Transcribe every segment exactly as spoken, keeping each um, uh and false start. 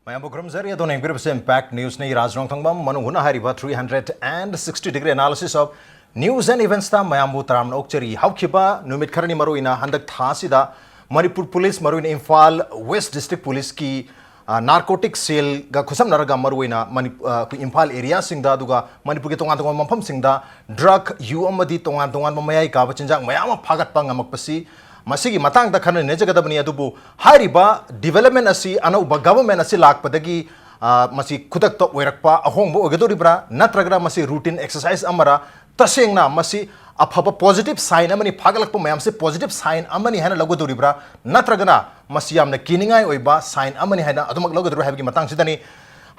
ꯃꯌꯥꯝꯕꯨ ꯈꯨꯔꯨꯝꯖꯔꯤ꯫ ꯑꯗꯣꯝꯅ ꯌꯦꯡꯕꯤꯔꯤꯕꯁꯦ Impact Newsꯅꯤ꯫ ꯔꯥꯖ ꯔꯣꯡꯊꯪꯕꯝ ꯃꯅꯨꯡ ꯍꯨꯠꯅ ꯍꯥꯏꯔꯤꯕ three hundred and sixty degree analysis of news and eventsꯇ ꯃꯌꯥꯝꯕꯨ ꯇꯔꯥꯝꯅ ꯑꯣꯛꯆꯔꯤ꯫ ꯍꯧꯈꯤꯕ ꯅꯨꯃꯤꯠ ꯈꯔꯅꯤ, ꯃꯔꯨꯑꯣꯏꯅ ꯍꯟꯗꯛ ꯊꯥ ꯑꯁꯤꯗ ꯃꯅꯤꯄꯨꯔ ꯄꯨꯂꯤꯁ, ꯃꯔꯨꯑꯣꯏꯅ ꯏꯝꯐꯥꯜ ꯋꯦꯁ ꯗꯤꯁꯇ꯭ꯔꯤꯛ ꯄꯨꯂꯤꯁꯀꯤ, ꯑ, ꯅꯥꯔꯀꯣꯇꯤꯛ ꯁꯦꯜꯒ ꯈꯨꯠꯁꯝꯅꯔꯒ ꯃꯔꯨꯑꯣꯏꯅ ꯃꯅꯤ-, ꯑ, ꯑꯩꯈꯣꯏ ꯏꯝꯐꯥꯜ ꯑꯦꯔꯤꯌꯥꯁꯤꯡꯗ, ꯑꯗꯨꯒ ꯃꯅꯤꯄꯨꯔꯒꯤ ꯇꯣꯉꯥꯟ ꯇꯣꯉꯥꯟꯕ ꯃꯐꯝꯁꯤꯡꯗ ꯗ꯭ꯔꯒ, ꯌꯨ ꯑꯃꯗꯤ ꯇꯣꯉꯥꯟ ꯇꯣꯉꯥꯟꯕ ꯃꯌꯥꯏ ꯀꯥꯕ ꯆꯤꯟꯖꯥꯛ ꯃꯌꯥꯝ ꯑꯃ ꯐꯥꯒꯠꯄ ꯉꯝꯃꯛꯄꯁꯤ, ꯃꯁꯤꯒꯤ ꯃꯇꯥꯡꯗ ꯈꯟꯅ ꯅꯩꯅꯖꯒꯗꯕꯅꯤ꯫ ꯑꯗꯨꯕꯨ ꯍꯥꯏꯔꯤꯕ ꯗꯤꯕꯦꯂꯞꯃꯦꯟ ꯑꯁꯤ, ꯑꯅꯧꯕ ꯒꯚꯔꯟꯃꯦꯟ ꯑꯁꯤ ꯂꯥꯛꯄꯗꯒꯤ, ꯑ, ꯃꯁꯤ ꯈꯨꯗꯛꯇ ꯑꯣꯏꯔꯛꯄ ꯑꯍꯣꯡꯕ ꯑꯣꯏꯒꯗꯧꯔꯤꯕ꯭ꯔꯥ, ꯅꯠꯇ꯭ꯔꯒꯅ ꯃꯁꯤ ꯔꯨꯇꯤꯟ ꯑꯦꯛꯁꯔꯁꯥꯏꯁ ꯑꯃꯔ? ꯇꯁꯦꯡꯅ ꯃꯁꯤ ꯑꯐꯕ ꯄꯣꯖꯤꯇꯤꯚ ꯁꯥꯏꯟ ꯑꯃꯅꯤ, ꯐꯥꯒꯠꯂꯛꯄ ꯃꯌꯥꯝꯁꯤ ꯄꯣꯖꯤꯇꯤꯚ ꯁꯥꯏꯟ ꯑꯃꯅꯤ ꯍꯥꯏꯅ ꯂꯧꯒꯗꯧꯔꯤꯕ꯭ꯔꯥ, ꯅꯠꯇ꯭ꯔꯒꯅ ꯃꯁꯤ ꯌꯥꯝꯅ ꯀꯤꯅꯤꯡꯉꯥꯏ ꯑꯣꯏꯕ ꯁꯥꯏꯟ ꯑꯃꯅꯤ ꯍꯥꯏꯅ ꯑꯗꯨꯃꯛ ꯂꯧꯒꯗꯧꯔꯤꯕ꯭ꯔꯥ ꯍꯥꯏꯕꯒꯤ ꯃꯇꯥꯡꯁꯤꯗꯅꯤ꯫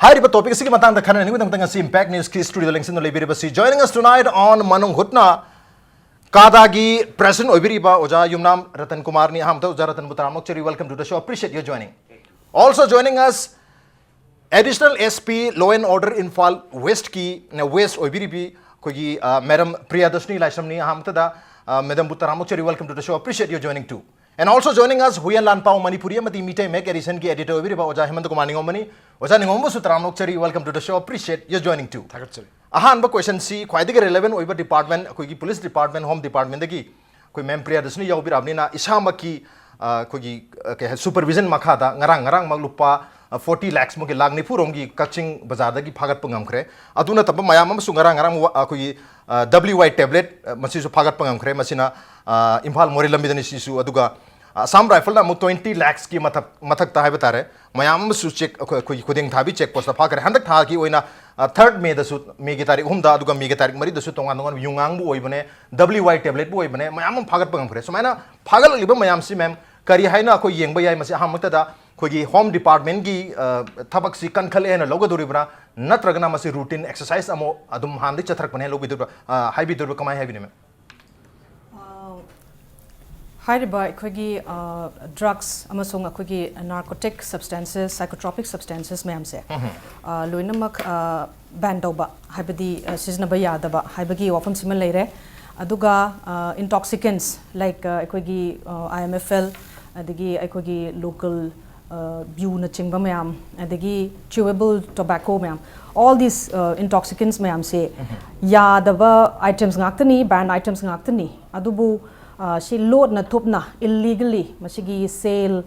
ꯍꯥꯏꯔꯤꯕ ꯇꯣꯄꯤꯛ ꯑꯁꯤꯒꯤ ꯃꯇꯥꯡꯗ ꯈꯟꯅꯅꯤꯡꯕꯒꯤꯗꯃꯛꯇ ꯉꯁꯤ impact ꯅ꯭ꯌꯨꯁꯀꯤ ꯁ꯭ꯇꯨꯗꯤꯑꯣꯗ ꯂꯦꯡꯁꯤꯟꯗꯨꯅ ꯂꯩꯕꯤꯔꯤꯕꯁꯤ, joining us tonight on ꯃꯅꯨꯡ ꯍꯨꯠꯅ ꯀꯥꯗꯥꯒꯤ ꯄ꯭ꯔꯦꯁꯤꯗꯦꯟꯠ ꯑꯣꯏꯕꯤꯔꯤꯕ ꯑꯣꯖꯥ ꯌꯨꯝꯅꯥꯝ ꯔꯇꯟ ꯀꯨꯃꯥꯔꯅꯤ꯫ ꯑꯍꯥꯟꯕꯗ ꯑꯣꯖꯥ ꯔꯇꯟꯕꯨ ꯇꯔꯥꯝꯅ ꯑꯣꯛꯆꯔꯤ꯫ Welcome to the show. Appreciate your joining. Also joining us, Additional S P Law and Order Imphal ꯋꯦꯁꯀꯤ, ꯋꯦꯁ ꯑꯣꯏꯕꯤꯔꯤꯕꯤ ꯑꯩꯈꯣꯏꯒꯤ, ꯑ, ꯃꯦꯗꯥꯝ ꯄ꯭ꯔꯤꯌꯥꯗꯔꯁꯤꯅꯤ ꯂꯥꯏꯁ꯭ꯔꯝꯅꯤ꯫ ꯑꯍꯥꯟꯕꯗ, ꯑ, ꯃꯦꯗꯥꯝꯕꯨ ꯇꯔꯥꯝꯅ ꯑꯣꯛꯆꯔꯤ꯫ Welcome to the show. Appreciate your joining too. And also joining us, Huiyen ꯂꯥꯟꯄꯥꯎ ꯃꯅꯤꯄꯨꯔꯤ ꯑꯃꯗꯤ ꯃꯤꯇꯩ ꯃꯌꯦꯛ ꯑꯦꯗꯤꯁꯟꯒꯤ ꯑꯦꯗꯤꯇꯔ ꯑꯣꯏꯕꯤꯔꯤꯕ ꯑꯣꯖꯥ ꯍꯦꯃꯟꯇ ꯀꯨꯃꯥꯔ ꯅꯤꯉꯣꯝꯕꯅꯤ꯫ ꯑꯣꯖꯥ ꯅꯤꯉꯣꯝꯕꯁꯨ ꯇꯔꯥꯝꯅ ꯑꯣꯛꯆꯔꯤ꯫ Welcome to the show. Appreciate your joining too. ꯊꯥꯒꯠꯆꯔꯤ꯫ ꯑꯍꯥꯟꯕ ꯀꯣꯏꯁꯟꯁꯤ ꯈ꯭ꯋꯥꯏꯗꯒꯤ ꯔꯤꯂꯦꯚꯦꯟ ꯑꯣꯏꯕ ꯗꯤꯄꯥꯔꯠꯃꯦꯟ, ꯑꯩꯈꯣꯏꯒꯤ ꯄꯨꯂꯤꯁ ꯗꯤꯄꯥꯔꯠꯃꯦꯟ, ꯍꯣꯝ ꯗꯤꯄꯥꯔꯠꯃꯦꯟꯗꯒꯤ ꯑꯩꯈꯣꯏ ꯃꯦꯝ ꯄ꯭ꯔꯤꯌꯥꯗꯔꯁꯤꯅꯤ ꯌꯥꯎꯕꯤꯔꯛꯑꯕꯅꯤꯅ, ꯏꯁꯥꯃꯛꯀꯤ, ꯑ, ꯑꯩꯈꯣꯏꯒꯤ, ꯑ, ꯀꯩ ꯍꯥꯏ, ꯁꯨꯄꯔꯚꯤꯖꯟ ꯃꯈꯥꯗ ꯉꯔꯥꯡ, ꯉꯔꯥꯡꯃꯛ ꯂꯨꯄꯥ, ꯑ, forty lakhs ꯃꯨꯛꯀꯤ, ꯂꯥꯈ ꯅꯤꯐꯨ ꯔꯣꯝꯒꯤ ꯀꯛꯆꯤꯡ ꯕꯖꯥꯔꯗꯒꯤ ꯐꯥꯒꯠꯄ ꯉꯝꯈ꯭ꯔꯦ꯫ ꯑꯗꯨ ꯅꯠꯇꯕ ꯃꯌꯥꯝ ꯑꯃꯁꯨ ꯉꯔꯥꯡ, ꯉꯔꯥꯡ ꯋꯥ-, ꯑꯩꯈꯣꯏꯒꯤ, ꯑ, W Y tablet, ꯑ, ꯃꯁꯤꯁꯨ ꯐꯥꯒꯠꯄ ꯉꯝꯈ꯭ꯔꯦ꯫ ꯃꯁꯤꯅ, ꯑ, ꯏꯝꯐꯥꯜ ꯃꯣꯔꯦ ꯂꯝꯕꯤꯗꯅꯤ ꯁꯤꯁꯨ꯫ ꯑꯗꯨꯒ ꯑꯁꯥꯝ ꯔꯥꯏꯐꯜꯅ ꯑꯃꯨꯛ twenty lakhs ꯀꯤ ꯃꯊꯛ, ꯃꯊꯛꯇ ꯍꯥꯏꯕ ꯇꯥꯔꯦ, ꯃꯌꯥꯝ ꯑꯃꯁꯨ ꯆꯦꯛ, ꯑꯩꯈꯣꯏ, ꯑꯩꯈꯣꯏꯒꯤ ꯈꯨꯗꯦꯡ ꯊꯥꯕꯤ ꯆꯦꯛ ꯄꯣꯁꯇ ꯐꯥꯈ꯭ꯔꯦ꯫ ꯍꯟꯗꯛ ꯊꯥꯒꯤ ꯑꯣꯏꯅ, ꯑ, third May ꯗꯁꯨ, May ꯒꯤ ꯇꯥꯔꯤꯛ ꯑꯍꯨꯝꯗ, ꯑꯗꯨꯒ May ꯒꯤ ꯇꯥꯔꯤꯛ ꯃꯔꯤꯗꯁꯨ ꯇꯣꯉꯥꯟ ꯇꯣꯉꯥꯟꯕ ꯌꯨꯉꯥꯡꯕꯨ ꯑꯣꯏꯕꯅꯦ, W Y tablet ꯄꯨ ꯑꯣꯏꯕꯅꯦ, ꯃꯌꯥꯝ ꯑꯃ ꯐꯥꯒꯠꯄ ꯉꯝꯈ꯭ꯔꯦ꯫ ꯁꯨꯃꯥꯏꯅ ꯐꯥꯒꯠꯂꯛꯂꯤꯕ ꯃꯌꯥꯝꯁꯤ, ꯃꯦꯝ, ꯀꯔꯤ ꯍꯥꯏꯅ ꯑꯩꯈꯣꯏ ꯌꯦꯡꯕ ꯌꯥꯏ? ꯃꯁꯤ ꯑꯍꯥꯟꯕꯃꯛꯇꯗ ꯑꯩꯈꯣꯏꯒꯤ ꯍꯣꯝ ꯗꯤꯄꯥꯔꯠꯃꯦꯟꯒꯤ, ꯑ, ꯊꯕꯛꯁꯤ ꯀꯟꯈꯠꯂꯦ ꯍꯥꯏꯅ ꯂꯧꯒꯗꯧꯔꯤꯕ꯭ꯔꯥ, ꯅꯠꯇ꯭ꯔꯒꯅ ꯃꯁꯤ ꯔꯨꯇꯤꯟ ꯑꯦꯛꯁꯔꯁꯥꯏꯁ ꯑꯃ ꯑꯗꯨꯝ ꯍꯥꯟꯅꯗꯒꯤ ꯆꯠꯊꯔꯛꯄꯅꯦ ꯍꯥꯏꯅ ꯂꯧꯕꯤꯗꯣꯔꯤꯕ꯭ꯔꯥ, ꯑ, ꯍꯥꯏꯕꯤꯗꯣꯔꯤꯕ꯭ꯔꯥ, ꯀꯃꯥꯏꯅ ꯍꯥꯏꯕꯤꯅꯤ, ꯃꯦꯝ? ꯑ, ꯍꯥꯏꯔꯤꯕ ꯑꯩꯈꯣꯏꯒꯤ, ꯑ, ꯗ꯭ꯔꯒꯁ ꯑꯃꯁꯨꯡ ꯑꯩꯈꯣꯏꯒꯤ ꯅꯥꯔꯀꯣꯇꯤꯛ ꯁꯕꯁꯇꯦꯟꯁꯦꯁ, ꯁꯥꯏꯀꯣꯇ꯭ꯔꯣꯄꯤꯛ ꯁꯕꯁꯇꯦꯟꯁꯦꯁ ꯃꯌꯥꯝꯁꯦ, ꯑ, ꯂꯣꯏꯅꯃꯛ, ꯑ, ꯕꯦꯟ ꯇꯧꯕ, ꯍꯥꯏꯕꯗꯤ, ꯑ, ꯁꯤꯖꯤꯟꯅꯕ ꯌꯥꯗꯕ ꯍꯥꯏꯕꯒꯤ ꯋꯥꯐꯝꯁꯤꯃ ꯂꯩꯔꯦ꯫ ꯑꯗꯨꯒ, ꯑ, intoxicants, like, ꯑ, ꯑꯩꯈꯣꯏꯒꯤ, ꯑ, I M F L, ꯑꯗꯒꯤ ꯑꯩꯈꯣꯏꯒꯤ ꯂꯣꯀꯦꯜ, ꯕ꯭ꯌꯨꯅꯆꯤꯡꯕ ꯃꯌꯥꯝ, ꯑꯗꯒꯤ chewable tobacco ꯃꯌꯥꯝ, all these intoxicants ꯃꯌꯥꯝꯁꯦ ꯌꯥꯗꯕ items ꯉꯥꯛꯇꯅꯤ, banned items ꯉꯥꯛꯇꯅꯤ꯫ ꯑꯗꯨꯕꯨ ꯁꯤ ꯂꯣꯠꯅ ꯊꯨꯞꯅ, illegally ꯃꯁꯤꯒꯤ sale,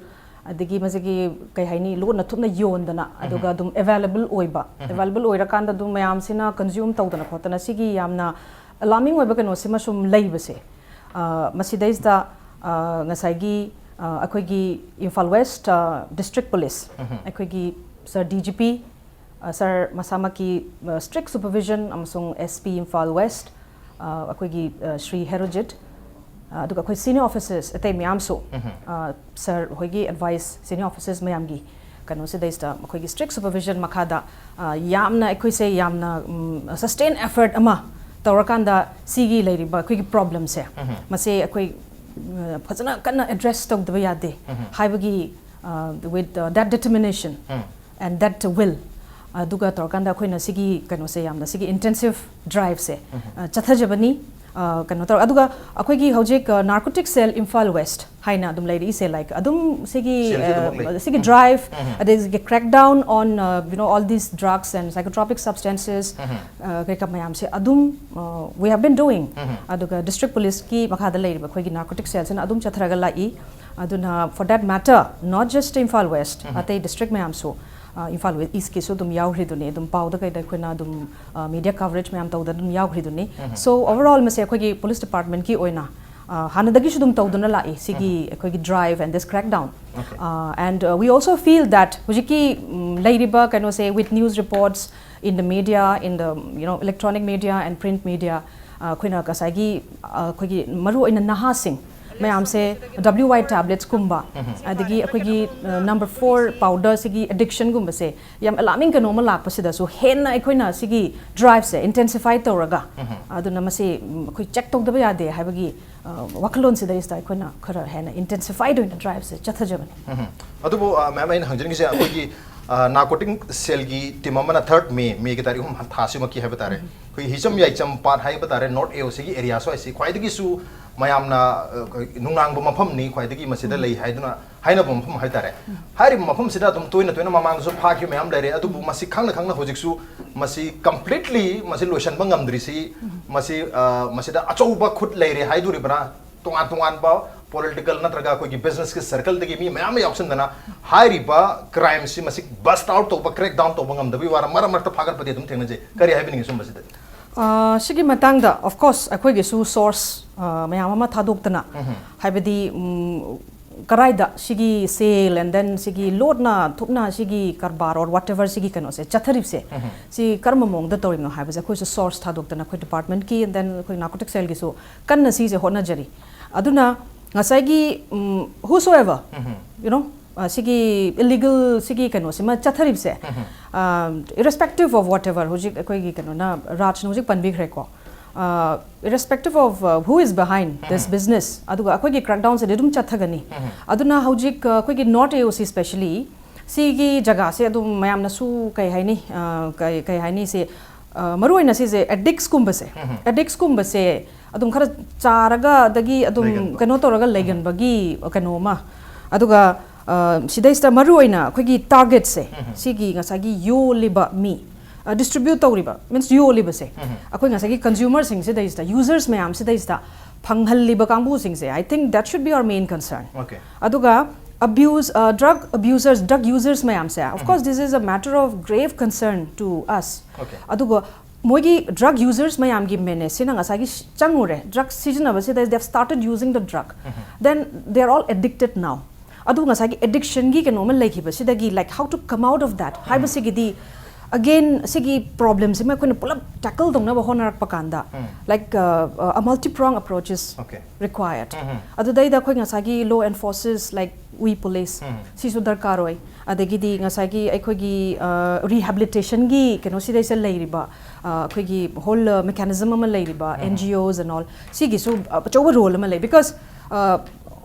ꯑꯗꯒꯤ ꯃꯁꯤꯒꯤ, ꯀꯩ ꯍꯥꯏꯅꯤ, ꯂꯣꯠꯅ ꯊꯨꯞꯅ ꯌꯣꯟꯗꯅ ꯑꯗꯨꯒ ꯑꯗꯨꯝ available ꯑꯣꯏꯕ, available ꯑꯣꯏꯔꯀꯥꯟꯗ ꯑꯗꯨꯝ ꯃꯌꯥꯝꯁꯤꯅ consume ꯇꯧꯗꯅ ꯈꯣꯠꯇꯅ, ꯁꯤꯒꯤ ꯌꯥꯝꯅ alarming ꯑꯣꯏꯕ ꯀꯩꯅꯣꯁꯤꯃ ꯁꯨꯝ ꯂꯩꯕꯁꯦ, ꯃꯁꯤꯗꯩꯁꯤꯗ ꯉꯁꯥꯏꯒꯤ ꯑꯩꯈꯣꯏꯒꯤ ꯏꯝꯐꯥꯜ ꯋꯦꯁ꯭ꯠ district police, ꯑꯩꯈꯣꯏꯒꯤ sir DGP, sir ꯃꯁꯥꯃꯛꯀꯤ strict supervision ꯑꯃꯁꯨꯡ SP ꯏꯝꯐꯥꯜ ꯋꯦꯁ꯭ꯠ, ꯑꯩꯈꯣꯏꯒꯤ ꯁ꯭ꯔꯤ ꯍꯦꯔꯣꯖꯤꯠ, ꯑꯗꯨꯒ ꯑꯩꯈꯣꯏ senior officers ꯑꯇꯩ ꯃꯌꯥꯝꯁꯨ, sir ꯍꯣꯏꯒꯤ advice, senior officers ꯃꯌꯥꯝꯒꯤ ꯀꯩꯅꯣꯁꯤꯗꯩꯁꯤꯗ ꯑꯩꯈꯣꯏꯒꯤ strict supervision ꯃꯈꯥꯗ ꯌꯥꯝꯅ ꯑꯩꯈꯣꯏꯁꯦ ꯌꯥꯝꯅ sustain effort ꯑꯃ ꯇꯧꯔꯀꯥꯟꯗ ꯁꯤꯒꯤ ꯂꯩꯔꯤꯕ ꯑꯩꯈꯣꯏꯒꯤ problemꯁꯦ, ꯃꯁꯦ ꯑꯩꯈꯣꯏ ꯐꯖꯅ ꯀꯟꯅ address ꯇꯧꯗꯕ ꯌꯥꯗꯦ ꯍꯥꯏꯕꯒꯤ, with that determination and that will, ꯑꯗꯨꯒ ꯇꯧꯔꯀꯥꯟꯗ ꯑꯩꯈꯣꯏꯅ ꯁꯤꯒꯤ ꯀꯩꯅꯣꯁꯦ, ꯌꯥꯝꯅ ꯁꯤꯒꯤ intensive driveꯁꯦ ꯆꯠꯊꯖꯕꯅꯤ꯫ ꯀꯩꯅꯣ ꯇꯧꯔ, ꯑꯗꯨꯒ ꯑꯩꯈꯣꯏꯒꯤ ꯍꯧꯖꯤꯛ narcotic cell ꯏꯝꯐꯥꯜ ꯋꯦꯁ꯭ꯠ ꯍꯥꯏꯅ ꯑꯗꯨꯝ ꯂꯩꯔꯛꯏꯁꯦ, like, ꯑꯗꯨꯝ ꯁꯤꯒꯤ ꯁꯤꯒꯤ drive, ꯑꯗꯒꯤ crackdown on, you know, all these drugs and psychotropic substances, ꯀꯩꯀꯥ ꯃꯌꯥꯝꯁꯦ ꯑꯗꯨꯝ we have been doing꯫ ꯑꯗꯨꯒ district policeꯀꯤ ꯃꯈꯥꯗ ꯂꯩꯔꯤꯕ ꯑꯩꯈꯣꯏꯒꯤ narcotic cellꯁꯤꯅ ꯑꯗꯨꯝ ꯆꯠꯊꯔꯒ ꯂꯥꯛꯏ꯫ ꯑꯗꯨꯅ, for that matter, not just Imphal West, ꯑꯇꯩ district ꯃꯌꯥꯝꯁꯨ, ꯏꯝꯐꯥꯜ ꯏꯁ꯭ꯠꯀꯤꯁꯨ ꯑꯗꯨꯝ ꯌꯥꯎꯈ꯭ꯔꯤꯗꯨꯅꯤ, ꯑꯗꯨꯝ ꯄꯥꯎꯗ ꯀꯩꯗ ꯑꯩꯈꯣꯏꯅ ꯑꯗꯨꯝ media coverage ꯃꯌꯥꯝ ꯇꯧꯗꯅ ꯑꯗꯨꯝ ꯌꯥꯎꯈ꯭ꯔꯤꯗꯨꯅꯤ꯫ So overall ꯃꯁꯦ ꯑꯩꯈꯣꯏꯒꯤ police departmentꯀꯤ ꯑꯣꯏꯅ ꯍꯥꯟꯅꯗꯒꯤꯁꯨ ꯑꯗꯨꯝ ꯇꯧꯗꯨꯅ ꯂꯥꯛꯏ ꯁꯤꯒꯤ ꯑꯩꯈꯣꯏꯒꯤ drive and this crackdown꯫ And we also feel that ꯍꯧꯖꯤꯛꯀꯤ ꯂꯩꯔꯤꯕ ꯀꯩꯅꯣꯁꯦ, with news reports in the media, in the, you know, electronic media and print media, ꯑꯩꯈꯣꯏꯅ ꯉꯁꯥꯏꯒꯤ ꯑꯩꯈꯣꯏꯒꯤ ꯃꯔꯨꯑꯣꯏꯅ ꯅꯍꯥꯁꯤꯡ ꯃꯌꯥꯝꯁꯦ W Y tabletsꯀꯨꯝꯕ, ꯑꯗꯒꯤ ꯑꯩꯈꯣꯏꯒꯤ number four powderꯁꯤꯒꯤ addictionꯒꯨꯝꯕꯁꯦ ꯌꯥꯝ alarming ꯀꯩꯅꯣ ꯑꯃ ꯂꯥꯛꯄꯁꯤꯗꯁꯨ ꯍꯦꯟꯅ ꯑꯩꯈꯣꯏꯅ ꯁꯤꯒꯤ driveꯁꯦ intensify ꯇꯧꯔꯒ, ꯑꯗꯨꯅ ꯃꯁꯤ ꯑꯩꯈꯣꯏ check ꯇꯧꯗꯕ ꯌꯥꯗꯦ ꯍꯥꯏꯕꯒꯤ ꯋꯥꯈꯜꯂꯣꯟꯁꯤꯗꯩꯁꯤꯗ ꯑꯩꯈꯣꯏꯅ ꯈꯔ ꯍꯦꯟꯅ intensified ꯑꯣꯏꯅ driveꯁꯦ ꯆꯠꯊꯖꯕꯅꯤ꯫ ꯑꯗꯨꯕꯨ ꯃꯦꯝ, ꯑꯩꯅ ꯍꯪꯖꯅꯤꯡꯉꯤꯁꯦ, ꯑꯩꯈꯣꯏꯒꯤ narcotic cellꯒꯤ team ꯑꯃꯅ third May, Mayꯒꯤ ꯇꯥꯔꯤꯛ ꯑꯍꯨꯝ ꯊꯥꯁꯤꯃꯛꯀꯤ ꯍꯥꯏꯕ ꯇꯥꯔꯦ, ꯑꯩꯈꯣꯏꯒꯤ ꯍꯤꯆꯝ ꯌꯥꯏꯆꯝ ꯄꯥꯠ ꯍꯥꯏꯕ ꯇꯥꯔꯦ, North A O Cꯒꯤ area ꯁ꯭ꯋꯥꯏꯁꯤ ꯈ꯭ꯋꯥꯏꯗꯒꯤꯁꯨ ꯃꯌꯥꯝꯅ ꯑ, ꯑꯩꯈꯣꯏ ꯅꯨꯡꯅꯥꯡꯕ ꯃꯐꯝꯅꯤ, ꯈ꯭ꯋꯥꯏꯗꯒꯤ ꯃꯁꯤꯗ ꯂꯩ ꯍꯥꯏꯗꯨꯅ ꯍꯥꯏꯅꯕ ꯃꯐꯝ ꯍꯥꯏꯇꯥꯔꯦ꯫ ꯍꯥꯏꯔꯤꯕ ꯃꯐꯝꯁꯤꯗ ꯑꯗꯨꯝ ꯇꯣꯏꯅ ꯇꯣꯏꯅ ꯃꯃꯥꯡꯗꯁꯨ ꯐꯥꯈꯤꯕ ꯃꯌꯥꯝ ꯂꯩꯔꯦ, ꯑꯗꯨꯕꯨ ꯃꯁꯤ ꯈꯪꯅ ꯈꯪꯅ ꯍꯧꯖꯤꯛꯁꯨ ꯃꯁꯤ completely ꯃꯁꯤ ꯂꯣꯏꯁꯤꯟꯕ ꯉꯝꯗ꯭ꯔꯤꯁꯤ, ꯃꯁꯤ ꯑ, ꯃꯁꯤꯗ ꯑꯆꯧꯕ ꯈꯨꯠ ꯂꯩꯔꯦ ꯍꯥꯏꯗꯣꯔꯤꯕ꯭ꯔꯥ? ꯇꯣꯉꯥꯟ ꯇꯣꯉꯥꯟꯕ political ꯅꯠꯇ꯭ꯔꯒ ꯑꯩꯈꯣꯏꯒꯤ businessꯀꯤ circleꯗꯒꯤ ꯃꯤ ꯃꯌꯥꯝ ꯑꯃ ꯌꯥꯎꯁꯤꯟꯗꯅ ꯍꯥꯏꯔꯤꯕ crimeꯁꯤ ꯃꯁꯤ bust out ꯇꯧꯕ, crack down ꯇꯧꯕ ꯉꯝꯗꯕꯒꯤ ꯋꯥꯔ ꯃꯔꯛ ꯃꯔꯛꯇ ꯐꯥꯒꯠꯄꯗꯤ ꯑꯗꯨꯝ ꯊꯦꯡꯅꯖꯩ꯫ ꯀꯔꯤ ꯍꯥꯏꯕꯤꯅꯤꯡꯉꯤ ꯁꯨꯝꯕꯁꯤꯗ? ꯑ, ꯁꯤꯒꯤ ꯃꯇꯥꯡꯗ, of course, ꯑꯩꯈꯣꯏꯒꯤꯁꯨ source, ꯑ, ꯃꯌꯥꯝ ꯑꯃ ꯊꯥꯗꯣꯛꯇꯅ, ꯍꯥꯏꯕꯗꯤ, ꯎꯝ, ꯀꯔꯥꯏꯗ ꯁꯤꯒꯤ sale and then ꯁꯤꯒꯤ ꯂꯣꯠꯅ ꯊꯨꯞꯅ ꯁꯤꯒꯤ ꯀꯔꯕꯥꯔ or whatever ꯁꯤꯒꯤ ꯀꯩꯅꯣꯁꯦ ꯆꯠꯊꯔꯤꯕꯁꯦ, ꯁꯤ ꯀꯔꯝꯕ ꯃꯑꯣꯡꯗ ꯇꯧꯔꯤꯕꯅꯣ ꯍꯥꯏꯕꯁꯦ ꯑꯩꯈꯣꯏꯁꯨ source ꯊꯥꯗꯣꯛꯇꯅ ꯑꯩꯈꯣꯏ departmentꯀꯤ and then ꯑꯩꯈꯣꯏ narcotic cellꯒꯤꯁꯨ ꯀꯟꯅ ꯁꯤꯁꯦ ꯍꯣꯠꯅꯖꯔꯤ꯫ ꯑꯗꯨꯅ ꯉꯁꯥꯏꯒꯤ, ꯎꯝ, whosoever, you know, ꯑ, ꯁꯤꯒꯤ illegal ꯁꯤꯒꯤ ꯀꯩꯅꯣꯁꯤꯃ ꯆꯠꯊꯔꯤꯕꯁꯦ, ꯑ, irrespective of whatever, ꯍꯧꯖꯤꯛ ꯑꯩꯈꯣꯏꯒꯤ ꯀꯩꯅꯣꯅ, ꯔꯥꯖꯅ ꯍꯧꯖꯤꯛ ꯄꯟꯕꯤꯈ꯭ꯔꯦꯀꯣ, ꯑ, irrespective of, uh, who is behind this business, ꯑꯗꯨꯒ ꯑꯩꯈꯣꯏꯒꯤ crackdownꯁꯤꯗꯤ ꯑꯗꯨꯝ ꯆꯠꯊꯒꯅꯤ꯫ ꯑꯗꯨꯅ ꯍꯧꯖꯤꯛ, ꯑ, ꯑꯩꯈꯣꯏꯒꯤ North AOC specially ꯁꯤꯒꯤ ꯖꯒꯥꯁꯦ ꯑꯗꯨꯝ ꯃꯌꯥꯝꯅꯁꯨ ꯀꯩ ꯍꯥꯏꯅꯤ, ꯑ, ꯀꯩ, ꯀꯩ ꯍꯥꯏꯅꯤ ꯁꯤ, ꯑ, ꯃꯔꯨꯑꯣꯏꯅ ꯁꯤꯁꯦ addictsꯀꯨꯝꯕꯁꯦ, addictsꯀꯨꯝꯕꯁꯦ ꯑꯗꯨꯝ ꯈꯔ ꯆꯥꯔꯒ ꯑꯗꯒꯤ ꯑꯗꯨꯝ ꯂꯩꯒꯟꯕ꯫ ꯀꯩꯅꯣ ꯇꯧꯔꯒ ꯂꯩꯒꯟꯕꯒꯤ ꯀꯩꯅꯣ ꯑꯃ, ꯑꯗꯨꯒ, ꯑ, ꯁꯤꯗꯩꯁꯤꯗ ꯃꯔꯨꯑꯣꯏꯅ ꯑꯩꯈꯣꯏꯒꯤ targetꯁꯦ, ꯁꯤꯒꯤ ꯉꯁꯥꯏꯒꯤ ꯌꯣꯜꯂꯤꯕ ꯃꯤ, ꯑ, distribute ꯇꯧꯔꯤꯕ, means ꯌꯣꯜꯂꯤꯕꯁꯦ, ꯑꯩꯈꯣꯏ ꯉꯁꯥꯏꯒꯤ consumerꯁꯤꯡꯁꯤꯗꯩꯁꯤꯗ, usersꯃꯌꯥꯝꯁꯤꯗꯩꯁꯤꯗ ꯐꯪꯍꯜꯂꯤꯕ ꯀꯥꯡꯕꯨꯁꯤꯡꯁꯦ, I think that should be our main concern. Okay. ꯑꯗꯨꯒ abuse, ꯑ, drug abusers, drug users ꯃꯌꯥꯝꯁꯦ, of course, this is a matter of grave concern to us. Okay. ꯑꯗꯨꯒ ꯃꯣꯏꯒꯤ drug users ꯃꯌꯥꯝꯒꯤ menace ꯁꯤꯅ ꯉꯁꯥꯏꯒꯤ ꯁꯤ-, ꯆꯪꯉꯨꯔꯦ, drug ꯁꯤꯖꯤꯟꯅꯕꯁꯤꯗ they have started using the drug, then they are all addicted now. ꯑꯗꯨ ꯉꯁꯥꯏꯒꯤ addictionꯒꯤ ꯀꯩꯅꯣ ꯑꯃ ꯂꯩꯈꯤꯕꯁꯤꯗꯒꯤ, like, how to come out of that ꯍꯥꯏꯕꯁꯤꯒꯤꯗꯤ, again, ꯁꯤꯒꯤ problemꯁꯤꯃ ꯑꯩꯈꯣꯏꯅ ꯄꯨꯂꯞ tackle ꯇꯧꯅꯕ ꯍꯣꯠꯅꯔꯛꯄ ꯀꯥꯟꯗ, like, uh, uh, a multi-pronged approach is Okay. required. ꯑꯗꯨꯗꯩꯗ ꯑꯩꯈꯣꯏ ꯉꯁꯥꯏꯒꯤ law enforcers, like, we police, ꯁꯤꯁꯨ ꯗꯔꯀꯥꯔ ꯑꯣꯏ꯫ ꯑꯗꯒꯤꯗꯤ ꯉꯁꯥꯏꯒꯤ ꯑꯩꯈꯣꯏꯒꯤ, ꯑ, rehabilitationꯒꯤ ꯀꯩꯅꯣꯁꯤꯗꯩꯁꯤꯗ ꯂꯩꯔꯤꯕ, ꯑ, ꯑꯩꯈꯣꯏꯒꯤ whole, ꯑ, mechanism ꯑꯃ ꯂꯩꯔꯤꯕ, NGOs and all, ꯁꯤꯒꯤꯁꯨ ꯑꯆꯧꯕ role ꯑꯃ ꯂꯩ꯫ Because, ꯑ,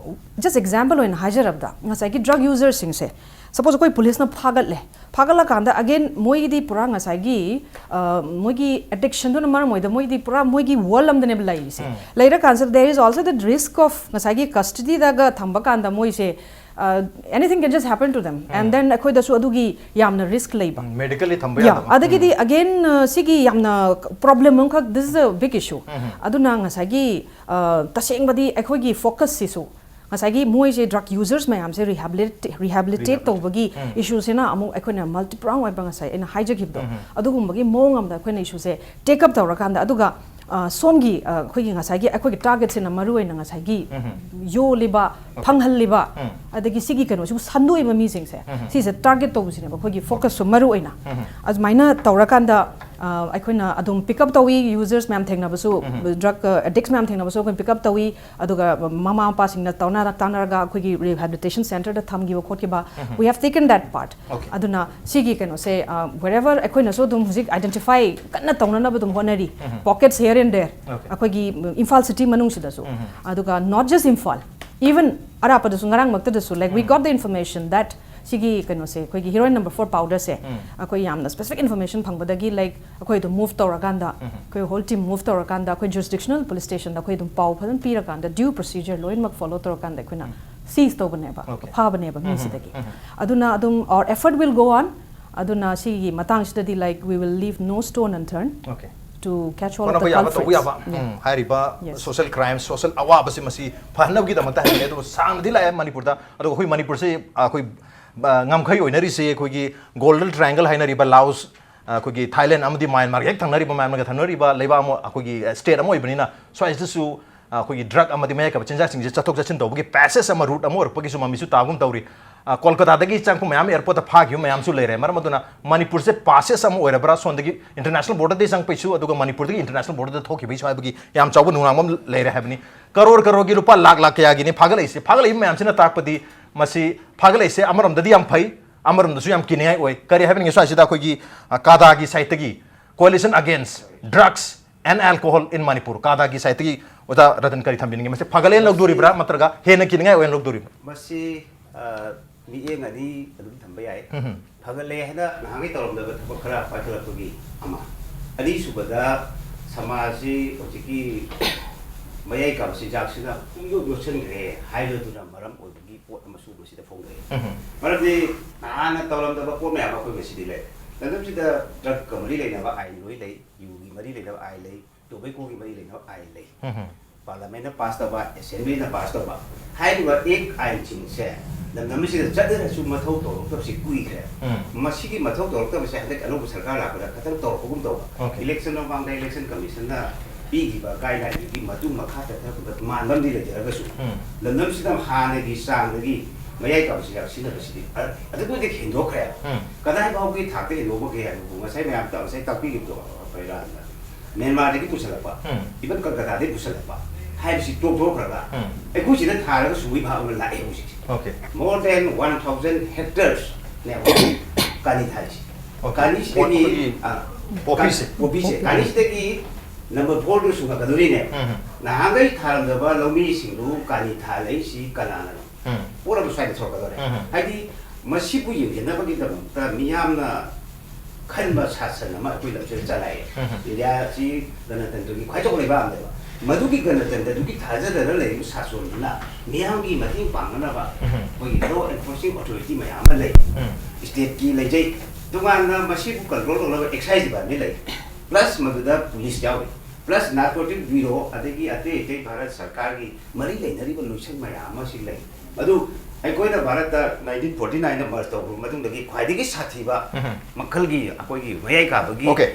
Just example ꯑꯣꯏꯅ ꯍꯥꯏꯖꯔꯕꯗ, ꯉꯁꯥꯏꯒꯤ drug userꯁꯤꯡꯁꯦ, suppose ꯑꯩꯈꯣꯏ policeꯅ ꯐꯥꯒꯠꯂꯦ, ꯐꯥꯒꯠꯂꯀꯥꯟꯗ again ꯃꯣꯏꯒꯤꯗꯤ ꯄꯨꯔꯥ ꯉꯁꯥꯏꯒꯤ, ꯑ, ꯃꯣꯏꯒꯤ addictionꯗꯨꯅ ꯃꯔꯝ ꯑꯣꯏꯗ ꯃꯣꯏꯗꯤ ꯄꯨꯔꯥ ꯃꯣꯏꯒꯤ world ꯑꯃꯗꯅꯦꯕ ꯂꯩꯔꯤꯁꯦ꯫ ꯎꯝ꯫ ꯂꯩꯔꯀꯥꯟꯁꯤꯗ there is also the risk of ꯉꯁꯥꯏꯒꯤ custodyꯗꯒ ꯊꯝꯕ ꯀꯥꯟꯗ ꯃꯣꯏꯁꯦ, ꯑ, anything can just happen to them, and then ꯑꯩꯈꯣꯏꯗꯁꯨ ꯑꯗꯨꯒꯤ ꯌꯥꯝꯅ risk ꯂꯩꯕ꯫ ꯎꯝ, medically ꯊꯝꯕ Yeah, ꯌꯥꯗꯕ꯫ ꯑꯗꯒꯤꯗꯤ ꯎꯝ꯫ Again, ꯑ, ꯁꯤꯒꯤ ꯌꯥꯝꯅ problem ꯑꯃꯈꯛ, this is a big issue꯫ ꯎꯝ꯫ ꯑꯗꯨꯅ ꯉꯁꯥꯏꯒꯤ, ꯑ, ꯇꯁꯦꯡꯕꯗꯤ ꯑꯩꯈꯣꯏꯒꯤ focusꯁꯤꯁꯨ ꯉꯁꯥꯏꯒꯤ ꯃꯣꯏꯁꯦ drug users ꯃꯌꯥꯝꯁꯦ rehabilitate, rehabilitate Rehabilitate꯫ ꯇꯧꯕꯒꯤ ꯎꯝ꯫ Issueꯁꯤꯅ ꯑꯃꯨꯛ ꯑꯩꯈꯣꯏꯅ multi-prong ꯑꯣꯏꯕ ꯉꯁꯥꯏ ꯑꯩꯅ ꯍꯥꯏꯖꯈꯤꯕꯗꯣ, ꯎꯝ꯫ ꯑꯗꯨꯒꯨꯝꯕꯒꯤ ꯃꯑꯣꯡ ꯑꯃꯗ ꯑꯩꯈꯣꯏꯅ issueꯁꯦ take up ꯇꯧꯔꯀꯥꯟꯗ, ꯑꯗꯨꯒ, ꯑ, ꯁꯣꯝꯒꯤ, ꯑ, ꯑꯩꯈꯣꯏꯒꯤ ꯉꯁꯥꯏꯒꯤ ꯑꯩꯈꯣꯏꯒꯤ targetꯁꯤꯅ ꯃꯔꯨ ꯑꯣꯏꯅ ꯉꯁꯥꯏꯒꯤ ꯎꯝ꯫ ꯌꯣꯜꯂꯤꯕ, Okay꯫ ꯐꯪꯍꯜꯂꯤꯕ, ꯎꯝ꯫ ꯑꯗꯒꯤ ꯁꯤꯒꯤ ꯀꯩꯅꯣꯁꯤꯕꯨ ꯁꯟꯗꯣꯛꯏꯕ ꯃꯤꯁꯤꯡꯁꯦ, ꯎꯝ꯫ ꯁꯤꯁꯦ target ꯇꯧꯕꯁꯤꯅꯦꯕ ꯑꯩꯈꯣꯏꯒꯤ focusꯁꯨ ꯃꯔꯨ ꯑꯣꯏꯅ꯫ ꯎꯝ꯫ ꯑꯗꯨꯃꯥꯏꯅ ꯇꯧꯔꯀꯥꯟꯗ, ꯑ, ꯑꯩꯈꯣꯏꯅ ꯑꯗꯨꯝ pick up ꯇꯧꯏ, users ꯃꯌꯥꯝ ꯊꯦꯡꯅꯕꯁꯨ, ꯎꯝ꯫ Drug, ꯑ, addicts ꯃꯌꯥꯝ ꯊꯦꯡꯅꯕꯁꯨ ꯑꯩꯈꯣꯏꯅ pick up ꯇꯧꯏ꯫ ꯑꯗꯨꯒ ꯃꯃꯥ ꯃꯄꯥꯁꯤꯡꯅ ꯇꯧꯅ-, ꯇꯥꯟꯅꯔꯒ ꯑꯩꯈꯣꯏꯒꯤ rehabilitation centreꯗ ꯊꯝꯈꯤꯕ ꯈꯣꯠꯈꯤꯕ, ꯎꯝ꯫ We have taken that part꯫ Okay꯫ ꯑꯗꯨꯅ ꯁꯤꯒꯤ ꯀꯩꯅꯣꯁꯦ, ꯑ, wherever ꯑꯩꯈꯣꯏꯅꯁꯨ ꯑꯗꯨꯝ ꯍꯧꯖꯤꯛ identify ꯀꯟꯅ ꯇꯧꯅꯅꯕ ꯑꯗꯨꯝ ꯍꯣꯠꯅꯔꯤ꯫ ꯎꯝ꯫ Pockets here and there꯫ Okay꯫ ꯑꯩꯈꯣꯏꯒꯤ ꯏꯝꯐꯥꯜ city ꯃꯅꯨꯡꯁꯤꯗꯁꯨ꯫ ꯎꯝ꯫ ꯑꯗꯨꯒ not just Imphal, even ꯑꯔꯥꯞꯄꯗꯁꯨ, ꯉꯔꯥꯡꯃꯛꯇꯗꯁꯨ, like, we um. Got the information that ꯁꯤꯒꯤ ꯀꯩꯅꯣꯁꯦ, ꯑꯩꯈꯣꯏꯒꯤ heroin number four powderꯁꯦ, ꯎꯝ꯫ ꯑꯩꯈꯣꯏ ꯌꯥꯝꯅ specific information ꯐꯪꯕꯗꯒꯤ, like, ꯑꯩꯈꯣꯏ ꯑꯗꯨꯝ move ꯇꯧꯔꯀꯥꯟꯗ, ꯎꯝ꯫ ꯑꯩꯈꯣꯏ whole team move ꯇꯧꯔꯀꯥꯟꯗ, ꯑꯩꯈꯣꯏ jurisdictional police stationꯗ ꯑꯩꯈꯣꯏ ꯑꯗꯨꯝ ꯄꯥꯎ ꯐꯖꯅ ꯄꯤꯔꯀꯥꯟꯗ, due procedure ꯂꯣꯏꯅꯃꯛ follow ꯇꯧꯔꯀꯥꯟꯗ ꯑꯩꯈꯣꯏꯅ ꯎꯝ꯫ Seize ꯇꯧꯕꯅꯦꯕ, Okay꯫ ꯐꯥꯕꯅꯦꯕ ꯎꯝ꯫ ꯃꯤꯁꯤꯗꯒꯤ꯫ ꯎꯝ꯫ ꯑꯗꯨꯅ ꯑꯗꯨꯝ our effort will go on꯫ ꯑꯗꯨꯅ ꯁꯤꯒꯤ ꯃꯇꯥꯡꯁꯤꯗꯗꯤ, like, we will leave no stone unturned Okay꯫ To catch all of the ꯍꯣꯠꯅꯕ ꯌꯥꯕ ꯇꯧꯕ culprits꯫ ꯌꯥꯕ꯫ Yes꯫ ꯎꯝ, ꯍꯥꯏꯔꯤꯕ Yes꯫ Social crimes, social ꯑꯋꯥꯕꯁꯤ ꯃꯁꯤ ꯐꯍꯟꯅꯕꯒꯤꯗꯃꯛꯇ ꯍꯥꯏꯕꯅꯦ꯫ ꯑꯗꯨꯕꯨ ꯁꯥꯡꯅꯗꯤ ꯂꯥꯛꯑꯦ ꯃꯅꯤꯄꯨꯔꯗ꯫ ꯑꯗꯨꯒ ꯑꯩꯈꯣꯏ ꯃꯅꯤꯄꯨꯔꯁꯤ, ꯑꯩꯈꯣꯏ, ꯑ, ꯉꯝꯈꯩ ꯑꯣꯏꯅꯔꯤꯁꯤ ꯑꯩꯈꯣꯏꯒꯤ Golden Triangle ꯍꯥꯏꯅꯔꯤꯕ ꯂꯥꯑꯣꯁ, ꯑ, ꯑꯩꯈꯣꯏꯒꯤ ꯊꯥꯏꯂꯦꯟ ꯑꯃꯗꯤ ꯃ꯭ꯌꯥꯟꯃꯥꯔꯒ ꯍꯦꯛ ꯊꯪꯅꯔꯤꯕ, ꯃꯌꯥꯝꯒ ꯊꯪꯅꯔꯤꯕ ꯂꯩꯕꯥꯛ ꯑꯃ, ꯑꯩꯈꯣꯏꯒꯤ, ꯑ, state ꯑꯃ ꯑꯣꯏꯕꯅꯤꯅ, ꯁ꯭ꯋꯥꯏꯁꯤꯗꯁꯨ, ꯑ, ꯑꯩꯈꯣꯏꯒꯤ drug ꯑꯃꯗꯤ ꯃꯌꯥꯏ ꯀꯥꯕ ꯆꯤꯟꯖꯥꯛꯁꯤꯡꯁꯦ ꯆꯠꯊꯣꯛ ꯆꯠꯁꯤꯟ ꯇꯧꯕꯒꯤ passage ꯑꯃ, route ꯑꯃ ꯑꯣꯏꯔꯛꯄꯒꯤꯁꯨ ꯃꯃꯤꯁꯨ ꯇꯥꯒꯨꯝ ꯇꯧꯔꯤ꯫ ꯑ, ꯀꯣꯜꯀꯇꯥꯗꯒꯤ ꯆꯪꯉꯛꯄ ꯃꯌꯥꯝ airportꯇ ꯐꯥꯈꯤꯕ ꯃꯌꯥꯝꯁꯨ ꯂꯩꯔꯦ꯫ ꯃꯔꯝ ꯑꯗꯨꯅ ꯃꯅꯤꯄꯨꯔꯁꯦ passage ꯑꯃ ꯑꯣꯏꯔꯕ꯭ꯔꯥ? ꯁꯣꯝꯗꯒꯤ international borderꯗꯒꯤ ꯆꯪꯉꯛꯄꯩꯁꯨ, ꯑꯗꯨꯒ ꯃꯅꯤꯄꯨꯔꯗꯒꯤ international borderꯗ ꯊꯣꯛꯈꯤꯕꯩꯁꯨ ꯍꯥꯏꯕꯒꯤ ꯌꯥꯝ ꯆꯥꯎꯕ ꯅꯨꯡꯅꯥꯡꯕ ꯑꯃ ꯂꯩꯔꯦ ꯍꯥꯏꯕꯅꯤ꯫ ꯀꯔꯣꯔ ꯀꯔꯣꯔꯒꯤ ꯂꯨꯄꯥ ꯂꯥꯛ ꯂꯥꯛ ꯀꯌꯥꯒꯤꯅꯤ ꯐꯥꯒꯠꯂꯛꯏꯁꯦ? ꯐꯥꯒꯠꯂꯛꯏꯕ ꯃꯌꯥꯝꯁꯤꯅ ꯇꯥꯛꯄꯗꯤ ꯃꯁꯤ ꯐꯥꯒꯠꯂꯛꯏꯁꯦ ꯑꯃꯔꯣꯝꯗꯗꯤ ꯌꯥꯝ ꯐꯩ, ꯑꯃꯔꯣꯝꯗꯁꯨ ꯌꯥꯝ ꯀꯤꯅꯤꯡꯉꯥꯏ ꯑꯣꯏ꯫ ꯀꯔꯤ ꯍꯥꯏꯕꯅꯤ? ꯁ꯭ꯋꯥꯏꯁꯤꯗ ꯑꯩꯈꯣꯏꯒꯤ, ꯑ, ꯀꯥꯗꯥꯒꯤ sideꯇꯒꯤ Coalition Against Drugs and alcohol in Manipur? ꯀꯥꯗꯥꯒꯤ ꯁꯥꯏꯠꯇꯒꯤ ꯑꯣꯖꯥ ꯔꯇꯟ ꯀꯔꯤ ꯊꯝꯕꯤꯅꯤꯡꯉꯤ? ꯃꯁꯤ ꯐꯒꯠꯂꯦꯅ ꯂꯧꯗꯣꯔꯤꯕ꯭ꯔꯥ, ꯅꯠꯇ꯭ꯔꯒ ꯍꯦꯟꯅ ꯀꯤꯅꯤꯡꯉꯥꯏ ꯑꯣꯏꯅ ꯂꯧꯗꯣꯔꯤꯕ꯭ꯔꯥ? ꯃꯁꯤ, ꯑ, ꯃꯤꯠꯌꯦꯡ ꯑꯅꯤ ꯑꯗꯨꯝ ꯊꯝꯕ ꯌꯥꯏ꯫ ꯎꯝ꯫ ꯐꯒꯠꯂꯦ ꯍꯥꯏꯅ ꯅꯍꯥꯟꯒꯩ ꯇꯧꯔꯝꯗꯕ ꯊꯕꯛ ꯈꯔ ꯄꯥꯏꯈꯠꯂꯛꯄꯒꯤ ꯑꯃ꯫ ꯑꯅꯤꯁꯨꯕꯗ, ꯁꯃꯥꯖꯁꯤ ꯍꯧꯖꯤꯛꯀꯤ ꯃꯌꯥꯏ ꯀꯥꯕ ꯆꯤꯟꯖꯥꯛꯁꯤꯅ ꯄꯨꯡꯌꯣꯠ ꯌꯣꯠꯁꯤꯟꯈ꯭ꯔꯦ ꯍꯥꯏꯕꯗꯨꯅ ꯃꯔꯝ ꯑꯣꯏꯕꯒꯤ ꯄꯣꯠ ꯑꯃꯁꯨ ꯃꯁꯤꯗ ꯐꯣꯡꯗꯣꯛꯑꯦ꯫ ꯎꯝ꯫ ꯃꯔꯝꯗꯤ ꯍꯥꯟꯅ ꯇꯧꯔꯝꯗꯕ ꯄꯣꯠ ꯃꯌꯥꯝ ꯑꯃ ꯑꯩꯈꯣꯏ ꯉꯁꯤꯗꯤ ꯂꯩ꯫ ꯂꯝꯗꯝꯁꯤꯗ ꯗ꯭ꯔꯒꯀ ꯃꯔꯤ ꯂꯩꯅꯕ ꯑꯥꯏꯟ ꯂꯣꯏ ꯂꯩ, ꯌꯨꯒꯤ ꯃꯔꯤ ꯂꯩꯅꯕ ꯑꯥꯏꯟ ꯂꯩ, ꯇꯣꯕꯦꯀꯣꯒꯤ ꯃꯔꯤ ꯂꯩꯅꯕ ꯑꯥꯏꯟ ꯂꯩ꯫ ꯎꯝ꯫ ꯄꯥꯔꯂꯤꯌꯥꯃꯦꯟꯠꯅ ꯄꯥꯁ ꯇꯧꯕ, ꯑꯦꯁꯦꯝꯕ꯭ꯂꯤꯅ ꯄꯥꯁ ꯇꯧꯕ ꯍꯥꯏꯔꯤꯕ ꯑꯦꯛ ꯑꯥꯏꯟꯁꯤꯡꯁꯦ ꯂꯝꯗꯝ ꯑꯁꯤꯗ ꯆꯠꯅꯔꯁꯨ ꯃꯊꯧ ꯇꯧꯔꯛꯇꯕꯁꯤ ꯀꯨꯏꯈ꯭ꯔꯦ꯫ ꯎꯝ꯫ ꯃꯁꯤꯒꯤ ꯃꯊꯧ ꯇꯧꯔꯛꯇꯕꯁꯦ ꯍꯟꯗꯛ ꯑꯅꯧꯕ ꯁꯔꯀꯥꯔ ꯂꯥꯛꯄꯗ ꯈꯇꯪ ꯇꯧꯔꯛꯄꯒꯨꯝ ꯇꯧꯕ꯫ ꯑꯣꯀꯦ꯫ ꯏꯂꯦꯛꯁꯟ ꯃꯃꯥꯡꯗ ꯏꯂꯦꯛꯁꯟ ꯀꯃꯤꯁꯟꯅ ꯄꯤꯈꯤꯕ ꯒꯥꯏꯗꯂꯥꯏꯟꯗꯨꯒꯤ ꯃꯇꯨꯡ ꯃꯈꯥ ꯆꯠꯊꯔꯛꯄꯗ ꯃꯥꯟꯕ ꯑꯃꯗꯤ ꯂꯩꯖꯔꯒꯁꯨ, ꯎꯝ꯫ ꯂꯝꯗꯝꯁꯤꯗ ꯍꯥꯟꯅꯒꯤ ꯆꯥꯡꯗꯒꯤ ꯃꯌꯥꯏ ꯀꯥꯕ ꯆꯤꯟꯖꯥꯛ ꯁꯤꯖꯤꯟꯅꯕꯁꯤꯗꯤ ꯑ-, ꯑꯗꯨꯛꯀꯤ ꯃꯇꯤꯛ ꯍꯦꯟꯗꯣꯛꯈ꯭ꯔꯦ꯫ ꯎꯝ꯫ ꯀꯗꯥꯏ ꯐꯥꯎꯒꯤ ꯊꯥꯛꯇ ꯍꯦꯟꯗꯣꯛꯄꯒꯦ ꯍꯥꯏꯕꯕꯨ ꯉꯁꯥꯏ ꯃꯌꯥꯝ ꯇ-, ꯉꯁꯥꯏ ꯇꯥꯛꯄꯤꯈꯤꯕꯗꯣ, ꯄꯩꯔꯥꯅ ꯃ꯭ꯌꯥꯟꯃꯥꯔꯗꯒꯤ ꯄꯨꯁꯜꯂꯛꯄ, ꯎꯝ꯫ ꯏꯚꯟ ꯀꯜꯀꯇꯥꯗꯒꯤ ꯄꯨꯁꯜꯂꯛꯄ ꯍꯥꯏꯕꯁꯤ ꯇꯣꯛꯊꯣꯛꯈ꯭ꯔꯒ, ꯎꯝ꯫ ꯑꯩꯈꯣꯏ ꯁꯤꯗ ꯊꯥꯔꯒ ꯁꯨꯡꯕꯒꯤ ꯚꯥꯕ ꯑꯃ ꯂꯥꯛꯑꯦ ꯍꯧꯖꯤꯛꯁꯦ꯫ Okay. More than one thousand hectares ꯅꯦꯕ ꯀꯥꯂꯤ ꯊꯥꯔꯤꯁꯦ꯫ ꯑꯣꯀꯦ꯫ ꯀꯥꯂꯤꯁꯤꯗꯒꯤ, ꯄꯣꯠ-, ꯑꯩꯈꯣꯏꯒꯤ ꯑ, ꯄꯣꯄꯤꯁꯦ꯫ ꯀꯥ-, ꯄꯣꯄꯤꯁꯦ꯫ ꯀꯥꯂꯤꯁꯤꯗꯒꯤ ꯅꯝꯕꯔ ꯐꯣꯔꯗꯨ ꯁꯨꯡꯉꯛꯀꯗꯣꯔꯤꯅꯦꯕ꯫ ꯎꯝ꯫ ꯅꯍꯥꯟꯈꯩ ꯊꯥꯔꯝꯗꯕ ꯂꯧꯃꯤꯁꯤꯡꯗꯨ ꯀꯥꯂꯤ ꯊꯥ ꯂꯩꯁꯤ ꯀꯅꯥꯅꯅꯣ? ꯎꯝ꯫ ꯄꯣꯠ ꯑꯃ ꯁ꯭ꯋꯥꯏꯗ ꯊꯣꯛꯂꯛꯀꯗꯧꯔꯦ꯫ ꯎꯝ꯫ ꯍꯥꯏꯗꯤ, ꯃꯁꯤꯕꯨ ꯌꯦꯡꯁꯤꯟꯅꯕꯒꯤꯗꯃꯛꯇ ꯃꯤꯌꯥꯝꯅ ꯈꯟꯕ ꯁꯥꯁꯟ ꯑꯃ ꯑꯩꯈꯣꯏ ꯂꯝꯁꯤꯗ ꯆꯂꯥꯏꯌꯦ꯫ ꯎꯝ꯫ ꯏꯟꯗꯤꯌꯥꯁꯤ ꯒꯅꯇꯟꯇ꯭ꯔꯒꯤ ꯈ꯭ꯋꯥꯏ ꯆꯥꯎꯕ ꯂꯩꯕꯥꯛ ꯑꯃꯅꯦꯕ꯫ ꯃꯗꯨꯒꯤ ꯒꯅꯇꯟꯇ꯭ꯔꯗꯨꯒꯤ ꯊꯥꯖꯗꯅ ꯂꯩꯔꯤꯕ ꯁꯥꯁꯣꯟꯗꯨꯅ ꯃꯤꯌꯥꯝꯒꯤ ꯃꯇꯦꯡ ꯄꯥꯡꯅꯅꯕ ꯎꯝ꯫ ꯑꯩꯈꯣꯏꯒꯤ law enforcing authority ꯃꯌꯥꯝ ꯑꯃ ꯂꯩ꯫ ꯎꯝ꯫ ꯁ꯭ꯇꯦꯠꯀꯤ ꯂꯩꯖꯩ꯫ ꯇꯣꯉꯥꯟꯅ ꯃꯁꯤꯕꯨ ꯀꯟꯇ꯭ꯔꯣꯜ ꯇꯧꯅꯕ ꯑꯦꯛꯁꯥꯏꯖ ꯗꯤꯄꯥꯔꯠꯃꯦꯟ ꯂꯩ꯫ ꯄ꯭ꯂꯁ ꯃꯗꯨꯗ ꯄꯨꯂꯤꯁ ꯌꯥꯎꯔꯤ꯫ ꯄ꯭ꯂꯁ ꯅꯥꯔꯀꯣꯇꯤꯛ ꯕ꯭ꯌꯨꯔꯣ ꯑꯗꯒꯤ ꯑꯇꯩ ꯑꯇꯩ ꯚꯥꯔꯠ ꯁꯔꯀꯥꯔꯒꯤ ꯃꯔꯤ ꯂꯩꯅꯔꯤꯕ ꯂꯣꯏꯁꯪ ꯃꯌꯥꯝ ꯑꯃꯁꯤ ꯂꯩ꯫ ꯑꯗꯨ ꯑꯩꯈꯣꯏꯅ ꯚꯥꯔꯠꯇ nineteen forty nine ꯗ ꯃꯔꯁ ꯇꯧꯈ꯭ꯔꯕ ꯃꯇꯨꯡꯗꯒꯤ ꯈ꯭ꯋꯥꯏꯗꯒꯤ ꯁꯥꯊꯤꯕ ꯎꯝ꯫ ꯃꯈꯜꯒꯤ ꯑꯩꯈꯣꯏꯒꯤ ꯃꯌꯥꯏ ꯀꯥꯕꯒꯤ ꯑꯣꯀꯦ꯫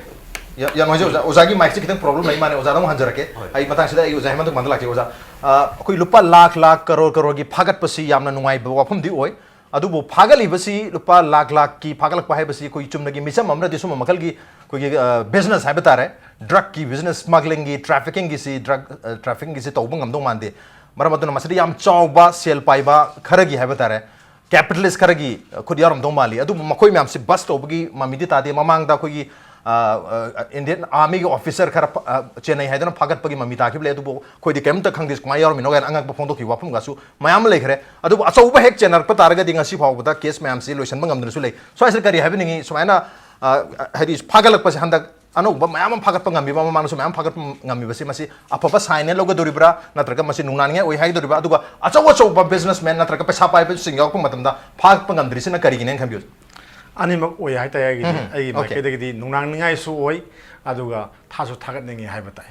ꯌꯥ-, ꯌꯥꯝ ꯅꯨꯡꯉꯥꯏꯖꯩ ꯑꯣꯖꯥ꯫ ꯑꯣꯖꯥꯒꯤ ꯃꯥꯏꯛꯁꯦ ꯈꯤꯇꯪ ꯄ꯭ꯔꯣꯕ꯭ꯂꯦꯝ ꯂꯩ ꯃꯥꯅꯦ, ꯑꯣꯖꯥꯗ ꯑꯃꯨꯛ ꯍꯟꯖꯔꯛꯀꯦ꯫ ꯍꯣꯏ꯫ ꯑꯩ ꯃꯇꯥꯡꯁꯤꯗ ꯑꯩ ꯑꯣꯖꯥ ꯍꯦꯃꯟꯇ ꯀꯨꯃꯥꯔꯗ ꯂꯥꯛꯀꯦ꯫ ꯑꯣꯖꯥ, ꯑ, ꯑꯩꯈꯣꯏ ꯂꯨꯄꯥ ꯂꯥꯈ ꯂꯥꯈ, ꯀꯔꯣꯔ ꯀꯔꯣꯔꯒꯤ ꯐꯥꯒꯠꯄꯁꯤ ꯌꯥꯝꯅ ꯅꯨꯡꯉꯥꯏꯕ ꯋꯥꯐꯝꯗꯤ ꯑꯣꯏ꯫ ꯑꯗꯨꯕꯨ ꯐꯥꯒꯠꯂꯤꯕꯁꯤ ꯂꯨꯄꯥ ꯂꯥꯈ ꯂꯥꯈꯀꯤ ꯐꯥꯒꯠꯂꯛꯄ ꯍꯥꯏꯕꯁꯤ ꯑꯩꯈꯣꯏ ꯆꯨꯝꯅꯒꯤ ꯃꯤꯆꯝ ꯑꯃꯅꯗꯤ ꯁꯨꯝꯕ ꯃꯈꯜꯒꯤ ꯑꯩꯈꯣꯏꯒꯤ, ꯑ, ꯕꯤꯖꯤꯅꯦꯁ ꯍꯥꯏꯕ ꯇꯥꯔꯦ, ꯗ꯭ꯔꯒꯀꯤ ꯕꯤꯖꯤꯅꯦꯁ, ꯁ꯭ꯃꯒ꯭ꯂꯤꯡꯒꯤ, ꯇ꯭ꯔꯥꯐꯤꯀꯤꯡꯒꯤꯁꯤ, ꯗ꯭ꯔꯒ, ꯑ, ꯇ꯭ꯔꯥꯐꯤꯀꯤꯡꯒꯤꯁꯤ ꯇꯧꯕ ꯉꯝꯗꯧ ꯃꯥꯟꯗꯦ꯫ ꯃꯔꯝ ꯑꯗꯨꯅ ꯃꯁꯤꯗ ꯌꯥꯝ ꯆꯥꯎꯕ ꯁꯦꯜ ꯄꯥꯏꯕ ꯈꯔꯒꯤ ꯍꯥꯏꯕ ꯇꯥꯔꯦ, ꯀꯦꯄꯤꯇꯦꯂꯤꯁ ꯈꯔꯒꯤ ꯈꯨꯠ ꯌꯥꯎꯔꯝꯗꯧ ꯃꯥꯜꯂꯤ꯫ ꯑꯗꯨꯕꯨ ꯃꯈꯣꯏ ꯃꯌꯥꯝꯁꯤ ꯕꯁ ꯇꯧꯕꯒꯤ ꯃꯃꯤꯗꯤ ꯇꯥꯗꯦ꯫ ꯃꯃꯥꯡꯗ ꯑꯩꯈꯣꯏꯒꯤ ꯏꯟꯗꯤꯌꯟ ꯑꯥꯔꯃꯤꯒꯤ ꯑꯣꯐꯤꯁꯔ ꯈꯔ ꯐ- ꯑ, ꯆꯦꯟꯅꯩ ꯍꯥꯏꯗꯨꯅ ꯐꯥꯒꯠꯄꯒꯤ ꯃꯃꯤ ꯇꯥꯈꯤꯕ ꯂꯩ꯫ ꯑꯗꯨꯕꯨ ꯑꯩꯈꯣꯏꯗꯤ ꯀꯩꯝꯇ ꯈꯪꯗꯦ, ꯀꯃꯥꯏꯅ ꯌꯥꯎꯔꯝꯃꯤꯅꯣ ꯀꯥꯏꯅ ꯑꯉꯛꯄ ꯐꯣꯡꯗꯣꯛꯈꯤꯕ ꯋꯥꯐꯝꯒꯁꯨ ꯃꯌꯥꯝ ꯑꯃ ꯂꯩꯈ꯭ꯔꯦ꯫ ꯑꯗꯨꯕꯨ ꯑꯆꯧꯕ ꯍꯦꯛ ꯆꯦꯟꯅꯔꯛꯄ ꯇꯥꯔꯒꯗꯤ ꯉꯁꯤ ꯐꯥꯎꯕꯗ ꯀꯦꯁ ꯃꯌꯥꯝꯁꯤ ꯂꯣꯏꯁꯤꯟꯕ ꯉꯝꯗꯅꯁꯨ ꯂꯩ꯫ ꯁ꯭ꯋꯥꯏꯁꯤꯗ ꯀꯔꯤ ꯍꯥꯏꯕꯤꯅꯤꯡꯉꯤ? ꯁꯨꯃꯥꯏꯅ ꯑ, ꯍꯥꯏꯗꯤ ꯐꯥꯒꯠꯂꯛꯄꯁꯦ, ꯍꯟꯗꯛ ꯑꯅꯧꯕ ꯃꯌꯥꯝ ꯑꯃ ꯐꯥꯒꯠꯄ ꯉꯝꯃꯤꯕ, ꯃꯃꯥꯡꯗꯁꯨ ꯃꯌꯥꯝ ꯐꯥꯒꯠꯄ ꯉꯝꯃꯤꯕꯁꯤ, ꯃꯁꯤ ꯑꯐꯕ ꯁꯥꯏꯟꯅꯦ ꯂꯧꯒꯗꯧꯔꯤꯕ꯭ꯔꯥ, ꯅꯠꯇ꯭ꯔꯒ ꯃꯁꯤ ꯅꯨꯡꯅꯥꯡꯅꯤꯡꯉꯥꯏ ꯑꯣꯏ ꯍꯥꯏꯒꯗꯧꯔꯤꯕ꯭ꯔꯥ? ꯑꯗꯨꯒ ꯑꯆꯧ ꯑꯆꯧꯕ ꯕꯤꯖꯤꯅꯦꯁꯃꯦꯟ ꯅꯠꯇ꯭ꯔꯒ ꯄꯩꯁꯥ ꯄꯥꯏꯕꯁꯤꯡ ꯌꯥꯎꯔꯛꯄ ꯃꯇꯝꯗ ꯐꯥꯒꯠꯄ ꯉꯝꯗ꯭ꯔꯤꯁꯤꯅ ꯀꯔꯤꯒꯤꯅꯦꯅ ꯈꯟꯕꯤꯌꯨ? ꯑꯅꯤꯃꯛ ꯑꯣꯏ ꯍꯥꯏꯇꯥꯔꯦ꯫ ꯑꯩꯒꯤꯗꯤ ꯎꯝ, ꯑꯩꯒꯤ okay. ꯃꯥꯏꯀꯩꯗꯒꯤꯗꯤ ꯅꯨꯡꯅꯥꯡꯅꯤꯡꯉꯥꯏꯁꯨ ꯑꯣꯏ, ꯑꯗꯨꯒ ꯊꯥꯁꯨ ꯊꯥꯒꯠꯅꯤꯡꯉꯤ ꯍꯥꯏꯕ ꯇꯥꯏ꯫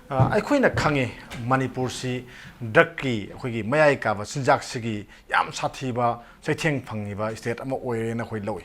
ꯑ, ꯑꯩꯈꯣꯏꯅ ꯈꯪꯉꯤ, ꯃꯅꯤꯄꯨꯔꯁꯤ ꯗ꯭ꯔꯛꯀꯤ, ꯑꯩꯈꯣꯏꯒꯤ ꯃꯌꯥꯏ ꯀꯥꯕ ꯆꯤꯟꯖꯥꯛꯁꯤꯒꯤ ꯌꯥꯝ ꯁꯥꯊꯤꯕ ꯆꯩꯊꯦꯡ ꯐꯪꯉꯤꯕ ꯁ꯭ꯇꯦꯠ ꯑꯃ ꯑꯣꯏꯔꯦꯅ ꯑꯩꯈꯣꯏ ꯂꯧꯏ꯫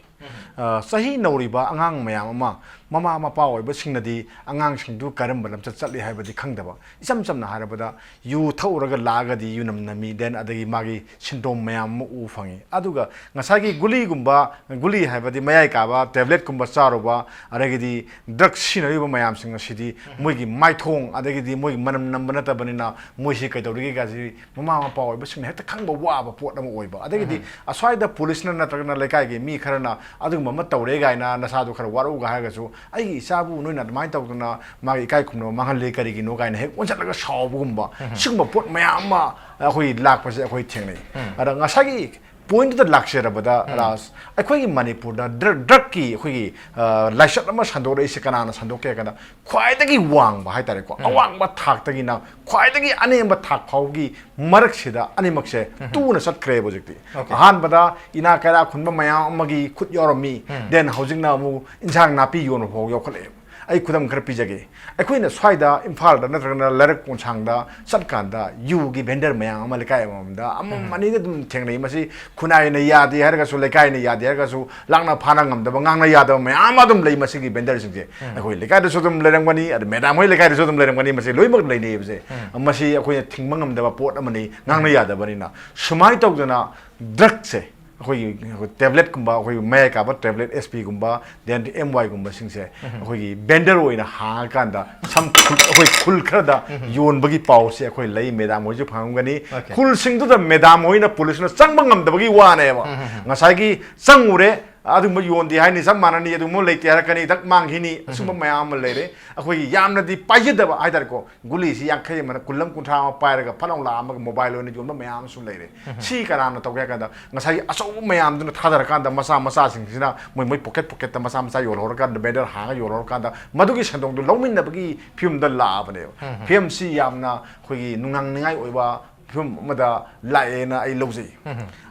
ꯑ, ꯆꯍꯤ ꯅꯧꯔꯤꯕ ꯑꯉꯥꯡ ꯃꯌꯥꯝ ꯑꯃ, ꯃꯃꯥ ꯃꯄꯥ ꯑꯣꯏꯕꯁꯤꯡꯅꯗꯤ ꯑꯉꯥꯡꯁꯤꯡꯗꯨ ꯀꯔꯝꯕ ꯂꯝꯆꯠ ꯆꯠꯂꯤ ꯍꯥꯏꯕꯗꯤ ꯈꯪꯗꯕ꯫ ꯏꯆꯝ ꯆꯝꯅ ꯍꯥꯏꯔꯕꯗ, ꯌꯨ ꯊꯛꯎꯔꯒ ꯂꯥꯛꯑꯒꯗꯤ ꯌꯨꯅꯝ ꯅꯝꯃꯤ, then ꯑꯗꯒꯤ ꯃꯥꯒꯤ ꯁꯤꯟꯗ꯭ꯔꯣꯝ ꯃꯌꯥꯝ ꯑꯃ ꯎꯕ ꯐꯪꯉꯤ꯫ ꯑꯗꯨꯒ ꯉꯁꯥꯏꯒꯤ ꯒꯨꯂꯤꯒꯨꯝꯕ, ꯒꯨꯂꯤ ꯍꯥꯏꯕꯗꯤ ꯃꯌꯥꯏ ꯀꯥꯕ ꯇꯦꯕ꯭ꯂꯦꯠꯀꯨꯝꯕ ꯆꯥꯔꯨꯕ, ꯑꯗꯒꯤꯗꯤ ꯗ꯭ꯔꯒ ꯁꯤꯖꯤꯟꯅꯔꯤꯕ ꯃꯌꯥꯝꯁꯤꯡ ꯑꯁꯤꯗꯤ ꯃꯣꯏꯒꯤ ꯃꯥꯏꯊꯣꯡ, ꯑꯗꯒꯤꯗꯤ ꯃꯣꯏꯒꯤ ꯃꯅꯝ ꯅꯝꯕ ꯅꯠꯇꯕꯅꯤꯅ, ꯃꯣꯏꯁꯤ ꯀꯩꯗꯧꯔꯤꯒꯦ ꯀꯥꯏꯁꯤ ꯃꯃꯥ ꯃꯄꯥ ꯑꯣꯏꯕꯁꯤꯡꯅ ꯍꯦꯛꯇ ꯈꯪꯕ ꯋꯥꯕ ꯄꯣꯠ ꯑꯃ ꯑꯣꯏꯕ꯫ ꯑꯗꯒꯤꯗꯤ ꯑꯁ꯭ꯋꯥꯏꯗ ꯄꯨꯂꯤꯁꯅ ꯅꯠꯇ꯭ꯔꯒꯅ ꯂꯩꯀꯥꯏꯒꯤ ꯃꯤ ꯈꯔꯅ ꯑꯗꯨꯒꯨꯝꯕ ꯑꯃ ꯇꯧꯔꯦ ꯀꯥꯏꯅ, ꯅꯁꯥꯗꯣ ꯈꯔ ꯋꯥꯔꯛꯎꯒ ꯍꯥꯏꯔꯒꯁꯨ, "ꯑꯩꯒꯤ ꯏꯆꯥꯕꯨ ꯅꯣꯏꯅ ꯑꯗꯨꯃꯥꯏꯅ ꯇꯧꯗꯅ ꯃꯥꯒꯤ ꯏꯀꯥꯏ ꯈꯨꯝꯅꯕ ꯃꯥꯡꯍꯜꯂꯤ ꯀꯔꯤꯒꯤꯅꯣ?" ꯀꯥꯏꯅ ꯍꯦꯛ ꯑꯣꯟꯁꯤꯜꯂꯒ ꯁꯥꯎꯕꯒꯨꯝꯕ, ꯁꯤꯒꯨꯝꯕ ꯄꯣꯠ ꯃꯌꯥꯝ ꯑꯃ ꯑꯩꯈꯣꯏ ꯂꯥꯛꯄꯁꯦ ꯑꯩꯈꯣꯏ ꯊꯦꯡꯅꯩ꯫ ꯑꯗ ꯉꯁꯥꯏꯒꯤ ꯄꯣꯏꯟꯠꯇꯨꯗ ꯂꯥꯛꯆꯔꯕꯗ, ꯔꯥꯖ, ꯑꯩꯈꯣꯏꯒꯤ ꯃꯅꯤꯄꯨꯔꯗ ꯗ꯭ꯔ- ꯗ꯭ꯔꯒꯀꯤ ꯑꯩꯈꯣꯏꯒꯤ, ꯑ, ꯂꯥꯏꯆꯠ ꯑꯃ ꯁꯟꯗꯣꯔꯛꯏꯁꯦ ꯀꯅꯥꯅ ꯁꯟꯗꯣꯛꯀꯦ ꯍꯥꯏ ꯀꯥꯟꯗ, ꯈ꯭ꯋꯥꯏꯗꯒꯤ ꯋꯥꯡꯕ ꯍꯥꯏꯇꯥꯔꯦꯀꯣ, ꯑꯋꯥꯡꯕ ꯊꯥꯛꯇꯒꯤꯅ ꯈ꯭ꯋꯥꯏꯗꯒꯤ ꯑꯅꯦꯝꯕ ꯊꯥꯛ ꯐꯥꯎꯒꯤ ꯃꯔꯛꯁꯤꯗ ꯑꯅꯤꯃꯛꯁꯦ ꯇꯨꯅ ꯆꯠꯈ꯭ꯔꯦꯕ ꯍꯧꯖꯤꯛꯇꯤ꯫ Okay. ꯑꯍꯥꯟꯕꯗ ꯏꯅꯥ ꯀꯩꯔꯥ ꯈꯨꯟꯕ ꯃꯌꯥꯝ ꯑꯃꯒꯤ ꯈꯨꯠ ꯌꯥꯎꯔꯝꯃꯤ, then ꯍꯧꯖꯤꯛꯅ ꯑꯃꯨꯛ ꯏꯟꯁꯥꯡ ꯅꯥꯄꯤ ꯌꯣꯟꯕ ꯐꯥꯎ ꯌꯥꯎꯈꯠꯂꯛꯑꯦꯕ꯫ ꯑꯩ ꯈꯨꯗꯝ ꯈꯔ ꯄꯤꯖꯒꯦ꯫ ꯑꯩꯈꯣꯏꯅ ꯁ꯭ꯋꯥꯏꯗ ꯏꯝꯐꯥꯜꯗ ꯅꯠꯇ꯭ꯔꯒꯅ ꯂꯩꯔꯛ ꯀꯣꯟꯁꯥꯡꯗ ꯆꯠꯀꯥꯟꯗ ꯌꯨꯒꯤ ꯚꯦꯟꯗꯔ ꯃꯌꯥꯝ ꯑꯃ ꯂꯩꯀꯥꯏ ꯑꯃꯃꯝꯗ ꯑꯃꯃꯝ ꯑꯅꯤꯗ ꯑꯗꯨꯝ ꯊꯦꯡꯅꯩ꯫ ꯃꯁꯤ ꯈꯨꯟꯅꯥꯏꯅ ꯌꯥꯗꯦ ꯍꯥꯏꯔꯒꯁꯨ, ꯂꯩꯀꯥꯏꯅ ꯌꯥꯗꯦ ꯍꯥꯏꯔꯒꯁꯨ, ꯂꯥꯛꯅ ꯐꯥꯅ ꯉꯝꯗꯕ, ꯉꯥꯡꯅ ꯌꯥꯗꯕ ꯃꯌꯥꯝ ꯑꯃ ꯑꯗꯨꯝ ꯂꯩ ꯃꯁꯤꯒꯤ ꯚꯦꯟꯗꯔꯁꯤꯡꯁꯦ꯫ ꯑꯩꯈꯣꯏ ꯂꯩꯀꯥꯏꯗꯁꯨ ꯑꯗꯨꯝ ꯂꯩꯔꯝꯒꯅꯤ, ꯑꯗ ꯃꯦꯗꯥꯝ ꯍꯣꯏ ꯂꯩꯀꯥꯏꯗꯁꯨ ꯑꯗꯨꯝ ꯂꯩꯔꯝꯒꯅꯤ, ꯃꯁꯤ ꯂꯣꯏꯅꯃꯛ ꯂꯩꯅꯩꯕꯁꯦ꯫ ꯃꯁꯤ ꯑꯩꯈꯣꯏꯅ ꯊꯤꯡꯕ ꯉꯝꯗꯕ ꯄꯣꯠ ꯑꯃꯅꯤ, ꯉꯥꯡꯅ ꯌꯥꯗꯕꯅꯤꯅ꯫ ꯁꯨꯃꯥꯏꯅ ꯇꯧꯗꯅ ꯗ꯭ꯔꯒꯁꯦ, ꯑꯩꯈꯣꯏꯒꯤ, ꯑꯩꯈꯣꯏ ꯇꯦꯕ꯭ꯂꯦꯠꯀꯨꯝꯕ, ꯑꯩꯈꯣꯏꯒꯤ ꯃꯌꯥꯏ ꯀꯥꯕ ꯇꯦꯕ꯭ꯂꯦꯠ, ꯑꯦꯁ ꯄꯤꯒꯨꯝꯕ, then ꯑꯦꯝ ꯋꯥꯏꯒꯨꯝꯕꯁꯤꯡꯁꯦ ꯑꯩꯈꯣꯏꯒꯤ ꯚꯦꯟꯗꯔ ꯑꯣꯏꯅ ꯍꯥꯡꯉꯀꯥꯟꯗ ꯁꯝ ꯈꯨꯜ, ꯑꯩꯈꯣꯏ ꯈꯨꯜ ꯈꯔꯗ ꯌꯣꯟꯕꯒꯤ ꯄꯥꯎꯁꯦ ꯑꯩꯈꯣꯏ ꯂꯩ, ꯃꯦꯗꯥꯝ ꯍꯣꯏꯁꯨ ꯐꯪꯉꯝꯒꯅꯤ꯫ Okay. ꯈꯨꯜꯁꯤꯡꯗꯨꯗ ꯃꯦꯗꯥꯝ ꯍꯣꯏꯅ ꯄꯨꯂꯤꯁꯅ ꯆꯪꯕ ꯉꯝꯗꯕꯒꯤ ꯋꯥꯅꯦꯕ꯫ ꯉꯁꯥꯏꯒꯤ ꯆꯪꯉꯨꯔꯦ, ꯑꯗꯨꯒꯨꯝꯕ ꯌꯣꯟꯗꯦ ꯍꯥꯏꯅꯤ, ꯆꯞ ꯃꯥꯟꯅꯅꯤ, ꯑꯗꯨꯒꯨꯝꯕ ꯂꯩꯇꯦ ꯍꯥꯏꯔꯛꯀꯅꯤ, ꯗꯛ ꯃꯥꯡꯈꯤꯅꯤ, ꯑꯁꯨꯝꯕ ꯃꯌꯥꯝ ꯑꯃ ꯂꯩꯔꯦ꯫ ꯑꯩꯈꯣꯏꯒꯤ ꯌꯥꯝꯅꯗꯤ ꯄꯥꯏꯖꯗꯕ ꯍꯥꯏꯇꯥꯔꯦꯀꯣ, ꯒꯨꯂꯤꯁꯤ ꯌꯥꯡꯈꯩ ꯑꯃꯅ ꯀꯨꯟ ꯑꯃ, ꯀꯨꯟꯊ꯭ꯔꯥ ꯑꯃ ꯄꯥꯏꯔꯒ ꯐꯠ ꯂꯥꯎ ꯂꯥꯛꯑꯝꯃꯒ ꯃꯣꯕꯥꯏꯜ ꯑꯣꯏꯅ ꯌꯣꯟꯕ ꯃꯌꯥꯝ ꯑꯃꯁꯨ ꯂꯩꯔꯦ꯫ ꯁꯤ ꯀꯅꯥꯅ ꯇꯧꯒꯦ ꯍꯥꯏ ꯀꯥꯟꯗ, ꯉꯁꯥꯏꯒꯤ ꯑꯆꯧꯕ ꯃꯌꯥꯝꯗꯨꯅ ꯊꯥꯗꯔꯀꯥꯟꯗ ꯃꯆꯥ ꯃꯆꯥꯁꯤꯡꯁꯤꯅ ꯃꯣꯏ, ꯃꯣꯏ ꯄꯣꯀꯦꯠ ꯄꯣꯀꯦꯠꯇ ꯃꯆꯥ ꯃꯆꯥ ꯌꯣꯜꯍꯧꯔꯀꯥꯟꯗ, ꯕꯦꯅꯔ ꯍꯥꯡꯉ ꯌꯣꯜꯍꯧꯔꯀꯥꯟꯗ, ꯃꯗꯨꯒꯤ ꯁꯦꯟꯗꯣꯡꯗꯨ ꯂꯧꯃꯤꯟꯅꯕꯒꯤ ꯐꯤꯕꯝꯗ ꯂꯥꯛꯑꯕꯅꯦꯕ꯫ ꯐꯤꯕꯝꯁꯤ ꯌꯥꯝꯅ ꯑꯩꯈꯣꯏꯒꯤ ꯅꯨꯡꯅꯥꯡꯅꯤꯡꯉꯥꯏ ꯑꯣꯏꯕ ꯐꯤꯕꯝ ꯑꯃꯗ ꯂꯥꯛꯑꯦꯅ ꯑꯩ ꯂꯧꯖꯩ꯫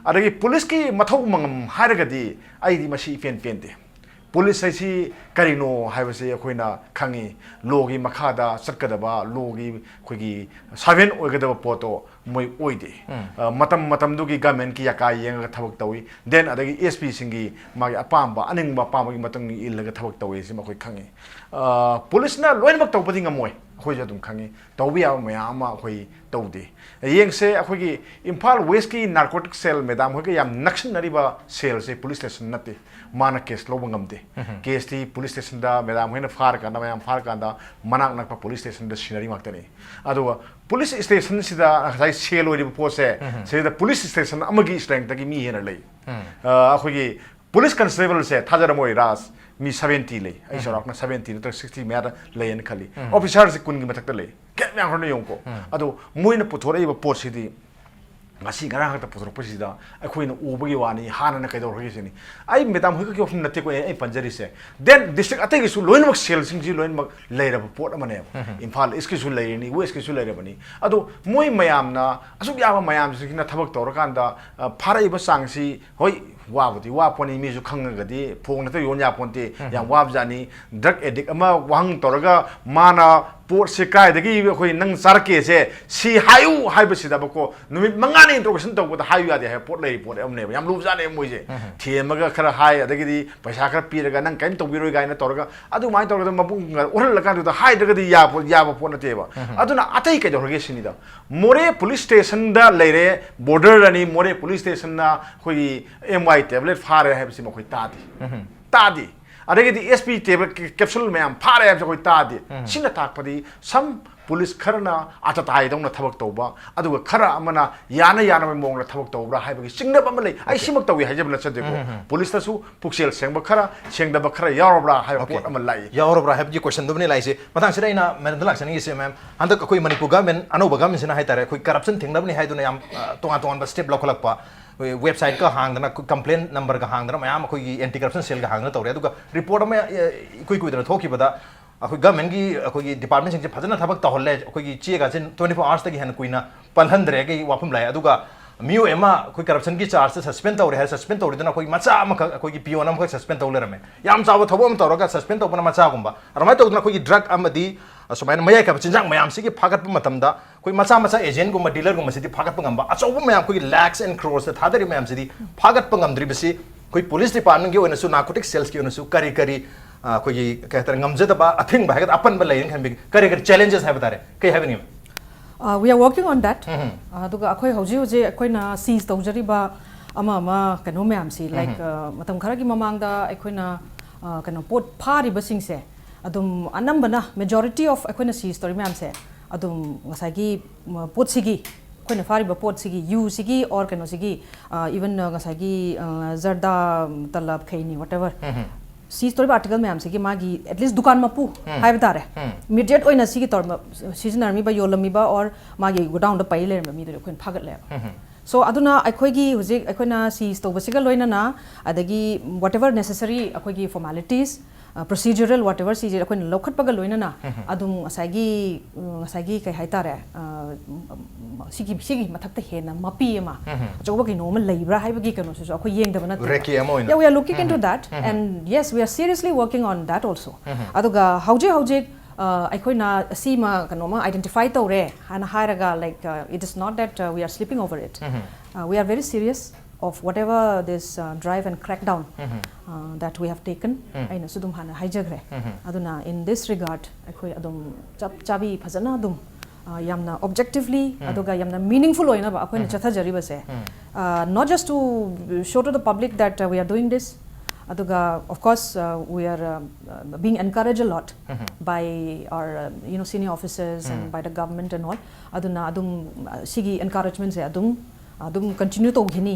ꯑꯗꯒꯤ ꯄꯨꯂꯤꯁꯀꯤ ꯃꯊꯧ ꯃꯉꯝ ꯍꯥꯏꯔꯒꯗꯤ ꯑꯩꯗꯤ ꯃꯁꯤ ꯏꯄꯦꯟ ꯄꯦꯟꯗꯦ꯫ ꯄꯨꯂꯤꯁ ꯍꯥꯏꯁꯤ ꯀꯔꯤꯅꯣ ꯍꯥꯏꯕꯁꯤ ꯑꯩꯈꯣꯏꯅ ꯈꯪꯉꯤ꯫ ꯂꯣꯒꯤ ꯃꯈꯥꯗ ꯆꯠꯀꯗꯕ, ꯂꯣꯒꯤ ꯑꯩꯈꯣꯏꯒꯤ ꯁꯥꯔꯚꯦꯟ ꯑꯣꯏꯒꯗꯕ ꯄꯣꯠꯇꯣ ꯃꯣꯏ ꯑꯣꯏꯗꯦ꯫ ꯑ, ꯃꯇꯝ ꯃꯇꯝꯗꯨꯒꯤ ꯒꯃꯦꯟꯀꯤ ꯌꯥꯀꯥ ꯌꯦꯡꯉꯒ ꯊꯕꯛ ꯇꯧꯏ꯫ ꯗꯦꯟ ꯑꯗꯒꯤ ꯑꯦꯁ ꯄꯤꯁꯤꯡꯒꯤ ꯃꯥꯒꯤ ꯑꯄꯥꯝꯕ, ꯑꯅꯤꯡꯕ ꯑꯄꯥꯝꯕꯒꯤ ꯃꯇꯨꯡ ꯏꯜꯂꯒ ꯊꯕꯛ ꯇꯧꯏ ꯍꯥꯏꯁꯤ ꯃꯈꯣꯏ ꯈꯪꯉꯤ꯫ ꯑ, ꯄꯨꯂꯤꯁꯅ ꯂꯣꯏꯅꯃꯛ ꯇꯧꯕꯗꯤ ꯉꯝꯃꯣꯏ, ꯑꯩꯈꯣꯏꯁꯨ ꯑꯗꯨꯝ ꯈꯪꯉꯤ꯫ ꯇꯧꯕ ꯌꯥꯕ ꯃꯌꯥꯝ ꯑꯃ ꯑꯩꯈꯣꯏ ꯇꯧꯗꯦ꯫ ꯌꯦꯡꯁꯦ, ꯑꯩꯈꯣꯏꯒꯤ ꯏꯝꯐꯥꯜ ꯋꯦꯁꯀꯤ ꯅꯥꯔꯀꯣꯇꯤꯛ ꯁꯦꯜ, ꯃꯦꯗꯥꯝ ꯍꯣꯏꯒ ꯌꯥꯝ ꯅꯛꯁꯤꯟꯅꯔꯤꯕ ꯁꯦꯜꯁꯦ ꯄꯨꯂꯤꯁ ꯁ꯭ꯇꯦꯁꯟ ꯅꯠꯇꯦ, ꯃꯥꯅ ꯀꯦꯁ ꯂꯧꯕ ꯉꯝꯗꯦ꯫ ꯀꯦꯁꯇꯤ ꯄꯨꯂꯤꯁ ꯁ꯭ꯇꯦꯁꯟꯗ, ꯃꯦꯗꯥꯝ ꯍꯣꯏꯅ ꯐꯥꯔꯀꯥꯟꯗ, ꯃꯌꯥꯝ ꯐꯥꯔꯀꯥꯟꯗ ꯃꯅꯥꯛ ꯅꯛꯄ ꯄꯨꯂꯤꯁ ꯁ꯭ꯇꯦꯁꯟꯗ ꯁꯤꯟꯅꯔꯤ ꯉꯥꯛꯇꯅꯤ꯫ ꯑꯗꯨꯒ ꯄꯨꯂꯤꯁ ꯁ꯭ꯇꯦꯁꯟꯁꯤꯗ ꯉꯁꯥꯏ ꯁꯦꯜ ꯑꯣꯏꯔꯤꯕ ꯄꯣꯠꯁꯦ, ꯁꯤꯗ ꯄꯨꯂꯤꯁ ꯁ꯭ꯇꯦꯁꯟ ꯑꯃꯒꯤ ꯁ꯭ꯇꯔꯦꯡꯇꯒꯤ ꯃꯤ ꯍꯦꯟꯅ ꯂꯩ꯫ ꯑ, ꯑꯩꯈꯣꯏꯒꯤ ꯄꯨꯂꯤꯁ ꯀꯟꯁꯇꯦꯕꯜꯁꯦ ꯊꯥꯖꯔꯝꯃꯣꯏ ꯔꯥꯖ, ꯃꯤ ꯁꯚꯦꯟꯇꯤ ꯂꯩ꯫ ꯑꯩ ꯆꯥꯎꯔꯥꯛꯅ ꯁꯚꯦꯟꯇꯤ ꯅꯠꯇ꯭ꯔꯒ ꯁꯤꯛꯁꯇꯤ ꯃꯌꯥꯗ ꯂꯩꯌꯦꯅ ꯈꯜꯂꯤ꯫ ꯑꯣꯐꯤꯁꯥꯔꯁꯦ ꯀꯨꯟꯒꯤ ꯃꯊꯛꯇ ꯂꯩ꯫ ꯀꯌꯥꯝ ꯌꯥꯝꯈ꯭ꯔꯅꯣ ꯌꯦꯡꯉꯨꯀꯣ꯫ ꯑꯗꯣ ꯃꯣꯏꯅ ꯄꯨꯊꯣꯔꯛꯏꯕ ꯄꯣꯠꯁꯤꯗꯤ ꯉꯁꯤ ꯉꯔꯥꯡ ꯈꯛꯇ ꯄꯨꯊꯣꯔꯛꯄꯁꯤꯗ ꯑꯩꯈꯣꯏꯅ ꯎꯕꯒꯤ ꯋꯥꯅꯤ, ꯍꯥꯟꯅꯅ ꯀꯩꯗꯧꯔꯒꯦ ꯁꯤꯅꯤ꯫ ꯑꯩ ꯃꯦꯗꯥꯝ ꯍꯣꯏ ꯈꯛꯀꯤ ꯋꯥꯐꯝ ꯅꯠꯇꯦꯀꯣ ꯑꯩ, ꯑꯩ ꯄꯟꯖꯔꯤꯁꯦ꯫ ꯗꯦꯟ ꯗꯤꯁꯇ꯭ꯔꯤꯛ ꯑꯇꯩꯒꯤꯁꯨ ꯂꯣꯏꯅꯃꯛ ꯁꯦꯜꯁꯤꯡꯁꯤ ꯂꯣꯏꯅꯃꯛ ꯂꯩꯔꯕ ꯄꯣꯠ ꯑꯃꯅꯦꯕ꯫ ꯏꯝꯐꯥꯜ ꯏꯁꯀꯤꯁꯨ ꯂꯩꯔꯤꯅꯤ, ꯋꯦꯁꯀꯤꯁꯨ ꯂꯩꯔꯕꯅꯤ꯫ ꯑꯗꯣ ꯃꯣꯏ ꯃꯌꯥꯝꯅ ꯑꯁꯨꯛ ꯌꯥꯝꯕ ꯃꯌꯥꯝꯁꯤꯡꯁꯤꯅ ꯊꯕꯛ ꯇꯧꯔꯀꯥꯟꯗ, ꯑ, ꯐꯥꯔꯛꯏꯕ ꯆꯥꯡꯁꯤ, ꯍꯣꯏ, ꯋꯥꯕꯨꯗꯤ ꯋꯥ ꯄꯣꯠꯅꯤ, ꯃꯤꯁꯨ ꯈꯪꯉꯒꯗꯤ ꯐꯣꯡ ꯅꯠꯇ ꯌꯣꯟ ꯌꯥ ꯄꯣꯟꯇꯦ꯫ ꯌꯥꯝ ꯋꯥꯕꯖꯥꯠꯅꯤ꯫ ꯗ꯭ꯔꯒ ꯑꯦꯗꯤꯛ ꯑꯃ ꯋꯥꯍꯪ ꯇꯧꯔꯒ ꯃꯥꯅ ꯄꯣꯠꯁꯦ ꯀꯥꯏꯗꯒꯤ ꯑꯩꯈꯣꯏ ꯅꯪ ꯆꯥꯔꯛꯀꯦꯁꯦ ꯁꯤ ꯍꯥꯏꯌꯨ ꯍꯥꯏꯕꯁꯤꯗꯕꯀꯣ, ꯅꯨꯃꯤꯠ ꯃꯉꯥꯅꯤ ꯏꯟꯇ꯭ꯔꯣꯒꯦꯁꯟ ꯇꯧꯕꯗ ꯍꯥꯏꯌꯨ ꯌꯥꯗꯦ ꯍꯥꯏꯕ ꯄꯣꯠ ꯂꯩꯔꯤ ꯄꯣꯠ ꯑꯃꯅꯦꯕ꯫ ꯌꯥꯝ ꯂꯨꯕꯖꯥꯠꯅꯦ ꯃꯣꯏꯁꯦ꯫ ꯊꯦꯝꯃꯒ ꯈꯔ ꯍꯥꯏ, ꯑꯗꯒꯤꯗꯤ ꯄꯩꯁꯥ ꯈꯔ ꯄꯤꯔꯒ ꯅꯪ ꯀꯔꯤꯝ ꯇꯧꯕꯤꯔꯣꯏ ꯀꯥꯏꯅ ꯇꯧꯔꯒ ꯑꯗꯨꯃꯥꯏꯅ ꯇꯧꯔꯒ ꯃꯄꯨꯡ ꯑꯣꯏꯍꯜꯂꯀꯥꯟꯗꯨꯗ ꯍꯥꯏꯗ꯭ꯔꯒꯗꯤ ꯌꯥꯕ, ꯌꯥꯕ ꯄꯣꯠ ꯅꯠꯇꯦꯕ꯫ ꯑꯗꯨꯅ ꯑꯇꯩ ꯀꯩꯗꯧꯔꯒꯦ ꯁꯤꯅꯤꯗ꯫ ꯃꯣꯔꯦ ꯄꯨꯂꯤꯁ ꯁ꯭ꯇꯦꯁꯟꯗ ꯂꯩꯔꯦ, ꯕꯣꯔꯗꯔꯗꯅꯤ, ꯃꯣꯔꯦ ꯄꯨꯂꯤꯁ ꯁ꯭ꯇꯦꯁꯟꯅ ꯑꯩꯈꯣꯏꯒꯤ ꯑꯦꯝ ꯋꯥꯏ ꯇꯦꯕ꯭ꯂꯦꯠ ꯐꯥꯔꯦ ꯍꯥꯏꯕꯁꯤ ꯃꯈꯣꯏ ꯇꯥꯗꯦ꯫ ꯇꯥꯗꯦ꯫ ꯑꯗꯒꯤꯗꯤ ꯑꯦꯁ ꯄꯤ ꯇꯦꯕ꯭ꯂꯦꯠ ꯀꯦ-, ꯀꯦꯞꯁꯨꯜ ꯃꯌꯥꯝ ꯐꯥꯔꯦ ꯍꯥꯏꯕꯁꯤ ꯑꯩꯈꯣꯏ ꯇꯥꯗꯦ꯫ ꯁꯤꯅ ꯇꯥꯛꯄꯗꯤ ꯁꯝ ꯄꯨꯂꯤꯁ ꯈꯔꯅ ꯑꯇꯇꯥꯏꯗꯧꯅ ꯊꯕꯛ ꯇꯧꯕ, ꯑꯗꯨꯒ ꯈꯔ ꯑꯃꯅ ꯌꯥꯅ ꯌꯥꯅꯕ ꯃꯑꯣꯡꯗ ꯊꯕꯛ ꯇꯧꯕ꯭ꯔꯥ ꯍꯥꯏꯕꯒꯤ ꯆꯤꯡꯅꯕ ꯑꯃ ꯂꯩ꯫ ꯑꯩ ꯁꯤꯃꯛ ꯇꯧꯏ ꯍꯥꯏꯖꯕ ꯅꯠꯆꯗꯦꯀꯣ꯫ ꯄꯨꯂꯤꯁꯇꯁꯨ ꯄꯨꯛꯆꯦꯜ ꯁꯦꯡꯕ ꯈꯔ, ꯁꯦꯡꯗꯕ ꯈꯔ ꯌꯥꯎꯔꯕ꯭ꯔꯥ ꯍꯥꯏꯕ ꯄꯣꯠ ꯑꯃ ꯂꯥꯛꯏ꯫ ꯌꯥꯎꯔꯕ꯭ꯔꯥ ꯍꯥꯏꯕꯒꯤ ꯀꯣꯏꯁꯟꯗꯨꯃꯅꯤ ꯂꯥꯛꯏꯁꯦ꯫ ꯃꯇꯥꯡꯁꯤꯗ ꯑꯩꯅ ꯃꯦꯗꯥꯝꯗ ꯂꯥꯛꯆꯅꯤꯡꯉꯤꯁꯦ, ꯃꯦꯝ, ꯍꯟꯗꯛ ꯑꯩꯈꯣꯏ ꯃꯅꯤꯄꯨꯔ ꯒꯚꯔꯟꯃꯦꯟ, ꯑꯅꯧꯕ ꯒꯚꯔꯟꯃꯦꯟꯁꯤꯅ ꯍꯥꯏꯇꯥꯔꯦ, ꯑꯩꯈꯣꯏ ꯀꯔꯞꯁꯟ ꯊꯤꯡꯅꯕꯅꯤ ꯍꯥꯏꯗꯨꯅ ꯌꯥꯝ ꯑ, ꯇꯣꯉꯥꯟ ꯇꯣꯉꯥꯟꯕ ꯁ꯭ꯇꯦꯞ ꯂꯧꯈꯠꯂꯛꯄ, ꯑꯩꯈꯣꯏ ꯋꯦꯕꯁꯥꯏꯠꯀ ꯍꯥꯡꯗꯅ, ꯑꯩꯈꯣꯏ ꯀꯝꯄ꯭ꯂꯦꯟ ꯅꯝꯕꯔꯒ ꯍꯥꯡꯗꯅ ꯃꯌꯥꯝ ꯑꯩꯈꯣꯏꯒꯤ ꯑꯦꯟꯇꯤ ꯀꯔꯞꯁꯟ ꯁꯦꯜꯒ ꯍꯥꯡꯗꯅ ꯇꯧꯔꯦ꯫ ꯑꯗꯨꯒ ꯔꯤꯄꯣꯔꯠ ꯑꯃ ꯑ, ꯏꯀꯨꯏ ꯀꯨꯏꯗꯅ ꯊꯣꯛꯈꯤꯕꯗ ꯑꯩꯈꯣꯏ ꯒꯚꯔꯟꯃꯦꯟꯒꯤ ꯑꯩꯈꯣꯏꯒꯤ ꯗꯤꯄꯥꯔꯠꯃꯦꯟꯁꯤꯡꯁꯦ ꯐꯖꯅ ꯊꯕꯛ ꯇꯧꯍꯜꯂꯦ, ꯑꯩꯈꯣꯏꯒꯤ ꯆꯦꯒꯁꯦ ꯇ꯭ꯋꯦꯟꯇꯤ ꯐꯣꯔ ꯑꯋꯥꯔꯁꯇꯒꯤ ꯍꯦꯟꯅ ꯀꯨꯏꯅ ꯄꯜꯍꯟꯗ꯭ꯔꯦꯒꯤ ꯋꯥꯐꯝ ꯂꯥꯛꯑꯦ꯫ ꯑꯗꯨꯒ ꯃꯤꯑꯣꯏ ꯑꯃ ꯑꯩꯈꯣꯏ ꯀꯔꯞꯁꯟꯒꯤ ꯆꯥꯔꯖꯇ ꯁꯁꯄꯦꯟ ꯇꯧꯔꯦ ꯍꯥꯏꯔ ꯁꯁꯄꯦꯟ ꯇꯧꯔꯤꯗꯨꯅ ꯑꯩꯈꯣꯏꯒꯤ ꯃꯆꯥ ꯑꯃꯈꯛ, ꯑꯩꯈꯣꯏꯒꯤ ꯄꯤꯌꯣꯟ ꯑꯃꯈꯛ ꯁꯁꯄꯦꯟ ꯇꯧ ꯂꯩꯔꯝꯃꯦ꯫ ꯌꯥꯝ ꯆꯥꯎꯕ ꯊꯕꯛ ꯑꯃ ꯇꯧꯔꯒ ꯁꯁꯄꯦꯟ ꯇꯧꯕꯅ ꯃꯆꯥꯒꯨꯝꯕ꯫ ꯑꯗꯨꯃꯥꯏꯅ ꯇꯧꯗꯅ ꯑꯩꯈꯣꯏꯒꯤ ꯗ꯭ꯔꯒ ꯑꯃꯗꯤ ꯑꯁꯨꯃꯥꯏꯅ ꯃꯌꯥꯏ ꯀꯥꯏꯕ ꯆꯤꯟꯖꯥꯛ ꯃꯌꯥꯝꯁꯤꯒꯤ ꯐꯥꯒꯠꯄ ꯃꯇꯝꯗ ꯑꯩꯈꯣꯏ ꯃꯆꯥ ꯃꯆꯥ ꯑꯦꯖꯦꯟꯒꯨꯝꯕ, ꯗꯤꯂꯔꯒꯨꯝꯕꯁꯤꯗꯤ ꯐꯥꯒꯠꯄ ꯉꯝꯕ, ꯑꯆꯧꯕ ꯃꯌꯥꯝ ꯑꯩꯈꯣꯏꯒꯤ ꯂꯥꯛꯁ ꯑꯦꯟ ꯀ꯭ꯔꯣꯔꯁꯇ ꯊꯥꯗꯔꯤꯕ ꯃꯌꯥꯝꯁꯤꯗꯤ ꯐꯥꯒꯠꯄ ꯉꯝꯗ꯭ꯔꯤꯕꯁꯤ ꯑꯩꯈꯣꯏ ꯄꯨꯂꯤꯁ ꯗꯤꯄꯥꯔꯠꯃꯦꯟꯒꯤ ꯑꯣꯏꯅꯁꯨ, ꯅꯥꯔꯀꯣꯇꯤꯛ ꯁꯦꯜꯁꯀꯤ ꯑꯣꯏꯅꯁꯨ ꯀꯔꯤ ꯀꯔꯤ, ꯑ, ꯑꯩꯈꯣꯏꯒꯤ ꯀꯩ ꯍꯥꯏꯇꯥꯔꯦ, ꯉꯝꯖꯗꯕ ꯑꯊꯤꯡꯕ ꯍꯥꯏꯒꯗ꯭ꯔꯥ, ꯑꯄꯟꯕ ꯂꯩꯔꯦꯅ ꯈꯟꯕꯤꯒꯦ? ꯀꯔꯤ ꯀꯔꯤ ꯆꯦꯂꯦꯟꯖꯦꯁ ꯍꯥꯏꯕ ꯇꯥꯔꯦ, ꯀꯩ ꯍꯥꯏꯕꯅꯤ? Uh, we are working on that. ꯑꯗꯨꯒ ꯑꯩꯈꯣꯏ ꯍꯧꯖꯤꯛ ꯍꯧꯖꯤꯛ ꯑꯩꯈꯣꯏꯅ ꯁꯤꯖ ꯇꯧꯖꯔꯤꯕ ꯑꯃ ꯑꯃ ꯀꯩꯅꯣ ꯃꯌꯥꯝꯁꯤ, ꯂꯥꯏꯛ, ꯃꯇꯝ ꯈꯔꯒꯤ ꯃꯃꯥꯡꯗ ꯑꯩꯈꯣꯏꯅ, ꯑ, ꯀꯩꯅꯣ, ꯄꯣꯠ ꯐꯥꯔꯤꯕꯁꯤꯡꯁꯦ ꯑꯗꯨꯝ ꯑꯅꯝꯕꯅ, ꯃꯦꯖꯣꯔꯤꯇꯤ ꯑꯣꯐ ꯑꯩꯈꯣꯏꯅ ꯁꯤꯖ ꯇꯧꯔꯤ ꯃꯌꯥꯝꯁꯦ ꯑꯗꯨꯝ ꯉꯁꯥꯏꯒꯤ, ꯃ, ꯄꯣꯠꯁꯤꯒꯤ, ꯑꯩꯈꯣꯏꯅ ꯐꯥꯔꯤꯕ ꯄꯣꯠꯁꯤꯒꯤ, ꯌꯨꯁꯤꯒꯤ ꯑꯣꯔ ꯀꯩꯅꯣꯁꯤꯒꯤ, ꯏꯚꯟ ꯉꯁꯥꯏꯒꯤ, ꯑ, ꯖꯔꯗꯥ, ꯇꯂꯕ, ꯈꯩꯅꯤ, ꯋꯥꯇꯦꯚꯔ, ꯁꯤꯖ ꯇꯧꯔꯤꯕ ꯑꯥꯔꯇꯤꯀꯜ ꯃꯌꯥꯝꯁꯤꯒꯤ ꯃꯥꯒꯤ ꯑꯦꯠꯂꯤꯁ ꯗꯨꯀꯥꯟ ꯃꯄꯨ ꯍꯥꯏꯕ ꯇꯥꯔꯦ, ꯏꯃꯤꯗꯤꯌꯦꯠ ꯑꯣꯏꯅ ꯁꯤꯒꯤ ꯇꯧꯔꯝꯕ, ꯁꯤꯖꯤꯟꯅꯔꯝꯃꯤꯕ, ꯌꯣꯜꯂꯝꯃꯤꯕ ꯑꯣꯔ ꯃꯥꯒꯤ ꯒꯣꯗꯥꯎꯟꯗ ꯄꯩ ꯂꯩꯔꯝꯕ ꯃꯤꯗꯨꯗꯤ ꯑꯩꯈꯣꯏꯅ ꯐꯥꯒꯠꯂꯦꯕ꯫ ꯁꯣ ꯑꯗꯨꯅ ꯑꯩꯈꯣꯏꯒꯤ ꯍꯧꯖꯤꯛ ꯑꯩꯈꯣꯏꯅ ꯁꯤꯖ ꯇꯧꯕꯁꯤꯒ ꯂꯣꯏꯅꯅ, ꯑꯗꯒꯤ whatever necessary ꯑꯩꯈꯣꯏꯒꯤ ꯐꯣꯔꯃꯥꯂꯤꯇꯤꯁ, ꯄ꯭ꯔꯣꯁꯤꯖꯔꯦꯜ ꯋꯥꯇꯦꯚꯔ ꯁꯤꯁꯦ ꯑꯩꯈꯣꯏꯅ ꯂꯧꯈꯠꯄꯒ ꯂꯣꯏꯅꯅ ꯑꯗꯨꯝ ꯉꯁꯥꯏꯒꯤ, ꯎꯝ, ꯉꯁꯥꯏꯒꯤ ꯀꯩ ꯍꯥꯏꯇꯥꯔꯦ, ꯑ, ꯎꯝ, ꯁꯤꯒꯤ, ꯁꯤꯒꯤ ꯃꯊꯛꯇ ꯍꯦꯟꯅ ꯃꯄꯤ ꯑꯃ, ꯑꯆꯧꯕ ꯀꯩꯅꯣ ꯑꯃ ꯂꯩꯕ꯭ꯔꯥ ꯍꯥꯏꯕꯒꯤ ꯀꯩꯅꯣꯁꯤꯁꯨ ꯑꯩꯈꯣꯏ ꯌꯦꯡꯗꯕ ꯅꯠꯇꯦ꯫ ꯔꯦꯀꯤ ꯑꯃ ꯑꯣꯏꯅ꯫ Yeah, we are looking into that, and yes, we are seriously working on that also. ꯑꯗꯨꯒ ꯍꯧꯖꯤꯛ ꯍꯧꯖꯤꯛ, ꯑ, ꯑꯩꯈꯣꯏꯅ ꯁꯤꯃ ꯀꯩꯅꯣꯃ identify ꯇꯧꯔꯦ ꯍꯥꯏꯅ ꯍꯥꯏꯔꯒ, like, uh, it is not that, uh, we are sleeping over it. Uh, we are very serious of whatever this, uh, drive and crackdown, uh, that we have taken. ꯑꯩꯅꯁꯨ ꯑꯗꯨꯝ ꯍꯥꯟꯅ ꯍꯥꯏꯖꯈ꯭ꯔꯦ꯫ ꯑꯗꯨꯅ in this regard ꯑꯩꯈꯣꯏ ꯑꯗꯨꯝ ꯆꯞ ꯆꯥꯕꯤ ꯐꯖꯅ ꯑꯗꯨꯝ, ꯑ, ꯌꯥꯝꯅ objectively ꯑꯗꯨꯒ ꯌꯥꯝꯅ meaningful ꯑꯣꯏꯅꯕ ꯑꯩꯈꯣꯏꯅ ꯆꯠꯊꯖꯔꯤꯕꯁꯦ, uh, not just to show to the public that, uh, we are doing this, ꯑꯗꯨꯒ of course we are being encouraged a lot by our you know senior officers and by the government and all. ꯑꯗꯨꯅ ꯑꯗꯨꯝ ꯁꯤꯒꯤ encouragementꯁꯦ ꯑꯗꯨꯝ ꯑꯗꯨꯝ continue ꯇꯧꯈꯤꯅꯤ,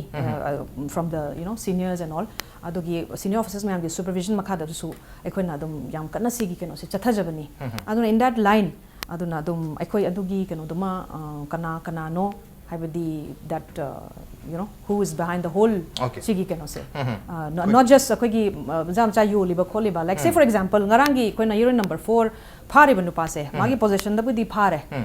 from the you know seniors and all. ꯑꯗꯨꯒꯤ senior officers ꯃꯌꯥꯝꯒꯤ supervision ꯃꯈꯥꯗꯁꯨ ꯑꯩꯈꯣꯏꯅ ꯑꯗꯨꯝ ꯌꯥꯝ ꯀꯟꯅ ꯁꯤꯒꯤ ꯀꯩꯅꯣꯁꯦ ꯆꯠꯊꯖꯕꯅꯤ. ꯑꯗꯨꯅ in that line ꯑꯗꯨꯅ ꯑꯗꯨꯝ ꯑꯩꯈꯣꯏ ꯑꯗꯨꯒꯤ ꯀꯩꯅꯣꯗꯨꯃ ꯀꯅꯥ ꯀꯅꯥꯅꯣ ꯍꯥꯏꯕꯗꯤ that you know who is behind the whole Okay. ꯁꯤꯒꯤ ꯀꯩꯅꯣꯁꯦ. Mhm. Uh, no- not just ꯑꯩꯈꯣꯏꯒꯤ uh, ꯃꯆꯥ ꯃꯆꯥ ꯌꯣꯜꯂꯤꯕ ꯈꯣꯠꯂꯤꯕ, like say for example ꯉꯔꯥꯡꯒꯤ ꯑꯩꯈꯣꯏꯅ hero number four ꯐꯥꯔꯤꯕ ꯅꯨꯄꯥꯁꯦ ꯃꯥꯒꯤ positionꯗꯕꯨꯗꯤ ꯐꯥꯔꯦ. ꯎꯝ.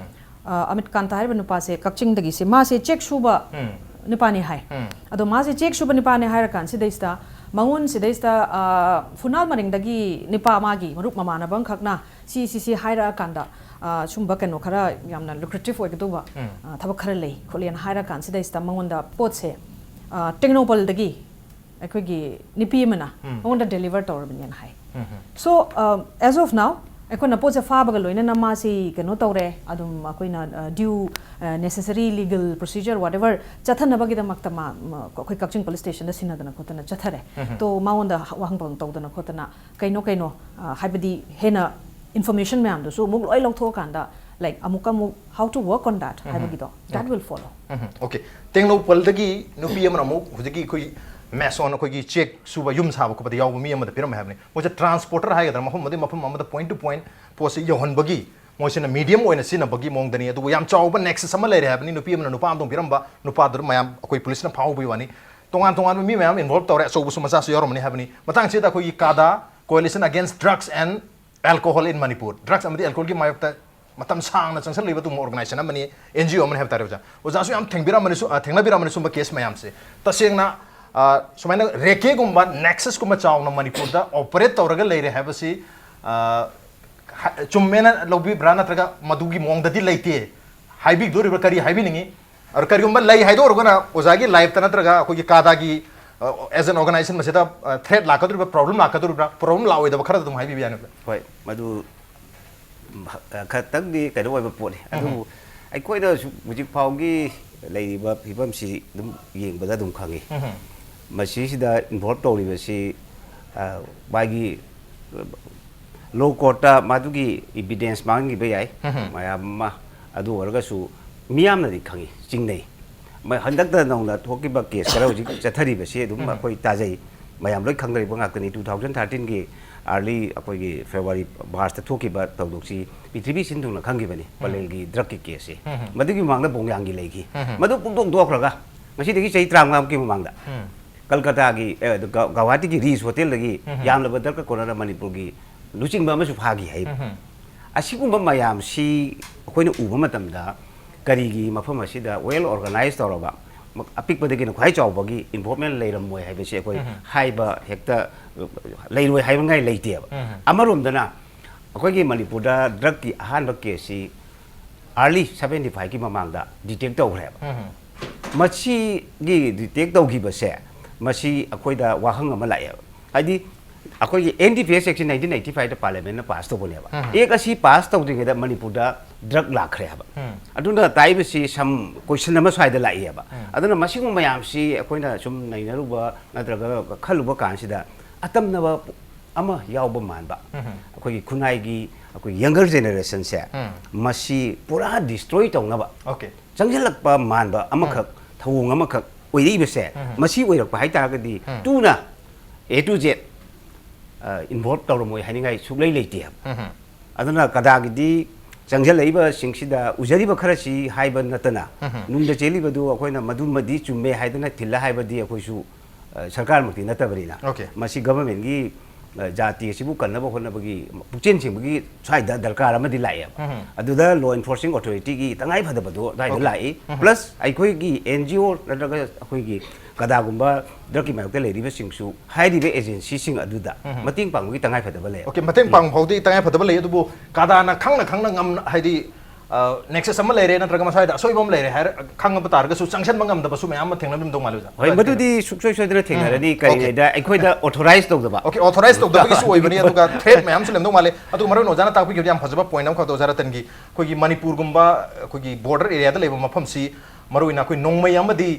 Uh, ꯑꯃꯤꯠ ꯀꯥꯟꯇ ꯍꯥꯏꯔꯤꯕ ꯅꯨꯄꯥꯁꯦ ꯀꯛꯆꯤꯡꯗꯒꯤꯁꯦ, ꯃꯥꯁꯦ ꯆꯦꯛ ꯁꯨꯕ ꯎꯝ. ꯅꯨꯄꯥꯅꯤ ꯍꯥꯏ. ꯎꯝ. ꯑꯗꯣ ꯃꯥꯁꯦ ꯆꯦꯛ ꯁꯨꯕ ꯅꯨꯄꯥꯅꯦ ꯍꯥꯏꯔ ꯀꯥꯟꯁꯤꯗꯩꯁꯤꯗ ꯃꯉꯣꯟ ꯁꯤꯗꯩꯁꯤꯗ ꯐꯨꯅꯥꯜ ꯃꯔꯤꯡꯗꯒꯤ ꯅꯨꯄꯥ ꯃꯥꯒꯤ ꯃꯔꯨꯞ ꯃꯃꯥꯟꯅꯕ ꯑꯃꯈꯛꯅ ꯁꯤ ꯁꯤ ꯁꯤ ꯍꯥꯏꯔꯛꯑꯀꯥꯟꯗ ꯁꯨꯝꯕ ꯀꯩꯅꯣ ꯈꯔ ꯌꯥꯝꯅ lucrative ꯑꯣꯏꯒꯗꯧꯕ ꯎꯝ. ꯊꯕꯛ ꯈꯔ ꯂꯩ ꯈꯣꯠꯂꯦꯅ ꯍꯥꯏꯔ ꯀꯥꯟꯁꯤꯗꯩꯁꯤꯗ ꯃꯉꯣꯟꯗ ꯄꯣꯠꯁꯦ ꯇꯦꯡꯅꯧꯄꯜꯗꯒꯤ ꯑꯩꯈꯣꯏꯒꯤ ꯅꯨꯄꯤ ꯑꯃꯅ ꯎꯝ. ꯃꯉꯣꯟꯗ deliver ꯇꯧꯔꯕꯅꯦꯅ high. Um. So uh, as of now ꯑꯩꯈꯣꯏꯅ ꯄꯣꯠꯁꯦ ꯐꯥꯕꯒ ꯂꯣꯏꯅꯅ ꯃꯥꯁꯤ ꯀꯩꯅꯣ ꯇꯧꯔꯦ, ꯑꯗꯨꯝ ꯑꯩꯈꯣꯏꯅ due necessary legal procedure whatever ꯆꯠꯊꯅꯕꯒꯤꯗꯃꯛꯇ ꯃꯥ ꯑꯩꯈꯣꯏ ꯀꯛꯆꯤꯡ police stationꯗ ꯁꯤꯟꯅꯗꯅ ꯈꯣꯠꯇꯅ ꯆꯠꯊꯔꯦ. ꯎꯝ. ꯇꯣ ꯃꯉꯣꯟꯗ ꯋꯥꯍꯪ ꯄꯥꯎꯍꯪ ꯇꯧꯗꯅ ꯈꯣꯠꯇꯅ ꯀꯩꯅꯣ ꯀꯩꯅꯣ ꯍꯥꯏꯕꯗꯤ ꯍꯦꯟꯅ information ꯃꯌꯥꯝꯗꯨꯁꯨ ꯑꯃꯨꯛ ꯂꯣꯏ ꯂꯧꯊꯣꯛꯑꯀꯥꯟꯗ, like ꯑꯃꯨꯛꯀ ꯑꯃꯨꯛ how to work on that ꯍꯥꯏꯕꯒꯤꯗꯣ that will follow. Okay. ꯇꯦꯡꯅꯧꯄꯜꯗꯒꯤ ꯅꯨꯄꯤ ꯑꯃꯅ ꯑꯃꯨꯛ ꯍꯧꯖꯤꯛꯀꯤ ꯑꯩꯈꯣꯏ mason ꯑꯩꯈꯣꯏꯒꯤ ꯆꯦꯛ ꯁꯨꯕ ꯌꯨꯝ ꯁꯥꯕ ꯈꯣꯠꯄꯗ ꯌꯥꯎꯕ ꯃꯤ ꯑꯃꯗ ꯄꯤꯔꯝꯃꯦ ꯍꯥꯏꯕꯅꯤ. ꯃꯣꯏꯁꯦ transporter ꯍꯥꯏꯒꯗ꯭ꯔꯥ, ꯃꯐꯝ ꯑꯃꯗꯒꯤ ꯃꯐꯝ ꯑꯃꯗ point to point ꯄꯣꯠꯁꯦ ꯌꯧꯍꯟꯕꯒꯤ ꯃꯣꯏꯁꯤꯅ medium ꯑꯣꯏꯅ ꯁꯤꯖꯤꯟꯅꯕꯒꯤ ꯃꯑꯣꯡꯗꯅꯤ. ꯑꯗꯨꯕꯨ ꯌꯥꯝ ꯆꯥꯎꯕ nexus ꯑꯃ ꯂꯩꯔꯦ ꯍꯥꯏꯕꯅꯤ. ꯅꯨꯄꯤ ꯑꯃꯅ ꯅꯨꯄꯥ ꯑꯃꯗ ꯄꯤꯔꯝꯕ, ꯅꯨꯄꯥꯗꯨꯗ ꯃꯌꯥꯝ ꯑꯩꯈꯣꯏ policeꯅ ꯐꯥꯍꯧꯕꯒꯤ ꯋꯥꯅꯤ. ꯇꯣꯉꯥꯟ ꯇꯣꯉꯥꯟꯕ ꯃꯤ ꯃꯌꯥꯝ involve ꯇꯧꯔꯦ, ꯑꯆꯧꯕꯁꯨ ꯃꯆꯥꯁꯨ ꯌꯥꯎꯔꯝꯃꯅꯤ ꯍꯥꯏꯕꯅꯤ. ꯃꯇꯥꯡꯁꯤꯗ ꯑꯩꯈꯣꯏꯒꯤ ꯀꯥꯗꯥ, Coalition Against Drugs and Alcohol in Manipur, drugs ꯑꯃꯗꯤ alcoholꯒꯤ ꯃꯥꯌꯣꯛꯇ ꯃꯇꯝ ꯁꯥꯡꯅ ꯆꯪꯁꯤꯜꯂꯛꯂꯤꯕ ꯑꯗꯨꯒꯨꯝꯕ organization ꯑꯃꯅꯤ, NGO ꯑꯃꯅꯤ ꯍꯥꯏꯕ ꯇꯥꯔꯦ ꯑꯣꯖꯥ. ꯑꯣꯖꯥꯁꯨ ꯌꯥꯝ ꯊꯦꯡꯕꯤꯔꯝꯃꯅꯤ, ꯁꯨ- ꯑ, ꯊꯦꯡꯅꯕꯤꯔꯝꯃꯅꯤ ꯁꯨꯝꯕ case ꯃꯌꯥꯝꯁꯦ. ꯇꯁꯦꯡꯅ ꯑ, ꯁꯨꯃꯥꯏꯅ ꯔꯦꯀꯦꯒꯨꯝꯕ nexusꯀꯨꯝꯕ ꯆꯥꯎꯅ ꯃꯅꯤꯄꯨꯔꯗ operate ꯇꯧꯔꯒ ꯂꯩꯔꯦ ꯍꯥꯏꯕꯁꯤ ꯑ, ꯍ- ꯆꯨꯝꯃꯦꯅ ꯂꯧꯕꯤꯕ꯭ꯔꯥ, ꯅꯠꯇ꯭ꯔꯒ ꯃꯗꯨꯒꯤ ꯃꯑꯣꯡꯗꯗꯤ ꯂꯩꯇꯦ ꯍꯥꯏꯕꯤꯗꯣꯔꯤꯕ꯭ꯔꯥ, ꯀꯔꯤ ꯍꯥꯏꯕꯤꯅꯤꯡꯉꯤ? ꯑꯗꯣ ꯀꯔꯤꯒꯨꯝꯕ ꯂꯩ ꯍꯥꯏꯗꯣꯛꯎꯔꯒꯅ ꯑꯣꯖꯥꯒꯤ lifeꯇ ꯅꯠꯇ꯭ꯔꯒ ꯑꯩꯈꯣꯏꯒꯤ ꯀꯥꯗꯥꯒꯤ ꯑ, as an organization ꯃꯁꯤꯗ ꯑ, threat ꯂꯥꯛꯀꯗꯧꯔꯤꯕ꯭ꯔꯥ, problem ꯂꯥꯛꯀꯗꯧꯔꯤꯕ꯭ꯔꯥ, problem ꯂꯥꯛꯑꯣꯏꯗꯕ ꯈꯔ ꯑꯗꯨꯝ ꯍꯥꯏꯕꯤꯕ ꯌꯥꯅꯤꯕ꯭ꯔꯥ? ꯍꯣꯏ, ꯃꯗꯨ ꯈꯔꯇꯪꯗꯤ ꯀꯩꯅꯣ ꯑꯣꯏꯕ ꯄꯣꯠꯅꯤ꯫ ꯑꯗꯨꯕꯨ ꯑꯩꯈꯣꯏꯅ ꯍꯧꯖꯤꯛ ꯐꯥꯎꯒꯤ ꯂꯩꯔꯤꯕ ꯐꯤꯕꯝꯁꯤ ꯑꯗꯨꯝ ꯌꯦꯡꯕꯗ ꯑꯗꯨꯝ ꯈꯪꯉꯤ꯫ ꯃꯁꯤꯁꯤꯗ involve ꯇꯧꯔꯤꯕꯁꯤ ꯑ, ꯃꯥꯒꯤ ꯂꯣ ꯀꯣꯔꯠꯇ ꯃꯗꯨꯒꯤ ꯏꯕꯤꯗꯦꯟꯁ ꯃꯥꯡꯈꯤꯕ ꯌꯥꯏ꯫ ꯎꯝ꯫ ꯃꯌꯥꯝ ꯑꯃ꯫ ꯑꯗꯨ ꯑꯣꯏꯔꯒꯁꯨ ꯃꯤꯌꯥꯝꯅꯗꯤ ꯈꯪꯉꯤ, ꯆꯤꯡꯅꯩ꯫ ꯃ-, ꯍꯟꯗꯛꯇ ꯅꯧꯅ ꯊꯣꯛꯈꯤꯕ ꯀꯦꯁ ꯈꯔ ꯍꯧꯖꯤꯛ ꯆꯠꯊꯔꯤꯕꯁꯤ ꯑꯗꯨꯝ ꯎꯝ꯫ ꯑꯩꯈꯣꯏ ꯇꯥꯖꯩ, ꯃꯌꯥꯝ ꯂꯣꯏ ꯈꯪꯅꯔꯤꯕ ꯉꯥꯛꯇꯅꯤ꯫ Two thousand thirteen-ꯒꯤ early, ꯑꯩꯈꯣꯏꯒꯤ February, March-ꯇ ꯊꯣꯛꯈꯤꯕ ꯊꯧꯗꯣꯛꯁꯤ ꯄ꯭ꯔꯤꯊꯤꯕꯤ ꯁꯤꯟ ꯊꯨꯡꯅ ꯈꯪꯈꯤꯕꯅꯤ, ꯎꯝ꯫ ꯄꯂꯦꯜꯒꯤ ꯗ꯭ꯔꯒꯀꯤ ꯀꯦꯁꯁꯤ꯫ ꯎꯝ꯫ ꯃꯗꯨꯒꯤ ꯃꯃꯥꯡꯗ ꯕꯣꯡꯌꯥꯡꯒꯤ ꯂꯩꯈꯤ꯫ ꯎꯝ꯫ ꯃꯗꯨ ꯄꯨꯡꯇꯣꯛ ꯇꯣꯛꯈ꯭ꯔꯒ ꯉꯁꯤꯗꯒꯤ ꯆꯍꯤ ꯇꯔꯥꯃꯉꯥꯃꯨꯛꯀꯤ ꯃꯃꯥꯡꯗ ꯎꯝ꯫ ꯀꯜꯀꯇꯥꯒꯤ, ꯑꯦ, ꯒ-, ꯒꯧꯍꯥꯇꯤꯒꯤ ꯔꯤꯁ ꯍꯣꯇꯦꯜꯗꯒꯤ ꯎꯝ꯫ ꯌꯥꯝꯂꯕ ꯗ꯭ꯔꯒꯀ ꯀꯣꯟꯅꯅ ꯃꯅꯤꯄꯨꯔꯒꯤ ꯂꯨꯆꯤꯡꯕ ꯑꯃꯁꯨ ꯐꯥꯈꯤ ꯍꯥꯏꯕ꯫ ꯎꯝ꯫ ꯑꯁꯤꯒꯨꯝꯕ ꯃꯌꯥꯝꯁꯤ ꯑꯩꯈꯣꯏꯅ ꯎꯕ ꯃꯇꯝꯗ ꯀꯔꯤꯒꯤ ꯃꯐꯝ ꯑꯁꯤꯗ well organized ꯇꯧꯔꯕ, ꯃ-, ꯑꯄꯤꯛꯄꯗꯒꯤꯅ ꯈ꯭ꯋꯥꯏ ꯆꯥꯎꯕꯒꯤ involvement ꯂꯩꯔꯝꯃꯣꯏ ꯍꯥꯏꯕꯁꯤ ꯑꯩꯈꯣꯏ ꯎꯝ꯫ ꯍꯥꯏꯕ ꯍꯦꯛꯇ ꯂꯩꯔꯣꯏ ꯍꯥꯏꯕꯉꯥꯏ ꯂꯩꯇꯦꯕ꯫ ꯎꯝ꯫ ꯑꯃꯔꯣꯝꯗꯅ ꯑꯩꯈꯣꯏꯒꯤ ꯃꯅꯤꯄꯨꯔꯗ ꯗ꯭ꯔꯒꯀꯤ ꯑꯍꯥꯟꯕ ꯀꯦꯁꯁꯤ early seventy five-ꯀꯤ ꯃꯃꯥꯡꯗ detect ꯇꯧꯈ꯭ꯔꯦꯕ꯫ ꯎꯝ꯫ ꯃꯁꯤꯒꯤ detect ꯇꯧꯈꯤꯕꯁꯦ, ꯃꯁꯤ ꯑꯩꯈꯣꯏꯗ ꯋꯥꯍꯪ ꯑꯃ ꯂꯥꯛꯑꯦꯕ꯫ ꯍꯥꯏꯗꯤ, ꯑꯩꯈꯣꯏꯒꯤ N D P S Act-ꯁꯤ nineteen eighty five-ꯇ Parliament-ꯅ pass ꯇꯧꯕꯅꯦꯕ꯫ ꯎꯝ꯫ Act ꯑꯁꯤ pass ꯇꯧꯗ꯭ꯔꯤꯉꯩꯗ ꯃꯅꯤꯄꯨꯔꯗ ꯗ꯭ꯔꯒ ꯂꯥꯛꯈ꯭ꯔꯦ ꯍꯥꯏꯕ꯫ ꯎꯝ꯫ ꯑꯗꯨꯅ ꯇꯥꯛꯏꯕꯁꯤ some question ꯑꯃ ꯁ꯭ꯋꯥꯏꯗ ꯂꯥꯛꯏꯑꯕ꯫ ꯎꯝ꯫ ꯑꯗꯨꯅ ꯃꯁꯤꯒꯨꯝꯕ ꯃꯌꯥꯝꯁꯤ ꯑꯩꯈꯣꯏꯅ ꯁꯨꯝ ꯅꯩꯅꯔꯨꯕ ꯅꯠꯇ꯭ꯔꯒ ꯈꯜꯂꯨꯕ ꯀꯥꯟꯁꯤꯗ ꯑꯇꯝꯅꯕ ꯑꯃ ꯌꯥꯎꯕ ꯃꯥꯟꯕ꯫ ꯎꯝ꯫ ꯑꯩꯈꯣꯏꯒꯤ ꯈꯨꯟꯅꯥꯏꯒꯤ, ꯑꯩꯈꯣꯏ younger generation-ꯁꯦ ꯎꯝ꯫ ꯃꯁꯤ ꯄꯨꯔꯥ destroy ꯇꯧꯅꯕ ꯑꯣꯀꯦ꯫ ꯆꯪꯁꯤꯜꯂꯛꯄ ꯃꯥꯟꯕ ꯑꯃꯈꯛ, ꯎꯝ꯫ ꯊꯧꯑꯣꯡ ꯑꯃꯈꯛ ꯑꯣꯏꯔꯛꯏꯕꯁꯦ, ꯎꯝ꯫ ꯃꯁꯤ ꯑꯣꯏꯔꯛꯄ ꯍꯥꯏꯇꯥꯔꯒꯗꯤ ꯎꯝ꯫ ꯇꯨꯅ A to Z, ꯑ, involve ꯇꯧꯔꯝꯃꯣꯏ ꯍꯥꯏꯅꯤꯡꯉꯥꯏ ꯁꯨꯛꯂꯩ ꯂꯩꯇꯦ ꯍꯥꯏꯕ꯫ ꯎꯝ꯫ ꯑꯗꯨꯅ ꯀꯗꯥꯒꯤꯗꯤ ꯆꯪꯁꯤꯜꯂꯛꯏꯕꯁꯤꯡꯁꯤꯗ ꯎꯖꯔꯤꯕ ꯈꯔꯁꯤ ꯍꯥꯏꯕ ꯅꯠꯇꯅ, ꯎꯝ꯫ ꯅꯨꯡꯗ ꯆꯦꯜꯂꯤꯕꯗꯨ ꯑꯩꯈꯣꯏꯅ ꯃꯗꯨꯃꯗꯤ ꯆꯨꯝꯃꯦ ꯍꯥꯏꯗꯅ ꯊꯤꯜꯂ ꯍꯥꯏꯕꯗꯤ ꯑꯩꯈꯣꯏꯁꯨ, ꯑ, ꯁꯔꯀꯥꯔꯃꯛꯇꯤ ꯅꯠꯇꯕꯅꯤꯅ꯫ ꯑꯣꯀꯦ꯫ ꯃꯁꯤ government-ꯒꯤ, ꯑ, ꯖꯥꯇꯤ ꯑꯁꯤꯕꯨ ꯀꯟꯅꯕ ꯍꯣꯠꯅꯕꯒꯤ ꯄꯨꯛꯆꯦꯜ ꯁꯦꯡꯕꯒꯤ ꯁ꯭ꯋꯥꯏꯗ ꯗꯔꯀꯥꯔ ꯑꯃꯗꯤ ꯂꯥꯛꯑꯦꯕ꯫ ꯎꯝ꯫ ꯑꯗꯨꯗ law enforcing authority-ꯒꯤ ꯇꯉꯥꯏ ꯐꯗꯕꯗꯣ ꯑꯗꯨꯋꯥꯏꯗ ꯑꯣꯀꯦ꯫ ꯂꯥꯛꯏ꯫ ꯎꯝ꯫ Plus ꯑꯩꯈꯣꯏꯒꯤ N G O ꯅꯠꯇ꯭ꯔꯒ ꯑꯩꯈꯣꯏꯒꯤ ꯀꯗꯥꯒꯨꯝꯕ ꯗ꯭ꯔꯒꯀꯤ ꯃꯥꯌꯣꯛꯇ ꯂꯩꯔꯤꯕꯁꯤꯡꯁꯨ ꯍꯥꯏꯔꯤꯕ agency-ꯁꯤꯡ ꯑꯗꯨꯗ ꯎꯝ꯫ ꯃꯇꯦꯡ ꯄꯥꯡꯕꯒꯤ ꯇꯉꯥꯏ ꯐꯗꯕ ꯂꯩ꯫ ꯑꯣꯀꯦ, ꯃꯇꯦꯡ ꯎꯝ꯫ ꯄꯥꯡꯕ ꯐꯥꯎꯗꯤ ꯇꯉꯥꯏ ꯐꯗꯕ ꯂꯩ, ꯑꯗꯨꯕꯨ ꯀꯗꯥꯅ ꯈꯪꯅ ꯈꯪꯅ ꯉꯝꯅ, ꯍꯥꯏꯗꯤ, ꯑ, nexus ꯑꯃ ꯂꯩꯔꯦ ꯅꯠꯇ꯭ꯔꯒ ꯃꯁ꯭ꯋꯥꯏꯗ ꯑꯁꯣꯏꯕ ꯑꯃ ꯂꯩꯔꯦ ꯍꯥꯏꯔ ꯈꯪꯉꯕ ꯇꯥꯔꯒꯁꯨ ꯆꯪꯁꯤꯟꯕ ꯉꯝꯗꯕꯁꯨ ꯃꯌꯥꯝ ꯑꯃ ꯊꯦꯡꯅꯕꯝꯗꯧ ꯃꯥꯜꯂꯤ, ꯑꯣꯖꯥ꯫ ꯍꯣꯏ, ꯃꯗꯨꯗꯤ ꯁꯨꯡꯁꯣꯏ ꯁꯣꯏꯗꯅ ꯊꯦꯡꯅꯔꯅꯤ꯫ ꯎꯝ꯫ ꯀꯔꯤꯒꯤꯅꯣꯗ ꯑꯣꯀꯦ꯫ ꯑꯩꯈꯣꯏꯗ authorize ꯇꯧꯗꯕ꯫ ꯑꯣꯀꯦ, authorize ꯇꯧꯗꯕꯒꯤꯁꯨ ꯑꯣꯏꯕꯅꯤ, ꯑꯗꯨꯒ threat ꯃꯌꯥꯝꯁꯨ ꯂꯩꯔꯝꯗꯧ ꯃꯥꯜꯂꯦ꯫ ꯑꯗꯨꯒ ꯃꯔꯨ ꯑꯣꯏꯅ ꯑꯣꯖꯥꯅ ꯇꯥꯛꯄꯤꯈꯤꯕꯗꯤ ꯌꯥꯝ ꯐꯖꯕ point ꯑꯃꯈꯛꯇ, ꯑꯣꯖꯥ ꯔꯇꯟꯒꯤ, ꯑꯩꯈꯣꯏꯒꯤ ꯃꯅꯤꯄꯨꯔꯒꯨꯝꯕ ꯑꯩꯈꯣꯏꯒꯤ border area-ꯗ ꯂꯩꯕ ꯃꯐꯝꯁꯤ ꯃꯔꯨ ꯑꯣꯏꯅ ꯑꯩꯈꯣꯏ ꯅꯣꯡꯃꯩ ꯑꯃꯗꯤ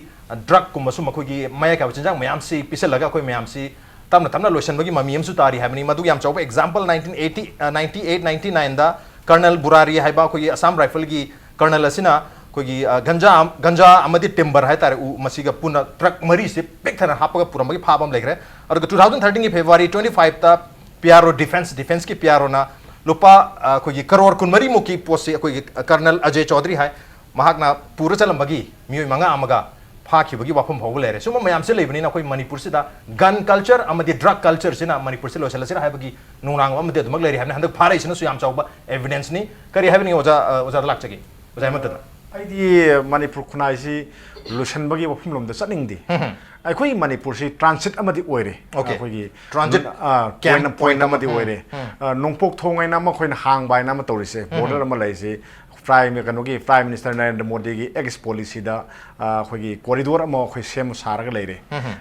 drug-ꯀꯨꯝꯕ ꯁꯨꯝ ꯑꯩꯈꯣꯏꯒꯤ ꯃꯌꯥꯏ ꯀꯥꯏꯕ ꯆꯤꯟꯖꯥꯛ ꯃꯌꯥꯝꯁꯤ ꯄꯤꯁꯜꯂꯒ ꯑꯩꯈꯣꯏ ꯃꯌꯥꯝꯁꯤ ꯇꯞꯅ ꯇꯞꯅ ꯂꯣꯏꯁꯤꯟꯕꯒꯤ ꯃꯃꯤ ꯑꯃꯁꯨ ꯇꯥꯔꯤ ꯍꯥꯏꯕꯅꯤ꯫ ꯃꯗꯨꯒꯤ ꯌꯥꯝ ꯆꯥꯎꯕ example nineteen eighty, ninety eight, ninety ꯅꯥꯏꯟꯗ ꯀꯔꯅꯜ ꯕꯨꯔꯥꯔꯤ ꯍꯥꯏꯕ ꯑꯩꯈꯣꯏꯒꯤ ꯑꯁꯥꯝ ꯔꯥꯏꯐꯜꯒꯤ ꯀꯔꯅꯜ ꯑꯁꯤꯅ ꯑꯩꯈꯣꯏꯒꯤ, ꯑ, ꯒꯟꯖꯥ, ꯒꯟꯖꯥ ꯑꯃꯗꯤ ꯇꯤꯝꯕꯔ ꯍꯥꯏꯇꯥꯔꯦ, ꯎ ꯃꯁꯤꯒ ꯄꯨꯟꯅ ꯇ꯭ꯔꯛ ꯃꯔꯤꯁꯤ ꯄꯤꯛ ꯊꯟꯅ ꯍꯥꯞꯄꯒ ꯄꯨꯔꯝꯕꯒꯤ ꯐꯥꯕ ꯑꯃ ꯂꯩꯈ꯭ꯔꯦ꯫ ꯑꯗꯨꯒ two thousand thirteenꯒꯤ February twenty fiveꯇ ꯄꯤ ꯑꯥꯔ ꯑꯣ ꯗꯤꯐꯦꯟꯁ, ꯗꯤꯐꯦꯟꯁꯀꯤ ꯄꯤ ꯑꯥꯔ ꯑꯣꯅ ꯂꯨꯄꯥ, ꯑ, ꯑꯩꯈꯣꯏꯒꯤ ꯀꯔꯣꯔ ꯀꯨꯟꯃꯔꯤꯃꯨꯛꯀꯤ ꯄꯣꯠꯁꯤ ꯑꯩꯈꯣꯏꯒꯤ ꯀꯔꯅꯜ ꯑꯖꯦ ꯆꯧꯙꯔꯤ ꯍꯥꯏ, ꯃꯍꯥꯛꯅ ꯄꯨꯔ ꯆꯠꯂꯝꯕꯒꯤ ꯃꯤꯑꯣꯏ ꯃꯉꯥ ꯑꯃꯒ ꯐꯥꯈꯤꯕꯒꯤ ꯋꯥꯐꯝ ꯐꯥꯎꯕ ꯂꯩꯔꯦ꯫ ꯁꯨꯝꯕ ꯃꯌꯥꯝꯁꯦ ꯂꯩꯕꯅꯤꯅ ꯑꯩꯈꯣꯏ ꯃꯅꯤꯄꯨꯔꯁꯤꯗ gun culture ꯑꯃꯗꯤ drug cultureꯁꯤꯅ ꯃꯅꯤꯄꯨꯔꯁꯦ ꯂꯣꯏꯁꯤꯜꯂꯁꯤꯔꯥ ꯍꯥꯏꯕꯒꯤ ꯅꯨꯡꯅꯥꯡꯕ ꯑꯃꯗꯤ ꯑꯗꯨꯃꯛ ꯂꯩꯔꯤ ꯍꯥꯏꯕꯅꯤ꯫ ꯍꯟꯗꯛ ꯐꯥꯔꯛꯏꯁꯤꯅꯁꯨ ꯌꯥꯝ ꯆꯥꯎꯕ evidenceꯅꯤ꯫ ꯀꯔꯤ ꯍꯥꯏꯕꯅꯤ ꯑꯣꯖꯥ, ꯑ, ꯑꯣꯖꯥꯗ ꯂꯥꯛꯆꯒꯦ, ꯑꯣꯖꯥ ꯍꯦꯃꯟꯇꯗ꯫ ꯑꯩꯗꯤ ꯃꯅꯤꯄꯨꯔ ꯈꯨꯟꯅꯥꯏꯁꯤ ꯂꯣꯏꯁꯤꯟꯕꯒꯤ ꯋꯥꯐꯝꯂꯣꯝꯗ ꯆꯠꯅꯤꯡꯗꯦ꯫ ꯑꯩꯈꯣꯏ ꯃꯅꯤꯄꯨꯔꯁꯤ transit ꯑꯃꯗꯤ ꯑꯣꯏꯔꯦ꯫ Okay. ꯑꯩꯈꯣꯏꯒꯤ Transit ꯑ, camp point, point ꯑꯃꯗꯤ ꯑꯃ꯫ ꯑꯣꯏꯔꯦ꯫ ꯑ, ꯅꯣꯡꯄꯣꯛ ꯊꯣꯡ ꯍꯥꯏꯅ ꯑꯃ ꯑꯩꯈꯣꯏꯅ ꯍꯥꯡꯕ ꯍꯥꯏꯅ ꯑꯃ ꯇꯧꯔꯤꯁꯦ, border ꯑꯃ ꯂꯩꯔꯤꯁꯦ꯫ Prime, ꯀꯩꯅꯣꯒꯤ Prime Minister ꯅꯔꯦꯟꯗ꯭ꯔ ꯃꯣꯗꯤꯒꯤ ex policyꯗ, ꯑ, ꯑꯩꯈꯣꯏꯒꯤ corridor ꯑꯃ ꯑꯩꯈꯣꯏ ꯁꯦꯝ ꯁꯥꯔꯒ ꯂꯩꯔꯦ꯫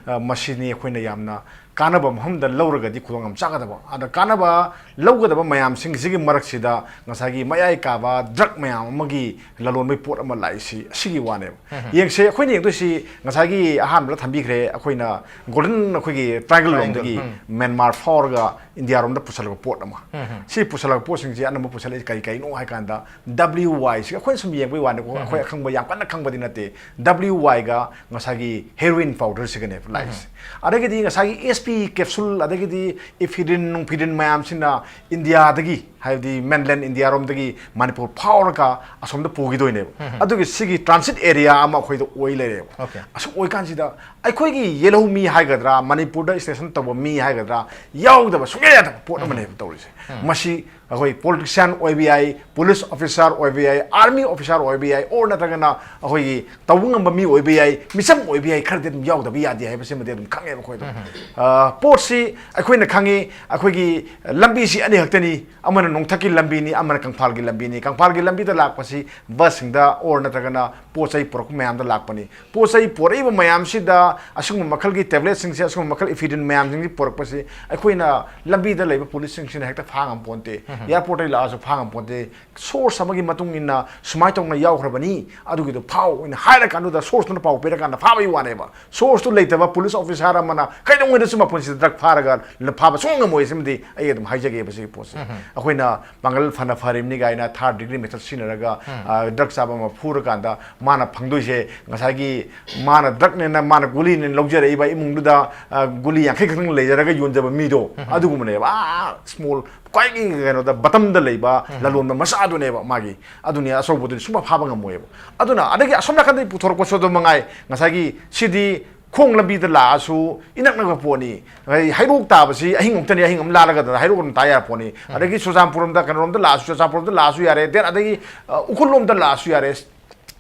ꯑ, ꯃꯁꯤꯅꯤ ꯑꯩꯈꯣꯏꯅ ꯌꯥꯝꯅ ꯀꯥꯟꯅꯕ ꯃꯐꯝꯗ ꯂꯧꯔꯒꯗꯤ ꯈꯨꯗꯣꯡ ꯌꯥꯝ ꯆꯥꯒꯗꯕ꯫ ꯑꯗ ꯀꯥꯟꯅꯕ ꯂꯧꯒꯗꯕ ꯃꯌꯥꯝꯁꯤꯡꯁꯤꯒꯤ ꯃꯔꯛꯁꯤꯗ ꯉꯁꯥꯏꯒꯤ ꯃꯌꯥꯏ ꯀꯥꯕ drug ꯃꯌꯥꯝ ꯑꯃꯒꯤ ꯂꯂꯣꯟꯕꯒꯤ ꯄꯣꯠ ꯑꯃ ꯂꯥꯛꯏꯁꯤ ꯑꯁꯤꯒꯤ ꯋꯥꯅꯦꯕ꯫ ꯌꯦꯡꯁꯦ, ꯑꯩꯈꯣꯏꯅ ꯌꯦꯡꯗꯣꯏꯁꯤ ꯉꯁꯥꯏꯒꯤ ꯑꯍꯥꯟꯕꯗ ꯊꯝꯕꯤꯈ꯭ꯔꯦ, ꯑꯩꯈꯣꯏꯅ Golden, ꯑꯩꯈꯣꯏꯒꯤ triangle ꯂꯣꯝꯗꯒꯤ ꯃ꯭ꯌꯥꯟꯃꯥꯔ ꯐꯥꯎꯔꯒ ꯏꯟꯗꯤꯌꯥꯔꯣꯝꯗ ꯄꯨꯁꯜꯂꯛꯄ ꯄꯣꯠ ꯑꯃ꯫ ꯁꯤ ꯄꯨꯁꯜꯂꯛꯄ ꯄꯣꯠꯁꯤꯡꯁꯤ ꯑꯅꯝꯕ ꯄꯨꯁꯜꯂꯛꯏꯁꯤ ꯀꯔꯤ ꯀꯔꯤꯅꯣ ꯍꯥꯏ ꯀꯥꯟꯗ W Y ꯁꯤ ꯑꯩꯈꯣꯏꯅ ꯁꯨꯝ ꯌꯦꯡꯕꯒꯤ ꯋꯥꯅꯤꯀꯣ, ꯑꯩꯈꯣꯏ ꯑꯈꯪꯕ ꯌꯥꯝ ꯀꯟꯅ ꯈꯪꯕꯗꯤ ꯅꯠꯇꯦ꯫ W Y ꯒ ꯉꯁꯥꯏꯒꯤ heroin powder ꯁꯤꯒꯅꯦꯕ ꯂꯥꯛꯏꯁꯦ꯫ ꯑꯗꯒꯤꯗꯤ ꯉꯁꯥꯏꯒꯤ S P capsule, ꯑꯗꯒꯤꯗꯤ ephedrine, norepinephrine ꯃꯌꯥꯝꯁꯤꯅ ꯏꯟꯗꯤꯌꯥꯗꯒꯤ, ꯍꯥꯏꯕꯗꯤ mainland ꯏꯟꯗꯤꯌꯥꯔꯣꯝꯗꯒꯤ ꯃꯅꯤꯄꯨꯔ ꯐꯥꯎꯔꯒ ꯑꯁꯣꯝꯗ ꯄꯨꯈꯤꯗꯣꯏꯅꯦꯕ꯫ ꯑꯗꯨꯒꯤ ꯁꯤꯒꯤ transit area ꯑꯃ ꯑꯩꯈꯣꯏꯗ ꯑꯣꯏ ꯂꯩꯔꯦꯕ꯫ Okay. ꯑꯁꯨꯛ ꯑꯣꯏꯀꯥꯟꯁꯤꯗ ꯑꯩꯈꯣꯏꯒꯤ ꯌꯦꯜꯍꯧ ꯃꯤ ꯍꯥꯏꯒꯗ꯭ꯔꯥ, ꯃꯅꯤꯄꯨꯔꯗ station ꯇꯧꯕ ꯃꯤ ꯍꯥꯏꯒꯗ꯭ꯔꯥ, ꯌꯥꯎꯗꯕ ꯁꯨꯡꯌꯥ ꯌꯥꯗꯕ ꯄꯣꯠ ꯑꯃꯅꯦꯕ ꯇꯧꯔꯤꯁꯦ꯫ ꯃꯁꯤ ꯑꯩꯈꯣꯏ politician ꯑꯣꯏꯕ ꯌꯥꯏ, police officer ꯑꯣꯏꯕ ꯌꯥꯏ, army officer ꯑꯣꯏꯕ ꯌꯥꯏ, or ꯅꯠꯇ꯭ꯔꯒꯅ ꯑꯩꯈꯣꯏꯒꯤ ꯇꯧꯕ ꯉꯝꯕ ꯃꯤ ꯑꯣꯏꯕ ꯌꯥꯏ, ꯃꯤꯆꯝ ꯑꯣꯏꯕ ꯌꯥꯏ, ꯈꯔꯗꯤ ꯑꯗꯨꯝ ꯌꯥꯎꯗꯕ ꯌꯥꯗꯦ ꯍꯥꯏꯕꯁꯤꯃꯗꯤ ꯑꯗꯨꯝ ꯈꯪꯉꯦꯕ ꯑꯩꯈꯣꯏ ꯑꯗꯨꯝ꯫ ꯑ, ꯄꯣꯠꯁꯤ ꯑꯩꯈꯣꯏꯅ ꯈꯪꯉꯤ, ꯑꯩꯈꯣꯏꯒꯤ ꯂꯝꯕꯤꯁꯤ ꯑꯅꯤ ꯈꯛꯇꯅꯤ, ꯑꯃꯅ ꯅꯣꯡꯊꯛꯀꯤ ꯂꯝꯕꯤꯅꯤ, ꯑꯃꯅ ꯀꯪꯐꯥꯜꯒꯤ ꯂꯝꯕꯤꯅꯤ꯫ ꯀꯪꯐꯥꯜꯒꯤ ꯂꯝꯕꯤꯗ ꯂꯥꯛꯄꯁꯤ busꯁꯤꯡꯗ or ꯅꯠꯇ꯭ꯔꯒꯅ ꯄꯣꯠ ꯆꯩ ꯄꯨꯔꯛꯄ ꯃꯌꯥꯝꯗ ꯂꯥꯛꯄꯅꯤ꯫ ꯄꯣꯠ ꯆꯩ ꯄꯨꯔꯛꯏꯕ ꯃꯌꯥꯝꯁꯤꯗ ꯑꯁꯤꯒꯨꯝꯕ ꯃꯈꯜꯒꯤ tabletꯁꯤꯡꯁꯦ, ꯑꯁꯤꯒꯨꯝꯕ ꯃꯈꯜ ephedrine ꯃꯌꯥꯝꯁꯤꯡꯁꯤ ꯄꯨꯔꯛꯄꯁꯤ ꯑꯩꯈꯣꯏꯅ ꯂꯝꯕꯤꯗ ꯂꯩꯕ policeꯁꯤꯡꯁꯤꯅ ꯍꯦꯛꯇ ꯐꯥ ꯉꯝꯄꯣꯟꯇꯦ꯫ ꯑꯦꯌꯥꯔꯄꯣꯔꯠꯇꯒꯤ ꯂꯥꯛꯑꯁꯨ ꯐꯥ ꯉꯝꯄꯣꯟꯇꯦ꯫ ꯁꯣꯔꯁ ꯑꯃꯒꯤ ꯃꯇꯨꯡ ꯏꯟꯅ ꯁꯨꯃꯥꯏꯅ ꯇꯧꯅ ꯌꯥꯎꯈ꯭ꯔꯕꯅꯤ, ꯑꯗꯨꯒꯤꯗꯣ ꯐꯥꯎ ꯍꯥꯏꯅ ꯍꯥꯏꯔ ꯀꯥꯟꯗꯨꯗ ꯁꯣꯔꯁꯇꯨꯅ ꯄꯥꯎ ꯄꯤꯔꯀꯥꯟꯗ ꯐꯥꯕꯒꯤ ꯋꯥꯅꯦꯕ꯫ ꯁꯣꯔꯁꯇꯨ ꯂꯩꯇꯕ ꯄꯨꯂꯤꯁ ꯑꯣꯐꯤꯁꯥꯔ ꯑꯃꯅ ꯀꯩꯗꯧꯉꯩꯗꯁꯨ ꯃꯄꯨꯟꯁꯤꯗ ꯗ꯭ꯔꯒ ꯐꯥꯔꯒ ꯐꯥꯕ ꯁꯨꯡꯉꯝ ꯉꯝꯃꯣꯏ꯫ ꯁꯤꯃꯗꯤ ꯑꯩ ꯑꯗꯨꯝ ꯍꯥꯏꯖꯒꯦꯕ ꯁꯤꯒꯤ ꯄꯣꯠꯁꯦ꯫ ꯑꯩꯈꯣꯏꯅ ꯄꯥꯡꯒꯜ ꯐꯅ ꯐꯔꯤꯕꯅꯤ ꯀꯥꯏꯅ ꯊꯥꯔꯠ ꯗꯤꯒ꯭ꯔꯤ ꯃꯦꯊꯠ ꯁꯤꯖꯤꯟꯅꯔꯒ ꯗ꯭ꯔꯒ ꯆꯥꯕ ꯑꯃ ꯐꯨꯔꯀꯥꯟꯗ ꯃꯥꯅ ꯐꯪꯗꯣꯏꯁꯦ ꯉꯁꯥꯏꯒꯤ ꯃꯥꯅ ꯗ꯭ꯔꯒꯅꯦꯅ ꯃꯥꯅ ꯒꯨꯂꯤꯅꯦꯅ ꯂꯧꯖꯔꯛꯏꯕ ꯏꯃꯨꯡꯗꯨꯗ ꯒꯨꯂꯤ ꯌꯥꯡꯈꯩ ꯈꯛꯇꯪ ꯂꯩꯖꯔꯒ ꯌꯣꯟꯖꯕ ꯃꯤꯗꯣ ꯑꯗꯨꯒꯨꯝꯕꯅꯦꯕ꯫ ꯑꯥ ꯁ꯭ꯃꯣꯜ ꯈ꯭ꯋꯥꯏꯗꯒꯤ ꯀꯩꯅꯣꯗ ꯕꯇꯝꯗ ꯂꯩꯕ ꯂꯂꯣꯟꯕ ꯃꯆꯥꯗꯨꯅꯦꯕ ꯃꯥꯒꯤ꯫ ꯑꯗꯨꯅꯤ ꯑꯆꯧꯕꯗꯨꯗꯤ ꯁꯨꯡꯐ ꯐꯥꯕ ꯉꯝꯃꯣꯏꯕ꯫ ꯑꯗꯨꯅ ꯑꯗꯒꯤ ꯑꯁꯣꯝ ꯅꯥꯀꯟꯗꯒꯤ ꯄꯨꯊꯣꯔꯛꯄꯁꯨ ꯑꯗꯨꯝ ꯃꯉꯥꯏ, ꯉꯁꯥꯏꯒꯤ ꯁꯤꯗꯤ ꯈꯣꯡ ꯂꯝꯕꯤꯗ ꯂꯥꯛꯑꯁꯨ ꯏꯅꯛ ꯅꯛꯄ ꯄꯣꯠꯅꯤ꯫ ꯍꯩꯔꯣꯛ ꯇꯥꯕꯁꯤ ꯑꯍꯤꯡ ꯑꯃꯨꯛꯇꯅꯤ, ꯑꯍꯤꯡ ꯑꯃ ꯂꯥꯜꯂꯒꯗꯅ ꯍꯩꯔꯣꯛ ꯑꯗꯨꯝ ꯇꯥ ꯌꯥꯕ ꯄꯣꯠꯅꯤ꯫ ꯑꯗꯒꯤ ꯆꯨꯔꯆꯥꯟꯄꯨꯔ ꯂꯣꯝꯗ, ꯀꯩꯅꯣꯔꯣꯝꯗ ꯂꯥꯛꯑꯁꯨ, ꯆꯨꯔꯆꯥꯟꯄꯨꯔ ꯂꯣꯝꯗ ꯂꯥꯛꯑꯁꯨ ꯌꯥꯔꯦ, ꯗꯦꯟ ꯑꯗꯒꯤ ꯎꯈ꯭ꯔꯨꯜ ꯂꯣꯝꯗ ꯂꯥꯛꯑꯁꯨ ꯌꯥꯔꯦ꯫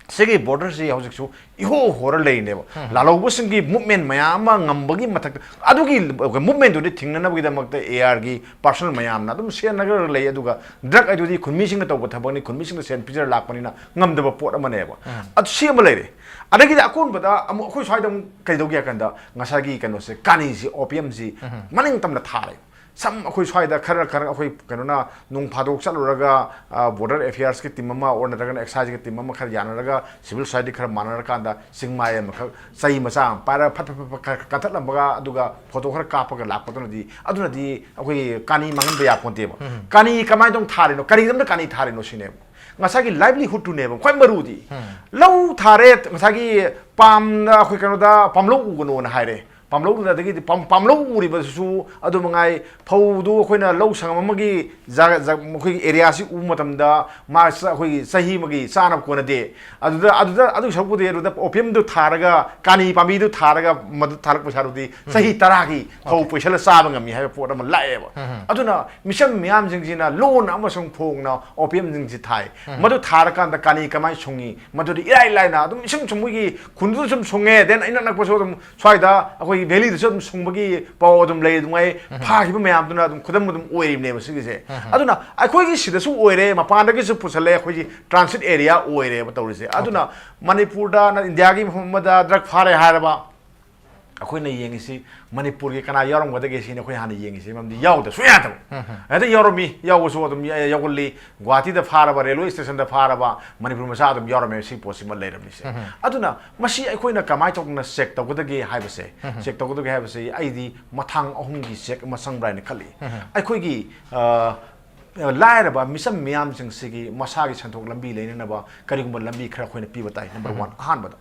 ꯁꯤꯒꯤ ꯕꯣꯔꯗꯔꯁꯤ ꯍꯧꯖꯤꯛꯁꯨ ꯏꯍꯣ ꯍꯣꯔ ꯂꯩꯔꯤꯅꯦꯕ꯫ ꯂꯥꯜꯍꯧꯕꯁꯤꯡꯒꯤ ꯃꯨꯞꯃꯦꯟ ꯃꯌꯥꯝ ꯑꯃ ꯉꯝꯕꯒꯤ ꯃꯊꯛꯇ, ꯑꯗꯨꯒꯤ ꯃꯨꯞꯃꯦꯟꯗꯨꯗꯤ ꯊꯤꯡꯅꯅꯕꯒꯤꯗꯃꯛꯇ ꯑꯦ ꯑꯥꯔꯒꯤ ꯄꯥꯔꯁꯣꯅꯦꯜ ꯃꯌꯥꯝꯅ ꯑꯗꯨꯝ ꯁꯦꯟꯅꯔꯒ ꯂꯩ꯫ ꯑꯗꯨꯒ ꯗ꯭ꯔꯒ ꯍꯥꯏꯗꯨꯗꯤ ꯈꯨꯟꯃꯤꯁꯤꯡꯅ ꯇꯧꯕ ꯊꯕꯛꯅꯤ, ꯈꯨꯟꯃꯤꯁꯤꯡꯅ ꯁꯦꯟ ꯄꯤꯖꯔ ꯂꯥꯛꯄꯅꯤꯅ ꯉꯝꯗꯕ ꯄꯣꯠ ꯑꯃꯅꯦꯕ꯫ ꯑꯗꯨ ꯁꯤ ꯑꯃ ꯂꯩꯔꯦ꯫ ꯑꯗꯒꯤꯗꯤ ꯑꯀꯣꯟꯕꯗ ꯑꯃꯨꯛ ꯑꯩꯈꯣꯏ ꯁ꯭ꯋꯥꯏꯗ ꯑꯃꯨꯛ ꯀꯩꯗꯧꯒꯦ ꯍꯥꯏ ꯀꯥꯟꯗ, ꯉꯁꯥꯏꯒꯤ ꯀꯩꯅꯣꯁꯦ, ꯀꯥꯅꯤꯁꯤ, ꯑꯣꯄꯤꯌꯝꯁꯤ ꯃꯅꯤꯡ ꯇꯝꯅ ꯊꯥꯔꯦ꯫ ꯁꯝ ꯑꯩꯈꯣꯏ ꯁ꯭ꯋꯥꯏꯗ ꯈꯔ ꯈꯔ ꯑꯩꯈꯣꯏ ꯀꯩꯅꯣꯅ ꯅꯣꯡ ꯐꯥꯗꯣꯛ ꯆꯠꯂꯨꯔꯒ ꯕꯣꯔꯗꯔ ꯑꯦꯐꯤꯌꯔꯁꯀꯤ ꯇꯤꯝ ꯑꯃ ꯑꯣꯔ ꯅꯠꯇ꯭ꯔꯒꯅ ꯑꯦꯛꯁꯥꯏꯖꯀꯤ ꯇꯤꯝ ꯑꯃ ꯈꯔ ꯌꯥꯅꯔꯒ ꯁꯤꯚꯤꯜ ꯁꯣꯁꯥꯏꯇꯤ ꯈꯔ ꯃꯥꯟꯅꯔꯀꯥꯟꯗ ꯆꯤꯡꯃꯥꯏ ꯑꯃꯈꯛ ꯆꯩ ꯃꯆꯥ ꯑꯃ ꯄꯥꯏꯔꯒ ꯐꯠ ꯐꯠ ꯐꯠ ꯐꯠ ꯈꯔ ꯀꯟꯊꯠꯂꯝꯕꯒ ꯑꯗꯨꯒ ꯐꯣꯇꯣ ꯈꯔ ꯀꯥꯞꯄꯒ ꯂꯥꯛꯄꯗꯨꯅꯗꯤ, ꯑꯗꯨꯅꯗꯤ ꯑꯩꯈꯣꯏꯒꯤ ꯀꯥꯅꯤ ꯃꯥꯡꯍꯟꯕ ꯌꯥꯄꯣꯟꯇꯦꯕ꯫ ꯀꯥꯅꯤ ꯀꯃꯥꯏꯅ ꯇꯧꯅ ꯊꯥꯔꯤꯅꯣ, ꯀꯔꯤꯒꯤꯗꯃꯛꯇ ꯀꯥꯅꯤ ꯊꯥꯔꯤꯅꯣ ꯁꯤꯅꯦꯕ꯫ ꯉꯁꯥꯏꯒꯤ ꯂꯥꯏꯚꯂꯤꯍꯨꯗꯇꯨꯅꯦꯕ ꯈ꯭ꯋꯥꯏ ꯃꯔꯨꯗꯤ꯫ ꯂꯧ ꯊꯥꯔꯦ, ꯉꯁꯥꯏꯒꯤ ꯄꯥꯝꯅ ꯑꯩꯈꯣꯏ ꯀꯩꯅꯣꯗ ꯄꯥꯝꯂꯧ ꯎꯒꯅꯣꯅ ꯍꯥꯏꯔꯦ꯫ ꯄꯥꯝꯂꯧꯗꯨꯅ ꯑꯗꯒꯤꯗꯤ ꯄꯥꯝ-, ꯄꯥꯝꯂꯧ ꯎꯔꯤꯕꯁꯤꯁꯨ ꯑꯗꯨ ꯃꯉꯥꯏ, ꯐꯧꯗꯨ ꯑꯩꯈꯣꯏꯅ ꯂꯧ ꯁꯪꯉꯝ ꯑꯃꯒꯤ ꯖꯒꯥ, ꯖ-, ꯑꯩꯈꯣꯏꯒꯤ ꯑꯦꯔꯤꯌꯥꯁꯤ ꯎꯕ ꯃꯇꯝꯗ ꯃꯥ ꯆ-, ꯑꯩꯈꯣꯏꯒꯤ ꯆꯍꯤ ꯑꯃꯒꯤ ꯆꯥꯅꯕ ꯀꯣꯟꯅꯗꯦ꯫ ꯑꯗꯨꯗ, ꯑꯗꯨꯗ, ꯑꯗꯨꯒꯤ ꯁꯔꯨꯛꯄꯨꯗꯤ ꯑꯗꯨꯗ ꯑꯣꯄꯤꯌꯝꯗꯨ ꯊꯥꯔꯒ, ꯀꯥꯅꯤ ꯄꯥꯝꯕꯤꯗꯨ ꯊꯥꯔꯒ ꯃꯗꯨ ꯊꯥꯔꯛꯄ ꯁꯔꯨꯛꯇꯤ ꯆꯍꯤ ꯇꯔꯥꯒꯤ ꯐꯧ ꯄꯩꯁꯜꯂ ꯆꯥꯕ ꯉꯝꯃꯤ ꯍꯥꯏꯕ ꯄꯣꯠ ꯑꯃ ꯂꯥꯛꯑꯦꯕ꯫ ꯑꯗꯨꯅ ꯃꯤꯁꯝ ꯃꯤꯌꯥꯝꯁꯤꯡꯁꯤꯅ ꯂꯣꯟꯅ ꯑꯃꯁꯨꯡ ꯐꯣꯡꯅ ꯑꯣꯄꯤꯌꯝꯁꯤꯡꯁꯤ ꯊꯥꯏ꯫ ꯃꯗꯨ ꯊꯥꯔꯀꯥꯟꯗ ꯀꯥꯅꯤ ꯀꯃꯥꯏꯅ ꯁꯨꯡꯉꯤ? ꯃꯗꯨꯗꯤ ꯏꯔꯥꯏ ꯂꯥꯏꯅ ꯑꯗꯨꯝ ꯏꯁꯨꯡ ꯁꯨꯡꯕꯒꯤ ꯈꯨꯟꯗꯨꯗ ꯁꯨꯝ ꯁꯨꯡꯉꯦ, ꯗꯦꯟ ꯏꯅꯛ ꯅꯛꯄꯁꯨ ꯑꯗꯨꯝ ꯁ꯭ꯋꯥꯏꯗ ꯑꯩꯈꯣꯏꯒꯤ ꯚꯦꯂꯤꯗꯁꯨ ꯑꯗꯨꯝ ꯁꯨꯡꯕꯒꯤ ꯄꯥꯎ ꯑꯗꯨꯝ ꯂꯩ꯫ ꯑꯗꯨꯉꯩ ꯐꯥꯈꯤꯕ ꯃꯌꯥꯝꯗꯨꯅ ꯑꯗꯨꯝ ꯈꯨꯗꯝ ꯑꯗꯨꯝ ꯑꯣꯏꯔꯤꯕꯅꯦꯕ ꯁꯤꯒꯤꯁꯦ꯫ ꯑꯗꯨꯅ ꯑꯩꯈꯣꯏꯒꯤ ꯁꯤꯗꯁꯨ ꯑꯣꯏꯔꯦ, ꯃꯄꯥꯟꯗꯒꯤꯁꯨ ꯄꯨꯁꯜꯂꯦ, ꯑꯩꯈꯣꯏꯒꯤ ꯇ꯭ꯔꯥꯟꯁꯤꯠ ꯑꯦꯔꯤꯌꯥ ꯑꯣꯏꯔꯦꯕ ꯇꯧꯔꯤꯁꯦ꯫ ꯑꯗꯨꯅ ꯃꯅꯤꯄꯨꯔꯗ ꯅ-, ꯏꯟꯗꯤꯌꯥꯒꯤ ꯃꯐꯝ ꯑꯃꯗ ꯗ꯭ꯔꯒ ꯐꯥꯔꯦ ꯍꯥꯏꯔꯕ, ꯑꯩꯈꯣꯏꯅ ꯌꯦꯡꯉꯤꯁꯤ ꯃꯅꯤꯄꯨꯔꯒꯤ ꯀꯅꯥ ꯌꯥꯎꯔꯝꯒꯗꯒꯦ ꯁꯤꯅꯤ ꯑꯩꯈꯣꯏ ꯍꯥꯟꯅ ꯌꯦꯡꯉꯤꯁꯤ꯫ ꯃꯔꯝꯗꯤ ꯌꯥꯎꯗ ꯁꯨꯡꯌꯥ ꯌꯥꯗꯕ꯫ ꯍꯦꯛꯇ ꯌꯥꯎꯔꯝꯃꯤ, ꯌꯥꯎꯕꯁꯨ ꯑꯗꯨꯝ ꯌꯥ-, ꯌꯥꯎꯒꯜꯂꯤ꯫ ꯒꯨꯍꯥꯇꯤꯗ ꯐꯥꯔꯕ, ꯔꯦꯜꯋꯦ ꯁ꯭ꯇꯦꯁꯟꯗ ꯐꯥꯔꯕ ꯃꯅꯤꯄꯨꯔ ꯃꯆꯥ ꯑꯗꯨꯝ ꯌꯥꯎꯔꯝꯃꯦ꯫ ꯁꯤ ꯄꯣꯠꯁꯤꯃ ꯂꯩꯔꯝꯃꯤꯁꯦ꯫ ꯑꯗꯨꯅ ꯃꯁꯤ ꯑꯩꯈꯣꯏꯅ ꯀꯃꯥꯏꯅ ꯇꯧꯗꯅ ꯆꯦꯛ ꯇꯧꯒꯗꯒꯦ ꯍꯥꯏꯕꯁꯦ, ꯆꯦꯛ ꯇꯧꯒꯗꯒꯦ ꯍꯥꯏꯕꯁꯦ ꯑꯩꯗꯤ ꯃꯊꯥꯡ ꯑꯍꯨꯝꯒꯤ ꯆꯦꯛ ꯑꯃ ꯆꯪꯕ꯭ꯔꯥ ꯍꯥꯏꯅ ꯈꯜꯂꯤ꯫ ꯑꯩꯈꯣꯏꯒꯤ, ꯑ, ꯂꯥꯏꯔꯕ ꯃꯤꯆꯝ ꯃꯤꯌꯥꯝꯁꯤꯡꯁꯤꯒꯤ ꯃꯁꯥꯒꯤ ꯁꯦꯟꯊꯣꯛ ꯂꯝꯕꯤ ꯂꯩꯅꯅꯕ ꯀꯔꯤꯒꯨꯝꯕ ꯂꯝꯕꯤ ꯈꯔ ꯑꯩꯈꯣꯏꯅ ꯄꯤꯕ ꯇꯥꯏ, ꯅꯝꯕꯔ ꯋꯥꯟ, ꯑꯍꯥꯟꯕꯗ꯫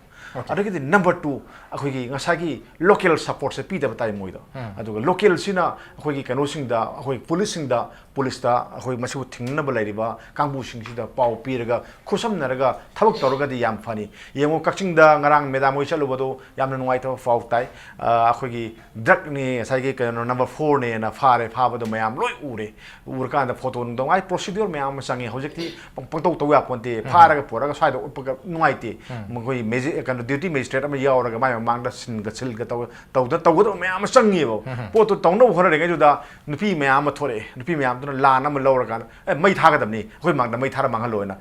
ꯑꯗꯒꯤꯗꯤ ꯅꯝꯕꯔ ꯇꯨ, ꯑꯩꯈꯣꯏꯒꯤ ꯉꯁꯥꯏꯒꯤ ꯂꯣꯀꯦꯜ ꯁꯄꯣꯔꯠꯁꯦ ꯄꯤꯗꯕ ꯇꯥꯏ ꯃꯣꯏꯗ꯫ ꯑꯗꯨꯒ ꯂꯣꯀꯦꯜꯁꯤꯅ ꯑꯩꯈꯣꯏꯒꯤ ꯀꯩꯅꯣꯁꯤꯡꯗ, ꯑꯩꯈꯣꯏ ꯄꯨꯂꯤꯁꯁꯤꯡꯗ, ꯄꯨꯂꯤꯁꯇ ꯑꯩꯈꯣꯏ ꯃꯁꯤꯕꯨ ꯊꯤꯡꯅꯅꯕ ꯂꯩꯔꯤꯕ ꯀꯥꯡꯕꯨꯁꯤꯡꯁꯤꯗ ꯄꯥꯎ ꯄꯤꯔꯒ, ꯈꯨꯠꯁꯝꯅꯔꯒ ꯊꯕꯛ ꯇꯧꯔꯒꯗꯤ ꯌꯥꯝ ꯐꯅꯤ꯫ ꯌꯦꯡꯉꯣ, ꯀꯛꯆꯤꯡꯗ ꯉꯔꯥꯡ ꯃꯦꯗꯥꯝ ꯍꯣꯏ ꯆꯠꯂꯨꯕꯗꯣ ꯌꯥꯝꯅ ꯅꯨꯡꯉꯥꯏꯇꯕ ꯄꯥꯎ ꯇꯥꯏ꯫ ꯑ, ꯑꯩꯈꯣꯏꯒꯤ ꯗ꯭ꯔꯒꯅꯤ, ꯉꯁꯥꯏꯒꯤ ꯀꯩꯅꯣ, ꯅꯝꯕꯔ ꯐꯣꯔꯅꯦꯅ ꯐꯥꯔꯦ, ꯐꯥꯕꯗꯣ ꯃꯌꯥꯝ ꯂꯣꯏ ꯎꯔꯦ꯫ ꯎꯔꯀꯥꯟꯗ ꯐꯣꯇꯣ ꯅꯨꯡꯗꯣ ꯉꯥꯏ ꯄ꯭ꯔꯣꯁꯤꯗ꯭ꯌꯨꯔ ꯃꯌꯥꯝ ꯑꯃ ꯆꯪꯉꯤ꯫ ꯍꯧꯖꯤꯛꯇꯤ ꯄꯪ-, ꯄꯪꯇꯧ ꯇꯧ ꯌꯥꯄꯣꯟꯇꯦ꯫ ꯐꯥꯔꯒ ꯄꯨꯔꯒ ꯁ꯭ꯋꯥꯏꯗ ꯎꯠꯄꯒ ꯅꯨꯡꯉꯥꯏꯇꯦ꯫ ꯃꯈꯣꯏ ꯃꯦꯖꯤ-, ꯀꯩꯅꯣ, ꯗ꯭ꯌꯨꯇꯤ ꯃꯦꯖꯤꯁꯇ꯭ꯔꯦꯠ ꯑꯃ ꯌꯥꯎꯔꯒ ꯃꯥꯏ ꯃꯃꯥꯡꯗ ꯁꯤꯟꯒ ꯁꯤꯜꯒ ꯇꯧ-, ꯇꯧꯗ-, ꯇꯧꯒꯗꯕ ꯃꯌꯥꯝ ꯑꯃ ꯆꯪꯉꯦꯕ꯫ ꯄꯣꯠꯇꯣ ꯇꯧꯅꯕ ꯍꯣꯠꯅꯔꯤꯉꯩꯗꯨꯗ ꯅꯨꯄꯤ ꯃꯌꯥꯝ ꯑꯃ ꯊꯣꯛꯂꯛꯑꯦ꯫ ꯅꯨꯄꯤ ꯃꯌꯥꯝꯗꯨꯅ ꯂꯥꯟ ꯑꯃ ꯂꯧꯔꯀꯥꯟꯗ, "ꯑꯦ, ꯃꯩ ꯊꯥꯒꯗꯕꯅꯤ, ꯑꯩꯈꯣꯏ ꯃꯥꯡꯗ ꯃꯩ ꯊꯥꯔ ꯃꯥꯡꯍꯜꯂꯣꯅ",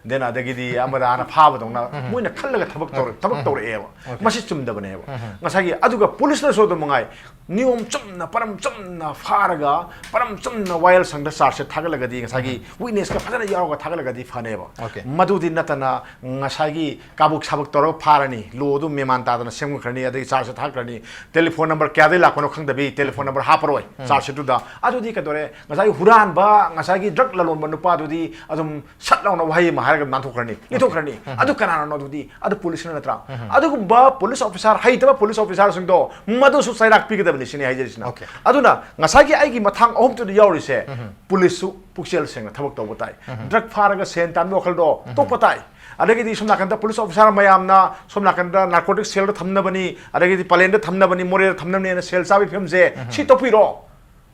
then ꯑꯗꯒꯤꯗꯤ ꯑꯃꯗ ꯍꯥꯟꯅ ꯐꯥꯕꯗꯧꯅ ꯃꯣꯏꯅ ꯈꯜꯂꯒ ꯊꯕꯛ ꯇꯧꯔ-, ꯊꯕꯛ ꯇꯧꯔꯛꯑꯦꯕ꯫ ꯃꯁꯤ ꯆꯨꯝꯗꯕꯅꯦꯕ꯫ ꯉꯁꯥꯏꯒꯤ ꯑꯗꯨꯒ ꯄꯨꯂꯤꯁꯅꯁꯨ ꯑꯗꯨꯝ ꯃꯉꯥꯏ, ꯅꯤꯌꯣꯝ ꯆꯨꯝꯅ, ꯄꯔꯝ ꯆꯨꯝꯅ ꯐꯥꯔꯒ, ꯄꯔꯝ ꯆꯨꯝꯅ ꯋꯥꯌꯦꯜ ꯁꯪꯗ ꯆꯥꯔꯖꯁꯤꯠ ꯊꯥꯒꯠꯂꯒꯗꯤ, ꯉꯁꯥꯏꯒꯤ ꯋꯤꯠꯅꯦꯁꯀ ꯐꯖꯅ ꯌꯥꯎꯔꯒ ꯊꯥꯒꯠꯂꯒꯗꯤ ꯐꯅꯦꯕ꯫ ꯑꯣꯀꯦ꯫ ꯃꯗꯨꯗꯤ ꯅꯠꯇꯅ ꯉꯁꯥꯏꯒꯤ ꯀꯥꯕꯨꯛ ꯁꯥꯕꯨꯛ ꯇꯧꯔꯒ ꯐꯥꯔꯅꯤ, ꯂꯣꯗꯨ ꯃꯦꯃꯥꯟ ꯇꯥꯗꯅ ꯁꯦꯝꯈ꯭ꯔꯅꯤ, ꯑꯗꯒꯤ ꯆꯥꯔꯖꯁꯤꯠ ꯊꯥꯒꯠꯈ꯭ꯔꯅꯤ, ꯇꯦꯂꯤꯐꯣꯟ ꯅꯝꯕꯔ ꯀꯌꯥꯗꯒꯤ ꯂꯥꯛꯄꯅꯣ ꯈꯪꯗꯕꯤ ꯇꯦꯂꯤꯐꯣꯟ ꯅꯝꯕꯔ ꯍꯥꯞꯄꯔꯣꯏ ꯆꯥꯔꯖꯁꯤꯠꯇꯨꯗ꯫ ꯑꯗꯨꯗꯤ ꯀꯩꯗꯧꯔꯦ? ꯉꯁꯥꯏꯒꯤ ꯍꯨꯔꯥꯟꯕ, ꯉꯁꯥꯏꯒꯤ ꯗ꯭ꯔꯒ ꯂꯂꯣꯟꯕ ꯅꯨꯄꯥꯗꯨꯗꯤ ꯑꯗꯨꯝ ꯁꯠ ꯂꯥꯎꯅ ꯋꯥꯍꯩ ꯑꯃ ꯍꯥꯏꯔꯒ ꯅꯥꯟꯊꯣꯛꯈ꯭ꯔꯅꯤ, ꯂꯤꯊꯣꯛꯈ꯭ꯔꯅꯤ꯫ ꯑꯗꯨ ꯀꯅꯥꯅꯣ? ꯑꯗꯨꯗꯤ ꯑꯗꯨ ꯄꯨꯂꯤꯁꯅ ꯅꯠꯇ꯭ꯔꯥ? ꯑꯗꯨꯒꯨꯝꯕ ꯄꯨꯂꯤꯁ ꯑꯣꯐꯤꯁꯥꯔ, ꯍꯩꯇꯕ ꯄꯨꯂꯤꯁ ꯑꯣꯐꯤꯁꯥꯔꯁꯤꯡꯗꯣ ꯃꯗꯨꯁꯨ ꯆꯩꯔꯥꯛ ꯄꯤꯒꯗꯕꯅꯤ ꯁꯤꯅꯤ ꯍꯥꯏꯖꯔꯤꯁꯤꯅ꯫ ꯑꯣꯀꯦ꯫ ꯑꯗꯨꯅ ꯉꯁꯥꯏꯒꯤ ꯑꯩꯒꯤ ꯃꯊꯥꯡ ꯑꯍꯨꯝꯗꯨꯗ ꯌꯥꯎꯔꯤꯁꯦ, ꯄꯨꯂꯤꯁꯁꯨ ꯄꯨꯛꯆꯦꯜ ꯁꯦꯡꯅ ꯊꯕꯛ ꯇꯧꯕ ꯇꯥꯏ꯫ ꯗ꯭ꯔꯒ ꯐꯥꯔꯒ ꯁꯦꯟ ꯇꯥꯟꯕ ꯋꯥꯈꯜꯗꯣ ꯇꯣꯛꯄ ꯇꯥꯏ꯫ ꯑꯗꯒꯤꯗꯤ ꯁꯣꯝ ꯅꯥꯀꯟꯗ ꯄꯨꯂꯤꯁ ꯑꯣꯐꯤꯁꯥꯔ ꯃꯌꯥꯝꯅ ꯁꯣꯝ ꯅꯥꯀꯟꯗ ꯅꯥꯔꯀꯣꯇꯤꯛ ꯁꯦꯜꯗ ꯊꯝꯅꯕꯅꯤ, ꯑꯗꯒꯤꯗꯤ ꯄꯂꯦꯟꯗ ꯊꯝꯅꯕꯅꯤ, ꯃꯣꯔꯦꯗ ꯊꯝꯅꯕꯅꯤꯅ ꯁꯦꯜ ꯆꯥꯕꯒꯤ ꯐꯤꯕꯝꯁꯦ ꯁꯤ ꯇꯣꯛꯄꯤꯔꯣ꯫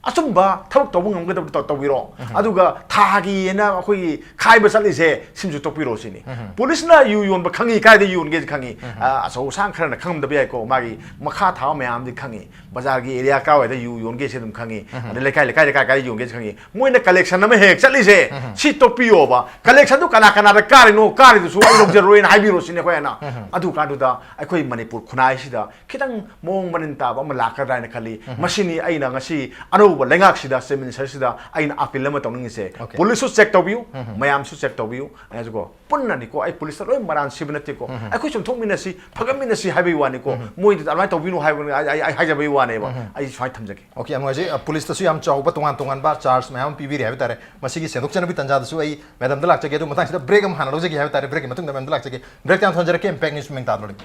ꯑꯆꯨꯝꯕ ꯊꯕꯛ ꯇꯧꯕ ꯉꯝꯒꯗꯕꯗꯤ ꯇꯧ- ꯇꯧꯕꯤꯔꯣ꯫ ꯑꯗꯨꯒ ꯊꯥꯒꯤ ꯍꯥꯏꯅ ꯑꯩꯈꯣꯏꯒꯤ ꯈꯥꯏꯕ ꯆꯠꯂꯤꯁꯦ, ꯁꯤꯃꯁꯨ ꯇꯣꯛꯄꯤꯔꯣ ꯁꯤꯅꯤ꯫ ꯄꯨꯂꯤꯁꯅ ꯌꯨ ꯌꯣꯟꯕ ꯈꯪꯉꯤ, ꯀꯥꯏꯗ ꯌꯣꯟꯒꯦꯁꯦ ꯈꯪꯉꯤ꯫ ꯑ, ꯑꯆꯧ ꯑꯁꯥꯡ ꯈꯔꯅ ꯈꯪꯉꯝꯗꯕ ꯌꯥꯏꯀꯣ, ꯃꯥꯒꯤ ꯃꯈꯥ ꯊꯥꯕ ꯃꯌꯥꯝꯗꯤ ꯈꯪꯉꯤ꯫ ꯕꯖꯥꯔꯒꯤ ꯑꯦꯔꯤꯌꯥ ꯀꯥꯏꯋꯥꯏꯗ ꯌꯨ ꯌꯣꯟꯒꯦꯁꯦ ꯑꯗꯨꯝ ꯈꯪꯉꯤ꯫ ꯑꯗꯩ ꯂꯩꯀꯥꯏ ꯂꯩꯀꯥꯏꯗ ꯀꯥꯏ ꯀꯥꯏꯗ ꯌꯣꯟꯒꯦꯁꯦ ꯈꯪꯉꯤ꯫ ꯃꯣꯏꯅ ꯀꯂꯦꯛꯁꯟ ꯑꯃ ꯍꯦꯛ ꯍꯦꯛ ꯆꯠꯂꯤꯁꯦ, ꯁꯤ ꯇꯣꯛꯄꯤꯌꯣꯕ꯫ ꯀꯂꯦꯛꯁꯟꯗꯨ ꯀꯅꯥ ꯀꯅꯥꯗ ꯀꯥꯔꯤꯅꯣ, ꯀꯥꯔꯤꯗꯨꯁꯨ ꯑꯩ ꯂꯧꯖꯔꯣꯏꯅ ꯍꯥꯏꯕꯤꯔꯣ ꯁꯤꯅꯤ ꯑꯩꯈꯣꯏ ꯑꯅ꯫ ꯑꯗꯨ ꯀꯥꯟꯗꯨꯗ ꯑꯩꯈꯣꯏ ꯃꯅꯤꯄꯨꯔ ꯈꯨꯟꯅꯥꯏꯁꯤꯗ ꯈꯤꯇꯪ ꯃꯑꯣꯡ ꯃꯔꯤꯟ ꯇꯥꯕ ꯑꯃ ꯂꯥꯛꯀꯗ꯭ꯔꯥ ꯍꯥꯏꯅ ꯈꯜꯂꯤ꯫ ꯃꯁꯤꯅꯤ ꯑꯩꯅ ꯉꯁꯤ ꯑꯅꯧꯕ ꯂꯩꯉꯥꯛꯁꯤꯗ, ꯆꯤꯐ ꯃꯤꯅꯤꯁꯇꯔꯁꯤꯗ ꯑꯩꯅ ꯑꯄꯤꯜ ꯑꯃ ꯇꯧꯅꯤꯡꯉꯤꯁꯦ꯫ Okay. ꯄꯨꯂꯤꯁꯁꯨ ꯆꯦꯛ ꯇꯧꯕꯤꯌꯨ, ꯃꯌꯥꯝꯁꯨ ꯆꯦꯛ ꯇꯧꯕꯤꯌꯨ꯫ ꯑꯩꯁꯨꯀꯣ, ꯄꯨꯟꯅꯅꯤꯀꯣ, ꯑꯩ ꯄꯨꯂꯤꯁꯇ ꯂꯣꯏ ꯃꯔꯥꯟ ꯁꯤꯕ ꯅꯠꯇꯦꯀꯣ꯫ ꯑꯩꯈꯣꯏ ꯆꯨꯝꯊꯣꯛꯃꯤꯟꯅꯁꯤ, ꯐꯒꯠꯃꯤꯟꯅꯁꯤ ꯍꯥꯏꯕꯒꯤ ꯋꯥꯅꯤꯀꯣ꯫ ꯃꯣꯏꯗꯤ ꯑꯗꯨꯃꯥꯏꯅ ꯇꯧꯕꯤꯅꯨ ꯍꯥꯏꯕ ꯑꯩ, ꯑꯩ, ꯑꯩ ꯍꯥꯏꯖꯕꯒꯤ ꯋꯥꯅꯦꯕ꯫ ꯑꯩ ꯁꯨꯃꯥꯏꯅ ꯊꯝꯖꯒꯦ꯫ Okay, ꯌꯥꯝ ꯅꯨꯡꯉꯥꯏꯖꯩ꯫ ꯑ, ꯄꯨꯂꯤꯁꯇꯁꯨ ꯌꯥꯝ ꯆꯥꯎꯕ ꯇꯣꯉꯥꯟ ꯇꯣꯉꯥꯟꯕ ꯆꯥꯔꯖ ꯃꯌꯥꯝ ꯑꯃ ꯄꯤꯕꯤꯔꯤ ꯍꯥꯏꯕ ꯇꯥꯔꯦ꯫ ꯃꯁꯤꯒꯤ ꯁꯦꯡꯗꯣꯛꯆꯅꯕꯒꯤ ꯇꯥꯟꯖꯥꯗꯁꯨ ꯑꯩ ꯃꯦꯗꯥꯝꯗ ꯂꯥꯛꯆꯒꯦ꯫ ꯑꯗꯨ ꯃꯇꯥꯡꯁꯤꯗ ꯕ꯭ꯔꯦꯛ ꯑꯃ ꯍꯥꯟꯅ ꯂꯧꯖꯒꯦ ꯍꯥꯏꯕ ꯇꯥꯔꯦ꯫ ꯕ꯭ꯔꯦꯛꯀꯤ ꯃꯇꯨꯡꯗ ꯃꯦꯗꯥꯝꯗ ꯂꯥꯛꯆꯒꯦ꯫ ꯕ꯭ꯔꯦꯛ ꯌꯥꯝ ꯊꯣꯟꯖꯔꯛꯀꯦ꯫ Impact News ꯃꯤꯡ ꯇꯥꯗꯣꯔꯤ꯫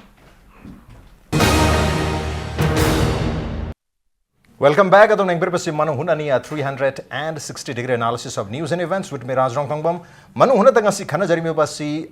Welcome back. ꯑꯗꯣꯝꯅ ꯌꯦꯡꯕꯤꯔꯤꯕꯁꯤ ꯃꯅꯨꯡ ꯍꯨꯠꯅꯅꯤ, a three hundred and sixty degree analysis of news and events with me, ꯔꯥꯖ ꯔꯣꯡꯊꯣꯡꯕꯝ꯫ ꯃꯅꯨꯡ ꯍꯨꯠꯅꯗ ꯉꯁꯤ ꯈꯟꯅꯖꯔꯤꯕ ꯑꯁꯤ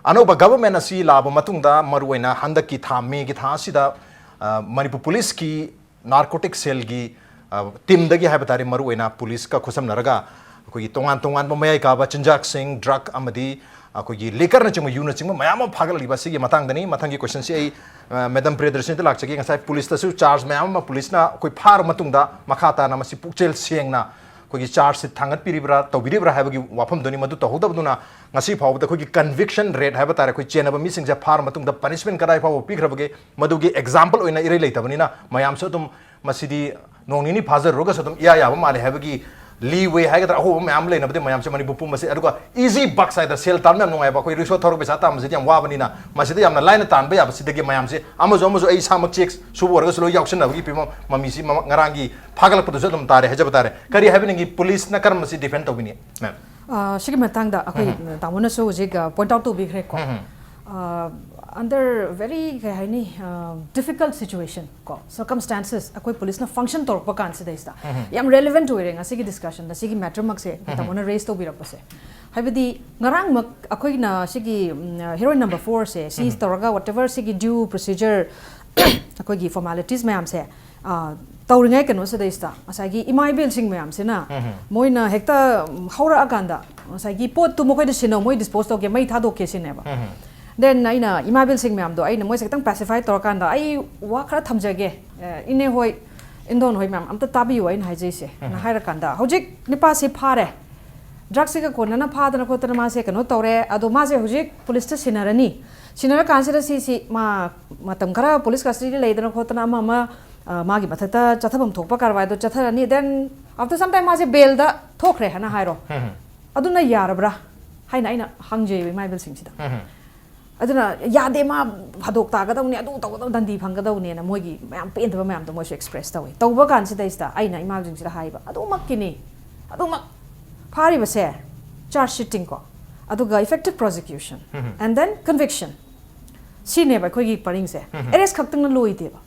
ꯑꯅꯧꯕ ꯒꯕꯔꯃꯦꯟ ꯑꯁꯤ ꯂꯥꯛꯑꯕ ꯃꯇꯨꯡꯗ, ꯃꯔꯨꯑꯣꯏꯅ ꯍꯟꯗꯛꯀꯤ ꯊꯥ, ꯃꯦꯒꯤ ꯊꯥ ꯑꯁꯤꯗ, ꯑ, ꯃꯅꯤꯄꯨꯔ ꯄꯨꯂꯤꯁꯀꯤ ꯅꯥꯔꯀꯣꯇꯤꯛ ꯁꯦꯜꯒꯤ, ꯑ, ꯇꯤꯝꯗꯒꯤ ꯍꯥꯏꯕ ꯇꯥꯔꯦ, ꯃꯔꯨꯑꯣꯏꯅ ꯄꯨꯂꯤꯁꯀ ꯈꯨꯠꯁꯝꯅꯔꯒ ꯑꯩꯈꯣꯏꯒꯤ ꯇꯣꯉꯥꯟ ꯇꯣꯉꯥꯟꯕ ꯃꯌꯥꯏ ꯀꯥꯕ ꯆꯤꯟꯖꯥꯛꯁꯤꯡ, ꯗ꯭ꯔꯒ ꯑꯃꯗꯤ ꯑꯩꯈꯣꯏꯒꯤ ꯂꯤꯀꯔꯅꯆꯤꯡꯕ, ꯌꯨꯅꯆꯤꯡꯕ ꯃꯌꯥꯝ ꯑꯃ ꯐꯥꯒꯠꯂꯛꯂꯤꯕ ꯑꯁꯤꯒꯤ ꯃꯇꯥꯡꯗꯅꯤ꯫ ꯃꯊꯪꯒꯤ ꯀꯣꯏꯁꯟꯁꯤ ꯑꯩ, ꯑ, ꯃꯦꯗꯥꯝ ꯄ꯭ꯔꯤꯌꯗꯔꯁꯤꯅꯤꯗ ꯂꯥꯛꯆꯒꯦ꯫ ꯉꯁꯥꯏ ꯄꯨꯂꯤꯁꯇꯁꯨ ꯆꯥꯔꯖ ꯃꯌꯥꯝ ꯑꯃ ꯄꯨꯂꯤꯁꯅ ꯑꯩꯈꯣꯏ ꯐꯥꯔꯕ ꯃꯇꯨꯡꯗ ꯃꯈꯥ ꯇꯥꯅ ꯃꯁꯤ ꯄꯨꯛꯆꯦꯜ ꯁꯦꯡꯅ ꯑꯩꯈꯣꯏꯒꯤ ꯆꯥꯔꯖꯁꯤ ꯊꯥꯡꯒꯠꯄꯤꯔꯤꯕ꯭ꯔꯥ, ꯇꯧꯕꯤꯔꯤꯕ꯭ꯔꯥ ꯍꯥꯏꯕꯒꯤ ꯋꯥꯐꯝꯗꯨꯅꯤ꯫ ꯃꯗꯨ ꯇꯧꯍꯧꯗꯕꯗꯨꯅ ꯉꯁꯤ ꯐꯥꯎꯕꯗ ꯑꯩꯈꯣꯏꯒꯤ ꯀꯟꯚꯤꯛꯁꯟ ꯔꯦꯠ ꯍꯥꯏꯕ ꯇꯥꯔꯦ, ꯑꯩꯈꯣꯏ ꯆꯦꯟꯅꯕ ꯃꯤꯁꯤꯡꯁꯦ ꯐꯥꯔꯕ ꯃꯇꯨꯡꯗ ꯄꯅꯤꯁꯃꯦꯟ ꯀꯗꯥꯏ ꯐꯥꯎꯕ ꯄꯤꯈ꯭ꯔꯕꯒꯦ, ꯃꯗꯨꯒꯤ ꯑꯦꯛꯖꯥꯝꯄꯜ ꯑꯣꯏꯅ ꯏꯔꯩ ꯂꯩꯇꯕꯅꯤꯅ, ꯃꯌꯥꯝꯁꯨ ꯑꯗꯨꯝ ꯃꯁꯤꯗꯤ ꯅꯣꯡ ꯅꯤꯅꯤ ꯐꯥꯖꯔꯨꯔꯒꯁꯨ ꯑꯗꯨꯝ ꯏꯌꯥ ꯌꯥꯕ ꯃꯥꯜꯂꯦ ꯍꯥꯏꯕꯒꯤ ꯂꯤꯋꯦ ꯍꯥꯏꯒꯗ꯭ꯔꯥ, ꯑꯍꯣꯕ ꯃꯌꯥꯝ ꯑꯃ ꯂꯩꯅꯕꯗꯤ ꯃꯌꯥꯝꯁꯦ ꯃꯅꯤꯄꯨꯔ ꯄꯨꯝꯕꯁꯦ꯫ ꯑꯗꯨꯒ ꯏꯖꯤ ꯕꯛꯁ ꯍꯥꯏꯗꯅ ꯁꯦꯜ ꯇꯥꯟꯕ ꯌꯥꯝ ꯅꯨꯡꯉꯥꯏꯕ, ꯑꯩꯈꯣꯏ ꯔꯤꯛꯁꯣ ꯊꯧꯔꯒ ꯄꯩꯁꯥ ꯇꯥꯟꯕꯁꯤꯗꯤ ꯌꯥꯝ ꯋꯥꯕꯅꯤꯅ, ꯃꯁꯤꯗ ꯌꯥꯝꯅ ꯂꯥꯏꯅ ꯇꯥꯟꯕ ꯌꯥꯕꯁꯤꯗꯒꯤ ꯃꯌꯥꯝꯁꯦ ꯑꯃꯁꯨ ꯑꯃꯁꯨ ꯑꯩ ꯏꯁꯥꯃꯛ ꯆꯦꯛ ꯁꯨꯕ ꯑꯣꯏꯔꯒꯁꯨ ꯂꯣꯏ ꯌꯥꯎꯁꯟꯅꯕꯒꯤ ꯐꯤꯕꯝ ꯃꯃꯤꯁꯤ ꯃꯃ-, ꯉꯔꯥꯡꯒꯤ ꯐꯥꯒꯠꯂꯛꯄꯗꯁꯨ ꯑꯗꯨꯝ ꯇꯥꯔꯦ, ꯍꯥꯏꯖꯕ ꯇꯥꯔꯦ꯫ ꯀꯔꯤ ꯍꯥꯏꯕꯤꯅꯤꯡꯉꯤ? ꯄꯨꯂꯤꯁꯅ ꯀꯔꯝꯕ ꯁꯤ ꯗꯤꯐꯦꯟ ꯇꯧꯕꯤꯅꯤ, ꯃꯦꯝ? ꯑ, ꯁꯤꯒꯤ ꯃꯇꯥꯡꯗ ꯑꯩꯈꯣꯏ ꯇꯥꯃꯣꯅꯁꯨ ꯍꯧꯖꯤꯛ, ꯑ, ꯄꯣꯏꯟꯠ ꯑꯥꯎꯠ ꯇꯧꯕꯤꯈ꯭ꯔꯦꯀꯣ꯫ ꯑ, under very, ꯀꯩ ꯍꯥꯏꯅꯤ, ꯑ, difficult situation ꯀꯣ, ꯁꯔꯀꯝꯁ꯭ꯇꯦꯟꯁꯦꯁ ꯑꯩꯈꯣꯏ ꯄꯨꯂꯤꯁꯅ ꯐꯪꯁꯟ ꯇꯧꯔꯛꯄ ꯀꯥꯟꯁꯤꯗꯩꯁꯤꯗ ꯌꯥꯝ ꯔꯦꯂꯤꯚꯦꯟꯠ ꯑꯣꯏꯔꯦ ꯉꯁꯤꯒꯤ ꯗꯤꯁꯀꯁꯟꯗ, ꯁꯤꯒꯤ ꯃꯦꯇꯔꯃꯛꯁꯦ ꯇꯥꯃꯣꯅ ꯔꯦꯖ ꯇꯧꯕꯤꯔꯛꯄꯁꯦ꯫ ꯍꯥꯏꯕꯗꯤ ꯉꯔꯥꯡꯃꯛ ꯑꯩꯈꯣꯏꯅ ꯁꯤꯒꯤ, ꯎꯝ, ꯍꯦꯔꯣꯏꯟ ꯅꯝꯕꯔ ꯐꯣꯔꯁꯦ ꯁꯤ ꯇꯧꯔꯒ whatever ꯁꯤꯒꯤ ꯗ꯭ꯌꯨ ꯄ꯭ꯔꯣꯁꯤꯖꯔ ꯑꯩꯈꯣꯏꯒꯤ formalities ꯃꯌꯥꯝꯁꯦ, ꯑ, ꯇꯧꯔꯤꯉꯩ ꯀꯩꯅꯣꯁꯤꯗꯩꯁꯤꯗ ꯉꯁꯥꯏꯒꯤ ꯏꯃꯥ ꯏꯕꯦꯜꯁꯤꯡ ꯃꯌꯥꯝꯁꯤꯅ ꯃꯣꯏꯅ ꯍꯦꯛꯇ, ꯎꯝ, ꯍꯧꯔꯛꯑꯀꯥꯟꯗ ꯉꯁꯥꯏꯒꯤ ꯄꯣꯠꯇꯨ ꯃꯈꯣꯏꯗ ꯁꯤꯟꯅꯧ, ꯃꯣꯏ dispose ꯇꯧꯒꯦ, ꯃꯩ ꯊꯥꯗꯣꯛꯀꯦ ꯁꯤꯅꯦꯕ꯫ ꯎꯝ꯫ Then ꯑꯩꯅ ꯏꯃꯥ ꯏꯕꯦꯜꯁꯤꯡ ꯃꯌꯥꯝꯗꯣ ꯑꯩꯅ ꯃꯣꯏꯁꯦ ꯈꯤꯇꯪ pacify ꯇꯧꯔꯀꯥꯟꯗ ꯑꯩ ꯋꯥ ꯈꯔ ꯊꯝꯖꯒꯦ, ꯑ, ꯏꯅꯦ ꯍꯣꯏ, ꯏꯟꯗꯣꯟ ꯍꯣꯏ ꯃꯌꯥꯝ ꯑꯝꯇ ꯇꯥꯕꯤꯌꯨ ꯑꯩꯅ ꯍꯥꯏꯖꯩꯁꯦ꯫ ꯎꯝ꯫ ꯍꯥꯏꯔꯀꯥꯟꯗ ꯍꯧꯖꯤꯛ ꯅꯨꯄꯥꯁꯤ ꯐꯥꯔꯦ, ꯗ꯭ꯔꯒꯁꯤꯒ ꯀꯣꯟꯅꯅ ꯐꯥꯗꯅ ꯈꯣꯠꯇꯅ ꯃꯥꯁꯦ ꯀꯩꯅꯣ ꯇꯧꯔꯦ, ꯑꯗꯣ ꯃꯥꯁꯦ ꯍꯧꯖꯤꯛ ꯄꯨꯂꯤꯁꯇ ꯁꯤꯟꯅꯔꯅꯤ꯫ ꯁꯤꯟꯅꯔꯀꯥꯟꯁꯤꯗ ꯁꯤꯁꯤ ꯃꯥ ꯃꯇꯝ ꯈꯔ ꯄꯨꯂꯤꯁ ꯀꯁꯇꯗꯤꯗ ꯂꯩꯗꯅ ꯈꯣꯠꯇꯅ ꯑꯃ ꯑꯃ, ꯑ, ꯃꯥꯒꯤ ꯃꯊꯛꯇ ꯆꯠꯊꯐꯝ ꯊꯣꯛꯄ ꯀꯔꯕꯥꯔꯗꯣ ꯆꯠꯊꯔꯅꯤ, then after some time ꯃꯥꯁꯦ ꯕꯦꯜꯗ ꯊꯣꯛꯈ꯭ꯔꯦ ꯍꯥꯏꯅ ꯍꯥꯏꯔꯣ꯫ ꯎꯝ꯫ ꯑꯗꯨꯅ ꯌꯥꯔꯕ꯭ꯔꯥ ꯍꯥꯏꯅ ꯑꯩꯅ ꯍꯪꯖꯩꯕ ꯏꯃꯥ ꯏꯕꯦꯜꯁꯤꯡꯁꯤꯗ꯫ ꯎꯝ꯫ ꯑꯗꯨꯅ ꯌꯥꯗꯦ, ꯃꯥ ꯐꯥꯗꯣꯛ ꯇꯥꯒꯗꯧꯅꯤ, ꯑꯗꯨ ꯇꯧꯒꯗꯧ, ꯗꯟꯗꯤ ꯐꯪꯒꯗꯧꯅꯦꯅ ꯃꯣꯏꯒꯤ ꯃꯌꯥꯝ ꯄꯦꯟꯗꯕ ꯃꯌꯥꯝꯗꯣ ꯃꯣꯏꯁꯨ express ꯇꯧꯋꯤ꯫ ꯇꯧꯕ ꯀꯥꯟꯁꯤꯗꯩꯁꯤꯗ ꯑꯩꯅ ꯏꯃꯥꯁꯤꯡꯁꯤꯗ ꯍꯥꯏꯕ, ꯑꯗꯨꯃꯛꯀꯤꯅꯤ, ꯑꯗꯨꯃꯛ ꯐꯥꯔꯤꯕꯁꯦ charge sheeting ꯀꯣ, ꯑꯗꯨꯒ effective prosecution, um. And then conviction, ꯁꯤꯅꯦꯕ ꯑꯩꯈꯣꯏꯒꯤ ꯄꯔꯤꯡꯁꯦ꯫ ꯎꯝ꯫ Arrest ꯈꯛꯇꯪꯅ ꯂꯣꯏꯗꯦꯕ꯫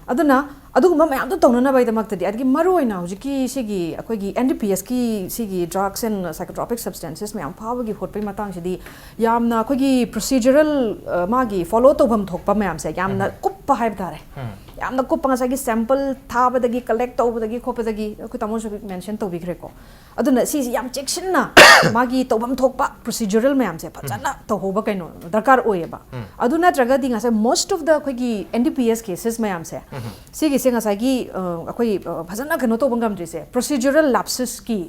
ꯑꯗꯨꯅ ꯑꯗꯨꯒꯨꯝꯕ ꯃꯌꯥꯝꯗꯣ ꯇꯧꯅꯅꯕꯒꯤꯗꯃꯛꯇꯗꯤ, ꯑꯗꯒꯤ ꯃꯔꯨꯑꯣꯏꯅ ꯍꯧꯖꯤꯛꯀꯤ ꯁꯤꯒꯤ ꯑꯩꯈꯣꯏꯒꯤ N D P Sꯀꯤ ꯁꯤꯒꯤ drugs and psychotropic substances ꯃꯌꯥꯝ ꯐꯥꯕꯒꯤ ꯈꯣꯠꯄꯒꯤ ꯃꯇꯥꯡꯁꯤꯗꯤ ꯌꯥꯝꯅ ꯑꯩꯈꯣꯏꯒꯤ procedural, ꯑ, ꯃꯥꯒꯤ follow ꯇꯧꯐꯝ ꯊꯣꯛꯄ ꯃꯌꯥꯝꯁꯦ ꯌꯥꯝꯅ ꯎꯝ꯫ ꯀꯨꯞꯄ ꯍꯥꯏꯕ ꯇꯥꯔꯦ꯫ ꯎꯝ꯫ ꯌꯥꯝꯅ ꯀꯨꯞꯄ, ꯉꯁꯥꯏꯒꯤ sample ꯊꯥꯕꯗꯒꯤ, collect ꯇꯧꯕꯗꯒꯤ ꯈꯣꯠꯄꯗꯒꯤ ꯑꯩꯈꯣꯏ ꯇꯥꯃꯣꯁꯨ mention ꯇꯧꯕꯤꯈ꯭ꯔꯦꯀꯣ꯫ ꯑꯗꯨꯅ ꯁꯤꯁꯤ ꯌꯥꯝ ꯆꯦꯛꯁꯤꯟꯅ ꯃꯥꯒꯤ ꯇꯧꯐꯝ ꯊꯣꯛꯄ procedural ꯃꯌꯥꯝꯁꯦ ꯐꯖꯅ ꯎꯝ꯫ ꯇꯧꯍꯧꯕ ꯀꯩꯅꯣ ꯗꯔꯀꯥꯔ ꯑꯣꯏꯌꯦꯕ꯫ ꯎꯝ꯫ ꯑꯗꯨ ꯅꯠꯇ꯭ꯔꯒꯗꯤ ꯉꯁꯥꯏ most of the ꯑꯩꯈꯣꯏꯒꯤ N D P S cases ꯃꯌꯥꯝꯁꯦ, ꯎꯝ꯫ ꯁꯤꯒꯤꯁꯦ ꯉꯁꯥꯏꯒꯤ, ꯑ, ꯑꯩꯈꯣꯏ, ꯑ, ꯐꯖꯅ ꯀꯩꯅꯣ ꯇꯧꯕ ꯉꯝꯗ꯭ꯔꯤꯁꯦ procedural lapsesꯀꯤ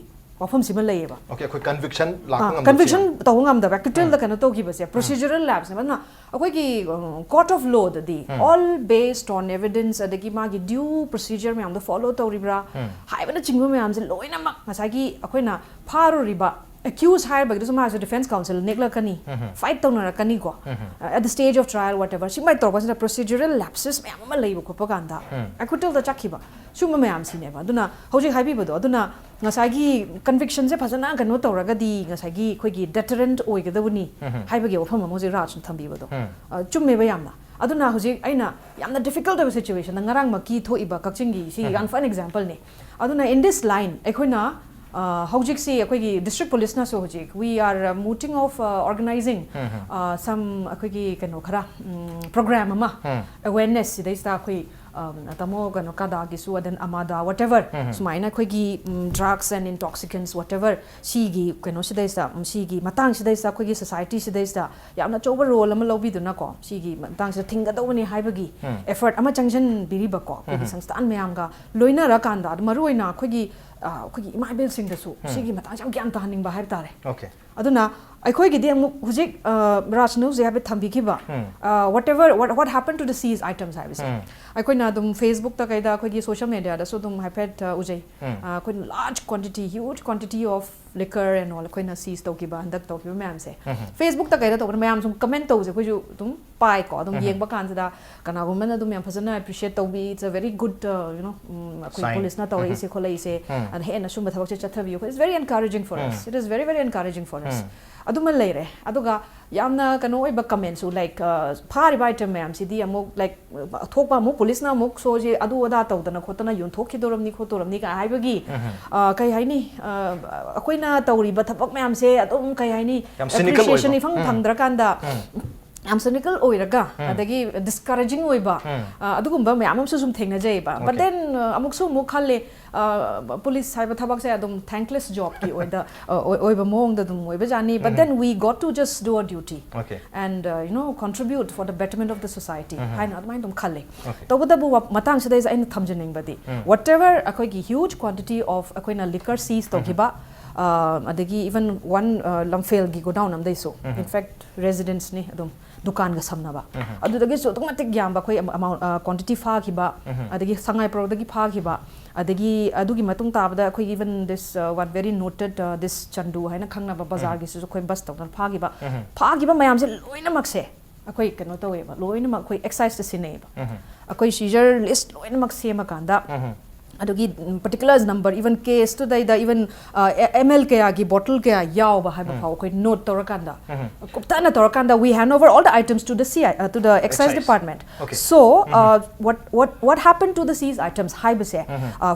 ꯋꯥꯐꯝꯁꯤꯃ ꯂꯩꯌꯦꯕ꯫ Okay, ꯑꯩꯈꯣꯏ conviction ꯂꯥꯛꯄ ꯑꯥ, ꯉꯝꯗꯕꯁꯦ꯫ Conviction ꯇꯧꯕ ꯉꯝꯗꯕ, acquittalꯗ ꯎꯝ꯫ ꯀꯩꯅꯣ ꯇꯧꯈꯤꯕꯁꯦ ꯎꯝ꯫ Procedural lapse ꯅꯦꯕ꯫ ꯑꯗꯨꯅ ꯑꯩꯈꯣꯏꯒꯤ, ꯎꯝ, court of lawꯗꯗꯤ um. All based on evidence, ꯑꯗꯒꯤ ꯃꯥꯒꯤ due procedure ꯃꯌꯥꯝꯗꯣ follow ꯇꯧꯔꯤꯕ꯭ꯔꯥ ꯎꯝ꯫ ꯍꯥꯏꯕꯅꯆꯤꯡꯕ ꯃꯌꯥꯝꯁꯦ ꯂꯣꯏꯅꯃꯛ ꯉꯁꯥꯏꯒꯤ ꯑꯩꯈꯣꯏꯅ ꯐꯥꯔꯨꯔꯤꯕ accused ꯍꯥꯏꯔꯕꯒꯤꯗꯁꯨ ꯃꯥꯁꯨ defence counsel ꯅꯦꯛꯂꯛꯀꯅꯤ, um. Fight ꯇꯧꯅꯔꯛꯀꯅꯤꯀꯣ꯫ Um. Uh, at the stage of trial, whatever, ꯁꯨꯃꯥꯏꯅ ꯇꯧꯔꯛꯄꯁꯤꯗ procedural lapses ꯃꯌꯥꯝ ꯑꯃ ꯂꯩꯕ ꯈꯣꯠꯄ ꯀꯥꯟꯗ ꯎꯝ꯫ Acquittalꯗ ꯆꯠꯈꯤꯕ ꯁꯨꯝꯕ ꯃꯌꯥꯝꯁꯤꯅꯦꯕ꯫ ꯑꯗꯨꯅ ꯍꯧꯖꯤꯛ ꯍꯥꯏꯕꯤꯕꯗꯣ, ꯑꯗꯨꯅ ꯉꯁꯥꯏꯒꯤ convictionꯁꯦ ꯐꯖꯅ ꯀꯩꯅꯣ ꯇꯧꯔꯒꯗꯤ ꯉꯁꯥꯏꯒꯤ ꯑꯩꯈꯣꯏꯒꯤ deterrent ꯑꯣꯏꯒꯗꯕꯅꯤ ꯎꯝ꯫ ꯍꯥꯏꯕꯒꯤ ꯋꯥꯐꯝ ꯑꯃ ꯍꯧꯖꯤꯛ ꯔꯥꯖꯅ ꯊꯝꯕꯤꯕꯗꯣ, ꯎꯝ꯫ ꯑ, ꯆꯨꯝꯃꯦꯕ ꯌꯥꯝꯅ꯫ ꯑꯗꯨꯅ ꯍꯧꯖꯤꯛ ꯑꯩꯅ ꯌꯥꯝꯅ difficult ꯑꯣꯏꯕ situationꯗ ꯉꯔꯥꯡꯃꯛꯀꯤ ꯊꯣꯛꯏꯕ ꯀꯛꯆꯤꯡꯒꯤ ꯁꯤ ꯎꯝ꯫ Unfun exampleꯅꯦ꯫ ꯑꯗꯨꯅ in this line ꯑꯩꯈꯣꯏꯅ ꯑ, ꯍꯧꯖꯤꯛꯁꯤ ꯑꯩꯈꯣꯏꯒꯤ district police ꯅꯁꯨ ꯍꯧꯖꯤꯛ we are mooting of organizing some ꯑꯩꯈꯣꯏꯒꯤ ꯀꯩꯅꯣ ꯈꯔ program ꯑꯃ, awareness ꯁꯤꯗꯩꯁꯤꯗ ꯑꯩꯈꯣꯏ ꯇꯥꯃꯣ ꯀꯩꯅꯣ ꯀꯥꯗꯥꯒꯤꯁꯨ ꯑꯗꯦꯟ ꯑꯃꯥꯗ whatever ꯁꯨꯃꯥꯏꯅ ꯑꯩꯈꯣꯏꯒꯤ drugs and intoxicants whatever ꯁꯤꯒꯤ ꯀꯩꯅꯣꯁꯤꯗꯩꯁꯤꯗ ꯁꯤꯒꯤ ꯃꯇꯥꯡꯁꯤꯗꯩꯁꯤꯗ ꯑꯩꯈꯣꯏꯒꯤ societyꯁꯤꯗꯩꯁꯤꯗ ꯌꯥꯝꯅ ꯑꯆꯧꯕ role ꯑꯃ ꯂꯧꯕꯤꯗꯨꯅꯀꯣ ꯁꯤꯒꯤ ꯃꯇꯥꯡꯁꯤꯗ ꯊꯤꯡꯒꯗꯧꯕꯅꯤ ꯍꯥꯏꯕꯒꯤ effort ꯑꯃ ꯆꯪꯁꯤꯟꯕꯤꯔꯤꯕꯀꯣ ꯑꯩꯈꯣꯏꯒꯤ ꯁꯪꯁꯊꯥꯟ ꯃꯌꯥꯝꯒ ꯂꯣꯏꯅꯔꯀꯥꯟꯗ ꯑꯗꯨ ꯃꯔꯨꯑꯣꯏꯅ ꯑꯩꯈꯣꯏꯒꯤ ꯑꯩꯈꯣꯏꯒꯤ ꯏꯃꯥ ꯏꯕꯦꯜꯁꯤꯡꯗꯁꯨ ꯁꯤꯒꯤ ꯃꯇꯥꯡꯁꯦ ꯌꯥꯝ ꯒ꯭ꯌꯥꯟ ꯇꯥꯍꯟꯅꯤꯡꯕ ꯍꯥꯏꯕ ꯇꯥꯔꯦ꯫ Okay. ꯑꯗꯨꯅ ꯑꯩꯈꯣꯏꯒꯤꯗꯤ ꯑꯃꯨꯛ ꯍꯧꯖꯤꯛ ꯔꯥꯖꯅ ꯍꯧꯖꯤꯛ ꯍꯥꯏꯐꯦꯠ ꯊꯝꯕꯤꯈꯤꯕ whatever what what happened to the seized items ꯍꯥꯏꯕꯁꯦ ꯑꯩꯈꯣꯏꯅ ꯑꯗꯨꯝ Facebookꯇ ꯀꯩꯗ ꯑꯩꯈꯣꯏꯒꯤ social mediaꯗꯁꯨ ꯑꯗꯨꯝ ꯍꯥꯏꯐꯦꯠ ꯎꯖꯩ꯫ ꯑꯩꯈꯣꯏꯅ large quantity huge quantity of liquor and all ꯑꯩꯈꯣꯏꯅ seize ꯇꯧꯈꯤꯕ ꯍꯟꯗꯛ ꯇꯧꯈꯤꯕ ꯃꯌꯥꯝꯁꯦ Facebookꯇ ꯀꯩꯗ ꯇꯧꯕꯅ ꯃꯌꯥꯝ ꯁꯨꯝ comment ꯇꯧꯕꯁꯦ ꯑꯩꯈꯣꯏꯁꯨ ꯑꯗꯨꯝ ꯄꯥꯏꯀꯣ ꯑꯗꯨꯝ ꯌꯦꯡꯕ ꯀꯥꯟꯁꯤꯗ ꯀꯅꯥꯒꯨꯝꯕꯅ ꯑꯗꯨꯝ ꯌꯥꯝ ꯐꯖꯅ appreciate ꯇꯧꯕꯤ it's a very good you know ꯑꯩꯈꯣꯏ policeꯅ ꯇꯧꯔꯛꯏꯁꯦ ꯈꯣꯠꯂꯛꯏꯁꯦ ꯑꯗ ꯍꯦꯟꯅ ꯁꯨꯝꯕ ꯊꯕꯛꯁꯦ ꯆꯠꯊꯕꯤꯌꯨ it's very encouraging for us it is very very encouraging for us ꯑꯗꯨꯃ ꯂꯩꯔꯦ꯫ ꯑꯗꯨꯒ ꯌꯥꯝꯅ ꯀꯩꯅꯣ ꯑꯣꯏꯕ commentꯁꯨ like ꯐꯥꯔꯤꯕ item ꯃꯌꯥꯝꯁꯤꯗꯤ ꯑꯃꯨꯛ like ꯊꯣꯛꯄ ꯑꯃꯨꯛ policeꯅ ꯑꯃꯨꯛ ꯁꯣꯁꯦ ꯑꯗꯨ ꯑꯗꯥ ꯇꯧꯗꯅ ꯈꯣꯠꯇꯅ ꯌꯣꯟꯊꯣꯛꯈꯤꯗꯧꯔꯝꯅꯤ ꯈꯣꯠꯇꯧꯔꯝꯅꯤ ꯀꯥꯏ ꯍꯥꯏꯕꯒꯤ ꯀꯩ ꯍꯥꯏꯅꯤ ꯑꯩꯈꯣꯏꯅ ꯇꯧꯔꯤꯕ ꯊꯕꯛ ꯃꯌꯥꯝꯁꯦ ꯑꯗꯨꯝ ꯀꯩ ꯍꯥꯏꯅꯤ appreciation ꯏꯐꯪ ꯐꯪꯗ꯭ꯔꯀꯥꯟꯗ ꯌꯥꯝ cynical ꯑꯣꯏꯔꯒ ꯑꯗꯒꯤ discouraging ꯑꯣꯏꯕ ꯑꯗꯨꯒꯨꯝꯕ ꯃꯌꯥꯝ ꯑꯃꯁꯨ ꯁꯨꯝ ꯊꯦꯡꯅꯖꯩꯑꯕ but then ꯑꯃꯨꯛꯁꯨ ꯑꯃꯨꯛ ꯈꯜꯂꯦ police ꯍꯥꯏꯕ ꯊꯕꯛꯁꯦ ꯑꯗꯨꯝ thankless jobꯀꯤ ꯑꯣꯏꯗ ꯑꯣꯏꯕ ꯃꯑꯣꯡꯗ ꯑꯗꯨꯝ ꯑꯣꯏꯕꯖꯥꯠꯅꯤ but then we got to just do our duty Okay. and you know contribute for the betterment of the society ꯍꯥꯏꯅ ꯑꯗꯨꯃꯥꯏꯅ ꯑꯗꯨꯝ ꯈꯜꯂꯦ꯫ Okay. ꯇꯧꯕꯇꯕꯨ ꯃꯇꯥꯡꯁꯤꯗꯩꯁ ꯑꯩꯅ ꯊꯝꯖꯅꯤꯡꯕꯗꯤ whatever ꯑꯩꯈꯣꯏꯒꯤ huge quantity of ꯑꯩꯈꯣꯏꯅ liquor seize ꯇꯧꯈꯤꯕ ꯑꯗꯒꯤ even one ꯂꯝꯐꯦꯜꯒꯤ godown ꯑꯃꯗꯩꯁꯨ in fact residenceꯅꯤ ꯑꯗꯨꯝ ꯗꯨꯀꯥꯟꯒ ꯁꯝꯅꯕ ꯑꯗꯨꯗꯒꯤꯁꯨ ꯑꯗꯨꯛꯀꯤ ꯃꯇꯤꯛ ꯌꯥꯝꯕ ꯑꯩꯈꯣꯏ amount quantity ꯐꯥꯈꯤꯕ ꯑꯗꯒꯤ ꯁꯉꯥꯏꯄ꯭ꯔꯧꯗꯒꯤ ꯐꯥꯈꯤꯕ ꯑꯗꯒꯤ ꯑꯗꯨꯒꯤ ꯃꯇꯨꯡ ꯇꯥꯕꯗ ꯑꯩꯈꯣꯏꯒꯤ even this one very noted this ꯆꯟꯗꯨ ꯍꯥꯏꯅ ꯈꯪꯅꯕ ꯕꯖꯥꯔꯒꯤꯁꯤꯁꯨ ꯑꯩꯈꯣꯏ bust ꯇꯧꯗꯅ ꯐꯥꯈꯤꯕ ꯐꯥꯈꯤꯕ ꯃꯌꯥꯝꯁꯦ ꯂꯣꯏꯅꯃꯛꯁꯦ ꯑꯩꯈꯣꯏ ꯀꯩꯅꯣ ꯇꯧꯋꯦꯕ ꯂꯣꯏꯅꯃꯛ ꯑꯩꯈꯣꯏ exciseꯇ ꯁꯤꯟꯅꯩꯌꯦꯕ ꯑꯩꯈꯣꯏ seizure list ꯂꯣꯏꯅꯃꯛ ꯁꯦꯝꯃꯀꯥꯟꯗ ꯑꯗꯨꯒꯤ particular number even caseꯇꯨꯗꯩꯗ even ml ꯀꯌꯥꯒꯤ bottle ꯀꯌꯥ ꯌꯥꯎꯕ ꯍꯥꯏꯕ ꯐꯥꯎ ꯑꯩꯈꯣꯏ note ꯇꯧꯔꯀꯥꯟꯗ ꯀꯨꯞꯊꯅ ꯇꯧꯔꯀꯥꯟꯗ we hand over all the items to the C I to the excise Excise. department Okay. so what what what happened to the seized items ꯍꯥꯏꯕꯁꯦ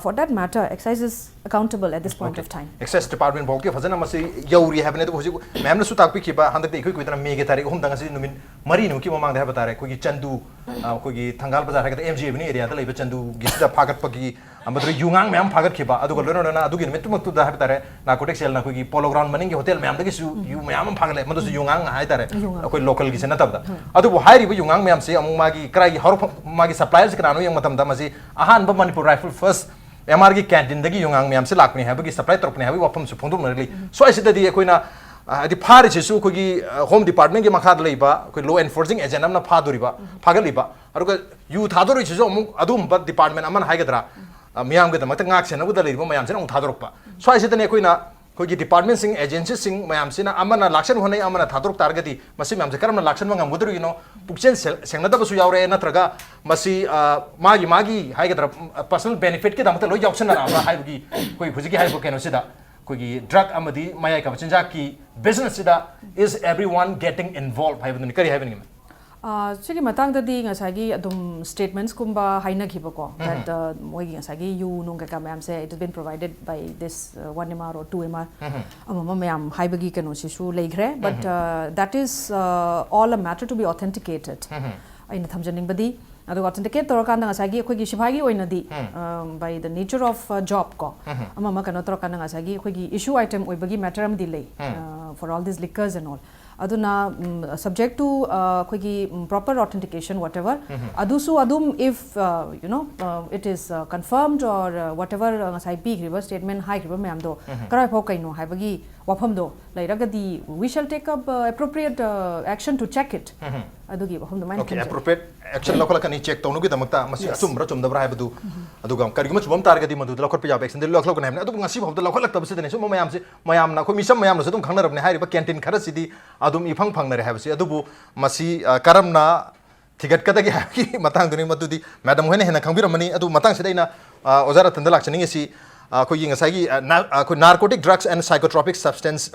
for that matter excise is Accountable at this point of time. Excise department ꯐꯥꯎꯒꯤ ꯐꯖꯅ ꯃꯁꯤ ꯌꯧꯔꯤ ꯍꯥꯏꯕꯅꯤ꯫ ꯑꯗꯨꯕꯨ ꯍꯧꯖꯤꯛ ꯃꯌꯥꯝꯅꯁꯨ ꯇꯥꯛꯄꯤꯈꯤꯕ, ꯍꯟꯗꯛꯇꯤ ꯏꯀꯨꯏ ꯀꯨꯏꯗꯅ ꯃꯦꯒꯤ ꯇꯥꯔꯤꯛ ꯑꯍꯨꯝꯗ, ꯉꯁꯤ ꯅꯨꯃꯤꯠ ꯃꯔꯤꯅꯤꯃꯨꯛꯀꯤ ꯃꯃꯥꯡꯗ ꯍꯥꯏꯕ ꯇꯥꯔꯦ, ꯑꯩꯈꯣꯏꯒꯤ ꯆꯟꯗꯨ, ꯑ, ꯑꯩꯈꯣꯏꯒꯤ ꯊꯪꯒꯥꯜ ꯕꯖꯥꯔ ꯍꯥꯏꯒꯗ꯭ꯔꯥ, ꯑꯦꯝ ꯖꯤ ꯑꯦꯚꯦꯅ꯭ꯌꯨ ꯑꯦꯔꯤꯌꯥꯗ ꯂꯩꯕ ꯆꯟꯗꯨꯒꯤꯁꯤꯗ ꯐꯥꯒꯠꯄꯒꯤ, ꯑ, ꯃꯗꯨꯗ ꯌꯨꯉꯥꯡ ꯃꯌꯥꯝ ꯐꯥꯒꯠꯈꯤꯕ, ꯑꯗꯨꯒ ꯂꯣꯏꯅ ꯂꯣꯏꯅꯅ ꯑꯗꯨꯒꯤ ꯅꯨꯃꯤꯠꯇꯨꯃꯛꯇꯨꯗ ꯍꯥꯏꯕ ꯇꯥꯔꯦ, ꯅꯥꯔꯀꯣꯇꯤꯛ ꯁꯦꯜꯅ ꯑꯩꯈꯣꯏꯒꯤ ꯄꯣꯂꯣ ꯒ꯭ꯔꯥꯎꯟ ꯃꯅꯤꯡꯒꯤ ꯍꯣꯇꯦꯜ ꯃꯌꯥꯝꯗꯒꯤꯁꯨ ꯌꯨ ꯃꯌꯥꯝ ꯑꯃ ꯐꯥꯒꯠꯂꯦ, ꯃꯗꯨꯁꯨ ꯌꯨꯉꯥꯡ ꯍꯥꯏꯇꯥꯔꯦ, ꯌꯨꯉꯥꯡ꯫ ꯑꯩꯈꯣꯏ ꯂꯣꯀꯦꯜꯒꯤꯁꯦ ꯅꯠꯇꯕꯗ꯫ ꯑꯗꯨꯕꯨ ꯍꯥꯏꯔꯤꯕ ꯌꯨꯉꯥꯡ ꯃꯌꯥꯝꯁꯤ ꯑꯃꯨꯛ ꯃꯥꯒꯤ ꯀꯗꯥꯏꯒꯤ ꯍꯧꯔꯛꯐꯝ, ꯃꯥꯒꯤ ꯁꯄ꯭ꯂꯥꯏꯌꯔꯁꯤ ꯀꯅꯥꯅꯣ ꯌꯦꯡꯕ ꯃꯇꯝꯗ, ꯃꯁꯤ ꯑꯍꯥꯟꯕ ꯃꯅꯤꯄꯨꯔ ꯔꯥꯏꯐꯜ ꯐꯥꯔꯁ ꯑꯦꯝ ꯑꯥꯔꯒꯤ ꯀꯦꯟꯇꯤꯟꯗꯒꯤ ꯌꯨꯉꯥꯡ ꯃꯌꯥꯝꯁꯤ ꯂꯥꯛꯄꯅꯤ ꯍꯥꯏꯕꯒꯤ, ꯁꯄ꯭ꯂꯥꯏ ꯇꯧꯔꯛꯄꯅꯤ ꯍꯥꯏꯕꯒꯤ ꯋꯥꯐꯝꯁꯨ ꯐꯣꯡꯗꯣꯛꯅꯔꯛꯂꯤ꯫ ꯁ꯭ꯋꯥꯏꯁꯤꯗꯗꯤ ꯑꯩꯈꯣꯏꯅ, ꯑ, ꯍꯥꯏꯗꯤ ꯐꯥꯔꯤꯁꯤꯁꯨ ꯑꯩꯈꯣꯏꯒꯤ, ꯑ, ꯍꯣꯝ ꯗꯤꯄꯥꯔꯠꯃꯦꯟꯒꯤ ꯃꯈꯥꯗ ꯂꯩꯕ ꯑꯩꯈꯣꯏ ꯂꯣ ꯑꯦꯟꯐꯣꯔꯁꯤꯡ ꯑꯦꯖꯦꯟ ꯑꯃꯅ ꯐꯥꯗꯣꯔꯤꯕ, ꯐꯥꯒꯠꯂꯤꯕ, ꯑꯗꯨꯒ ꯌꯨ ꯊꯥꯗꯣꯔꯛꯏꯁꯤꯁꯨ ꯑꯃꯨꯛ ꯑꯗꯨꯒꯨꯝꯕ ꯗꯤꯄꯥꯔꯠꯃꯦꯟ ꯑꯃꯅ ꯍꯥꯏꯒꯗ꯭ꯔꯥ, ꯑ, ꯃꯤꯌꯥꯝꯒꯤꯗꯃꯛꯇ ꯉꯥꯛ ꯁꯦꯟꯅꯕꯗ ꯂꯩꯔꯤꯕ ꯃꯌꯥꯝꯁꯤꯅ ꯑꯃꯨꯛ ꯊꯥꯗꯣꯔꯛꯄ꯫ ꯁ꯭ꯋꯥꯏꯁꯤꯗꯅꯦ ꯑꯩꯈꯣꯏꯅ ꯑꯩꯈꯣꯏꯒꯤ ꯗꯤꯄꯥꯔꯠꯃꯦꯟꯁꯤꯡ, ꯑꯦꯖꯦꯟꯁꯤꯁꯤꯡ ꯃꯌꯥꯝꯁꯤꯅ ꯑꯃꯅ ꯂꯥꯛꯁꯟ ꯍꯣꯠꯅꯩ, ꯑꯃꯅ ꯊꯥꯗꯣꯔꯛ ꯇꯥꯔꯒꯗꯤ ꯃꯁꯤ ꯃꯌꯥꯝꯁꯦ ꯀꯔꯝꯅ ꯂꯥꯛꯁꯟꯕ ꯉꯝꯒꯗꯧꯔꯤꯅꯣ? ꯄꯨꯛꯆꯦꯜ ꯁꯦ-, ꯁꯦꯡꯅꯗꯕꯁꯨ ꯌꯥꯎꯔꯦ, ꯅꯠꯇ꯭ꯔꯒ ꯃꯁꯤ, ꯑ, ꯃꯥꯒꯤ, ꯃꯥꯒꯤ ꯍꯥꯏꯒꯗ꯭ꯔꯥ, ꯄꯔꯁꯣꯅꯦꯜ ꯕꯦꯅꯤꯐꯤꯠꯀꯤꯗꯃꯛꯇ ꯂꯣꯏ ꯌꯥꯎꯁꯟꯅꯔꯛꯑꯕ꯭ꯔꯥ ꯍꯥꯏꯕꯒꯤ, ꯑꯩꯈꯣꯏ ꯍꯧꯖꯤꯛꯀꯤ ꯍꯥꯏꯔꯤꯕ ꯀꯩꯅꯣꯁꯤꯗ, ꯑꯩꯈꯣꯏꯒꯤ ꯗ꯭ꯔꯒ ꯑꯃꯗꯤ ꯃꯌꯥꯏ ꯀꯥꯕ ꯆꯤꯟꯖꯥꯛꯀꯤ ꯕꯤꯖꯤꯅꯦꯁꯁꯤꯗ, is everyone getting involved ꯍꯥꯏꯕꯗꯨꯅꯤ꯫ ꯀꯔꯤ ꯍꯥꯏꯕꯅꯤ? ꯑ, ꯁꯤꯒꯤ ꯃꯇꯥꯡꯗꯗꯤ ꯉꯁꯥꯏꯒꯤ ꯑꯗꯨꯝ ꯁ꯭ꯇꯦꯠꯃꯦꯟꯠꯁꯀꯨꯝꯕ ꯍꯥꯏꯅꯈꯤꯕꯀꯣ, that, ꯑ, ꯃꯣꯏꯒꯤ ꯉꯁꯥꯏꯒꯤ ꯌꯨ ꯅꯨꯡ ꯀꯩꯀꯥ ꯃꯌꯥꯝꯁꯦ, it has been provided by this, uh, one M R or two M R ꯑꯃ ꯑꯃ ꯃꯌꯥꯝ ꯍꯥꯏꯕꯒꯤ ꯀꯩꯅꯣꯁꯤꯁꯨ ꯂꯩꯈ꯭ꯔꯦ꯫ But, uh, that is, uh, all a matter to be authenticated. ꯑꯩꯅ ꯊꯝꯖꯅꯤꯡꯕꯗꯤ, ꯑꯗꯨꯒ ꯑꯣꯊꯦꯟꯇꯤꯀꯦꯠ ꯇꯧꯔꯀꯥꯟꯗ ꯉꯁꯥꯏꯒꯤ ꯑꯩꯈꯣꯏꯒꯤ ꯁꯤꯐꯥꯏꯒꯤ ꯑꯣꯏꯅꯗꯤ, um, by the nature of, uh, job ꯀꯣ, ꯑꯃ ꯑꯃ ꯀꯩꯅꯣ ꯇꯧꯔꯀꯥꯟꯗ ꯉꯁꯥꯏꯒꯤ ꯑꯩꯈꯣꯏꯒꯤ issue item ꯑꯣꯏꯕꯒꯤ matter ꯑꯃꯗꯤ ꯂꯩ, uh, for all these liquors and all. ꯑꯗꯨꯅ, ꯎꯝ, subject to, ꯑ, ꯑꯩꯈꯣꯏꯒꯤ, ꯎꯝ, proper authentication, whatever, ꯑꯗꯨꯁꯨ ꯑꯗꯨꯝ, if, uh, you know, uh, it is, uh, confirmed or, uh, whatever, uh, ꯉꯁꯥꯏ ꯄꯤꯈ꯭ꯔꯤꯕ ꯁ꯭ꯇꯦꯠꯃꯦꯟ ꯍꯥꯏꯈ꯭ꯔꯤꯕ ꯃꯌꯥꯝꯗꯣ ꯀꯔꯥꯏꯐꯥꯎ ꯀꯩꯅꯣ ꯍꯥꯏꯕꯒꯤ ꯋꯥꯐꯝꯗꯣ ꯂꯩꯔꯒꯗꯤ, we shall take up, uh, appropriate, uh, action to check it. ꯑꯗꯨꯒꯤ ꯋꯥꯐꯝꯗꯨꯃꯥꯏꯅ Okay, ꯊꯝꯖꯒꯦ꯫ appropriate action ꯂꯧꯈꯠꯂꯛꯀꯅꯤ, ꯆꯦꯛ ꯇꯧꯅꯕꯒꯤꯗꯃꯛꯇ, ꯃꯁꯤ Yes. ꯑꯆꯨꯝꯕ꯭ꯔꯥ ꯆꯨꯝꯗꯕ꯭ꯔꯥ ꯍꯥꯏꯕꯗꯨ꯫ ꯑꯗꯨꯒ ꯀꯔꯤꯒꯨꯝꯕ ꯆꯨꯝꯕ ꯑꯃ ꯇꯥꯔꯒꯗꯤ, ꯃꯗꯨꯗ ꯂꯧꯈꯠꯄ ꯌꯥꯕ ꯑꯦꯛꯁꯟꯗꯤ ꯂꯧꯈꯠꯂꯛꯀꯅꯤ ꯍꯥꯏꯕꯅꯤ꯫ ꯑꯗꯨꯕꯨ ꯉꯁꯤ ꯐꯥꯎꯕꯗ ꯂꯧꯈꯠꯂꯛꯇꯕꯁꯤꯗꯅꯤ ꯁꯨꯝꯕ ꯃꯌꯥꯝꯁꯤ, ꯃꯌꯥꯝꯅ, ꯑꯩꯈꯣꯏ ꯃꯤꯆꯝ ꯃꯌꯥꯝꯅꯁꯨ ꯑꯗꯨꯝ ꯈꯪꯅꯔꯕꯅꯤ, ꯍꯥꯏꯔꯤꯕ ꯀꯦꯟꯇꯤꯟ ꯈꯔꯁꯤꯗꯤ ꯑꯗꯨꯝ ꯏꯐꯪ ꯐꯪꯅꯔꯦ ꯍꯥꯏꯕꯁꯤ꯫ ꯑꯗꯨꯕꯨ ꯃꯁꯤ, ꯑ, ꯀꯔꯝꯅ ꯊꯤꯒꯠꯀꯗꯒꯦ ꯍꯥꯏꯕꯒꯤ ꯃꯇꯥꯡꯗꯨꯅꯤ, ꯃꯗꯨꯗꯤ ꯃꯦꯗꯥꯝ ꯍꯣꯏꯅ ꯍꯦꯟꯅ ꯈꯪꯕꯤꯔꯝꯃꯅꯤ꯫ ꯑꯗꯨ ꯃꯇꯥꯡꯁꯤꯗ ꯑꯩꯅ, ꯑ, ꯑꯣꯖꯥ ꯔꯇꯟꯗ ꯂꯥꯛꯆꯅꯤꯡꯉꯤꯁꯤ, ꯑ, ꯑꯩꯈꯣꯏꯒꯤ ꯉꯁꯥꯏꯒꯤ, ꯑ, ꯅꯥ-, ꯑ, ꯑꯩꯈꯣꯏ Narcotic Drugs and Psychotropic Substance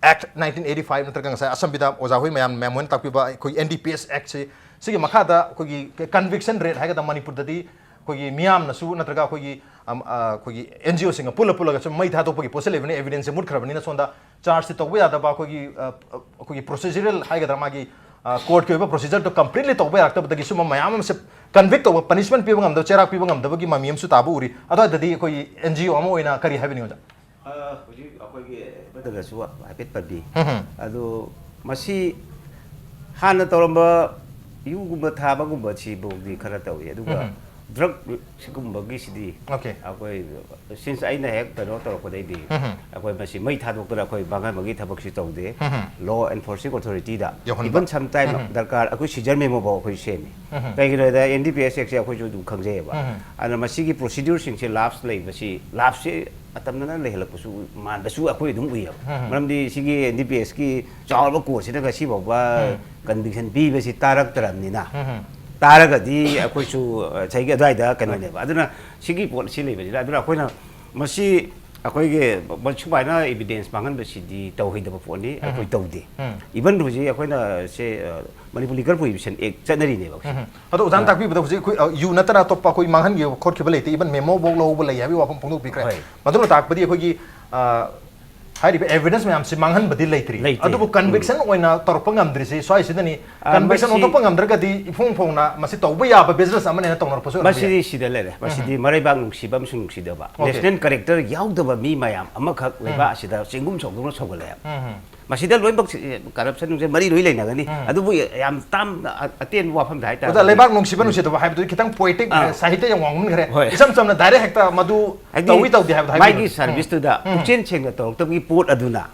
Act nineteen eighty-five ꯅꯠꯇ꯭ꯔꯒ ꯉꯁꯥꯏ ꯑꯁꯝꯕꯤꯗ ꯑꯣꯖꯥ ꯍꯣꯏ ꯃꯌꯥꯝ, ꯃꯦꯝ ꯍꯣꯏꯅ ꯇꯥꯛꯄꯤꯕ ꯑꯩꯈꯣꯏ N D P S Act ꯁꯤ, ꯁꯤꯒꯤ ꯃꯈꯥꯗ ꯑꯩꯈꯣꯏꯒꯤ conviction rate ꯍꯥꯏꯒꯗ꯭ꯔꯥ, ꯃꯅꯤꯄꯨꯔꯗꯗꯤ ꯑꯩꯈꯣꯏꯒꯤ ꯃꯤꯌꯥꯝꯅꯁꯨ ꯅꯠꯇ꯭ꯔꯒ ꯑꯩꯈꯣꯏꯒꯤ ꯑꯝ, ꯑ, ꯑꯩꯈꯣꯏꯒꯤ NGOꯁꯤꯡꯒ ꯄꯨꯜꯂ ꯄꯨꯜꯂꯒ ꯁꯨꯝ ꯃꯩ ꯊꯥꯗꯣꯛꯄꯒꯤ ꯄꯣꯠꯁꯤ ꯂꯩꯕꯅꯤ, evidenceꯁꯦ ꯃꯨꯠꯈ꯭ꯔꯕꯅꯤꯅ ꯁꯣꯝꯗ chargeꯁꯤ ꯇꯧꯕ ꯌꯥꯗꯕ ꯑꯩꯈꯣꯏꯒꯤ, ꯑ, ꯑꯩꯈꯣꯏꯒꯤ procedural ꯍꯥꯏꯒꯗ꯭ꯔꯥ, ꯃꯥꯒꯤ, ꯑ, courtꯀꯤ ꯑꯣꯏꯕ procedureꯗꯣ completely ꯇꯧꯕ ꯌꯥꯔꯛꯇꯕꯗꯒꯤ ꯁꯨꯝꯕ ꯃꯌꯥꯝ ꯑꯃꯁꯦ convict ꯇꯧꯕ, punishment ꯄꯤꯕ ꯉꯝꯗꯕ, ꯆꯩꯔꯥꯛ ꯄꯤꯕ ꯉꯝꯗꯕꯒꯤ ꯃꯃꯤ ꯑꯃꯁꯨ ꯇꯥꯕ ꯎꯔꯤ꯫ ꯑꯗꯨꯋꯥꯏꯗꯗꯤ ꯑꯩꯈꯣꯏꯒꯤ NGO ꯑꯃ ꯑꯣꯏꯅ ꯀꯔꯤ ꯍꯥꯏꯕꯤꯅꯤꯡꯉꯤ, ꯑꯣꯖꯥ? ꯑ, ꯍꯧꯖꯤꯛ ꯑꯩꯈꯣꯏꯒꯤ ꯑꯃꯗꯒꯁꯨ ꯍꯥꯏꯐꯦꯠ ꯄꯟꯕꯤ꯫ ꯑꯗꯣ ꯃꯁꯤ ꯍꯥꯟꯅ ꯇꯧꯔꯝꯕ ꯌꯨꯒꯨꯝꯕ ꯊꯥꯕꯒꯨꯝꯕ ꯁꯤꯐꯥꯎꯗꯤ ꯈꯔ ꯇꯧꯏ, ꯑꯗꯨꯒ drug ꯁꯤꯒꯨꯝꯕꯒꯤꯁꯤꯗꯤ Okay. ꯑꯩꯈꯣꯏ since ꯑꯩꯅ ꯍꯦꯛ ꯀꯩꯅꯣ ꯇꯧꯔꯛꯄꯗꯩꯗꯤ ꯑꯩꯈꯣꯏ ꯃꯁꯤ ꯃꯩ ꯊꯥꯗꯣꯛꯇꯅ ꯑꯩꯈꯣꯏ ꯃꯥꯡꯍꯟꯕꯒꯤ ꯊꯕꯛꯁꯤ ꯇꯧꯗꯦ꯫ Law enforcing authorityꯗ ꯌꯧꯍꯟꯕ꯫ Even sometime ꯗꯔꯀꯥꯔ ꯑꯩꯈꯣꯏ seizure memoꯐꯥꯎ ꯑꯩꯈꯣꯏ ꯁꯦꯝꯃꯤ꯫ ꯀꯩꯒꯤꯅꯣ ꯍꯥꯏꯗ NDPS Actꯁꯦ ꯑꯩꯈꯣꯏꯁꯨ ꯑꯗꯨꯝ ꯈꯪꯖꯩꯌꯦꯕ꯫ ꯑꯗꯨꯅ ꯃꯁꯤꯒꯤ procedureꯁꯤꯡꯁꯦ lapse ꯂꯩꯕꯁꯤ, lapseꯁꯦ ꯑꯇꯝꯅꯅ ꯂꯩꯍꯜꯂꯛꯄꯁꯨ ꯃꯥꯟꯕꯁꯨ ꯑꯩꯈꯣꯏ ꯑꯗꯨꯝ ꯎꯏꯌꯦꯕ꯫ ꯃꯔꯝꯗꯤ ꯁꯤꯒꯤ NDPSꯀꯤ ꯆꯥꯎꯔꯕ courtꯁꯤꯗ ꯉꯁꯤ ꯐꯥꯎꯕ conviction ꯄꯤꯕꯁꯤ ꯇꯥꯔꯛꯇ꯭ꯔꯕꯅꯤꯅ, ꯇꯥꯔꯒꯗꯤ ꯑꯩꯈꯣꯏꯁꯨ, ꯑ, ꯉꯁꯥꯏꯒꯤ ꯑꯗꯨꯋꯥꯏꯗ ꯀꯩꯅꯣꯅꯦꯕ꯫ ꯑꯗꯨꯅ ꯁꯤꯒꯤ ꯄꯣꯠꯁꯤ ꯂꯩꯕꯅꯤꯅ, ꯑꯗꯨꯅ ꯑꯩꯈꯣꯏꯅ ꯃꯁꯤ ꯑꯩꯈꯣꯏꯒꯤ ꯁꯨꯃꯥꯏꯅ evidence ꯃꯥꯡꯍꯟꯕꯁꯤꯗꯤ ꯇꯧꯍꯩꯗꯕ ꯄꯣꯠꯅꯤ, ꯑꯩꯈꯣꯏ ꯇꯧꯗꯦ꯫ Even ꯍꯧꯖꯤꯛ ꯑꯩꯈꯣꯏꯅ ꯁꯦ, ꯑ, Manipur Liquor Prohibition Act ꯆꯠꯅꯔꯤꯅꯦꯕ꯫ ꯑꯗꯣ ꯑꯣꯖꯥꯅ ꯇꯥꯛꯄꯤꯕꯗ ꯍꯧꯖꯤꯛ ꯑꯩꯈꯣꯏ, ꯑ, ꯌꯨ ꯅꯠꯇꯅ ꯑꯇꯣꯞꯄ ꯑꯩꯈꯣꯏ ꯃꯥꯡꯍꯟꯈꯤꯕ ꯈꯣꯠꯈꯤꯕ ꯂꯩꯇꯦ, even memoꯐꯥꯎ ꯂꯧꯕ ꯂꯩ ꯍꯥꯏꯕꯒꯤ ꯋꯥꯐꯝ ꯐꯣꯡꯗꯣꯛꯄꯤꯈ꯭ꯔꯦ꯫ ꯍꯣꯏ꯫ ꯃꯗꯨꯅ ꯇꯥꯛꯄꯗꯤ ꯑꯩꯈꯣꯏꯒꯤ, ꯑ, ꯍꯥꯏꯔꯤꯕ evidence ꯃꯌꯥꯝꯁꯤ ꯃꯥꯡꯍꯟꯕꯗꯤ ꯂꯩꯇ꯭ꯔꯤ꯫ ꯂꯩꯇꯦ꯫ ꯑꯗꯨꯕꯨ conviction ꯑꯣꯏꯅ ꯇꯧꯔꯛꯄ ꯉꯝꯗ꯭ꯔꯤꯁꯤ ꯁ꯭ꯋꯥꯏꯁꯤꯗꯅꯤ꯫ ꯑ, Conviction ꯃꯁꯤ ꯑꯣꯟꯊꯣꯛꯄ ꯉꯝꯗ꯭ꯔꯒꯗꯤ ꯏꯐꯣꯡ ꯐꯣꯡꯅ ꯃꯁꯤ ꯇꯧꯕ ꯌꯥꯕ business ꯑꯃꯅꯦꯅ ꯇꯧꯅꯔꯛꯄꯁꯨ ꯑꯣꯏꯔꯝꯕ ꯌꯥꯏ꯫ ꯃꯁꯤꯗꯤ ꯁꯤꯗ ꯂꯩꯔꯦ꯫ ꯃꯁꯤꯗꯤ ꯃꯔꯩꯕꯥꯛ ꯅꯨꯡꯁꯤꯕ ꯑꯃꯁꯨꯡ ꯅꯨꯡꯁꯤꯗꯕ꯫ Okay. National character ꯌꯥꯎꯗꯕ ꯃꯤ ꯃꯌꯥꯝ ꯑꯃꯈꯛ ꯂꯩꯕꯥꯛ ꯑꯁꯤꯗ ꯆꯦꯡꯒꯨꯝ ꯆꯥꯎꯗꯧꯅ ꯁꯧꯒꯠꯂꯛꯑꯦ꯫ ꯃꯁꯤꯗ ꯂꯣꯏꯅꯃꯛ ꯁꯤ-, corruption ꯅꯨꯡꯁꯦ ꯃꯔꯤ ꯂꯣꯏ ꯂꯩꯅꯒꯅꯤ꯫ ꯑꯗꯨꯕꯨ ꯌꯥꯝ ꯇꯥꯝꯅ ꯑ-, ꯑꯇꯦꯟꯕ ꯋꯥꯐꯝꯗ ꯍꯥꯏꯇꯥꯔꯒꯗꯤ ꯑꯣꯖꯥ, ꯂꯩꯕꯥꯛ ꯅꯨꯡꯁꯤꯕ ꯅꯨꯡꯁꯤꯗꯕ ꯍꯥꯏꯕꯗꯨꯗꯤ ꯈꯤꯇꯪ poetic, ꯑꯥ꯫ ꯁꯥꯍꯤꯇ꯭ꯌ ꯌꯥꯝ ꯋꯥꯡꯃꯟꯈ꯭ꯔꯦ꯫ ꯍꯣꯏ꯫ ꯏꯆꯝ ꯆꯝꯅ direct ꯍꯦꯛꯇ ꯃꯗꯨ ꯍꯥꯏꯗꯤ ꯇꯧꯏ ꯇꯧꯗꯦ ꯍꯥꯏꯕꯗꯣ ꯃꯥꯒꯤ ꯍꯥꯏꯕꯤꯌꯨ꯫ serviceꯇꯨꯗ ꯄꯨꯛꯆꯦꯜ ꯁꯦꯡꯅ ꯇꯧꯔꯛꯇꯕꯒꯤ ꯄꯣꯠ ꯑꯗꯨꯅ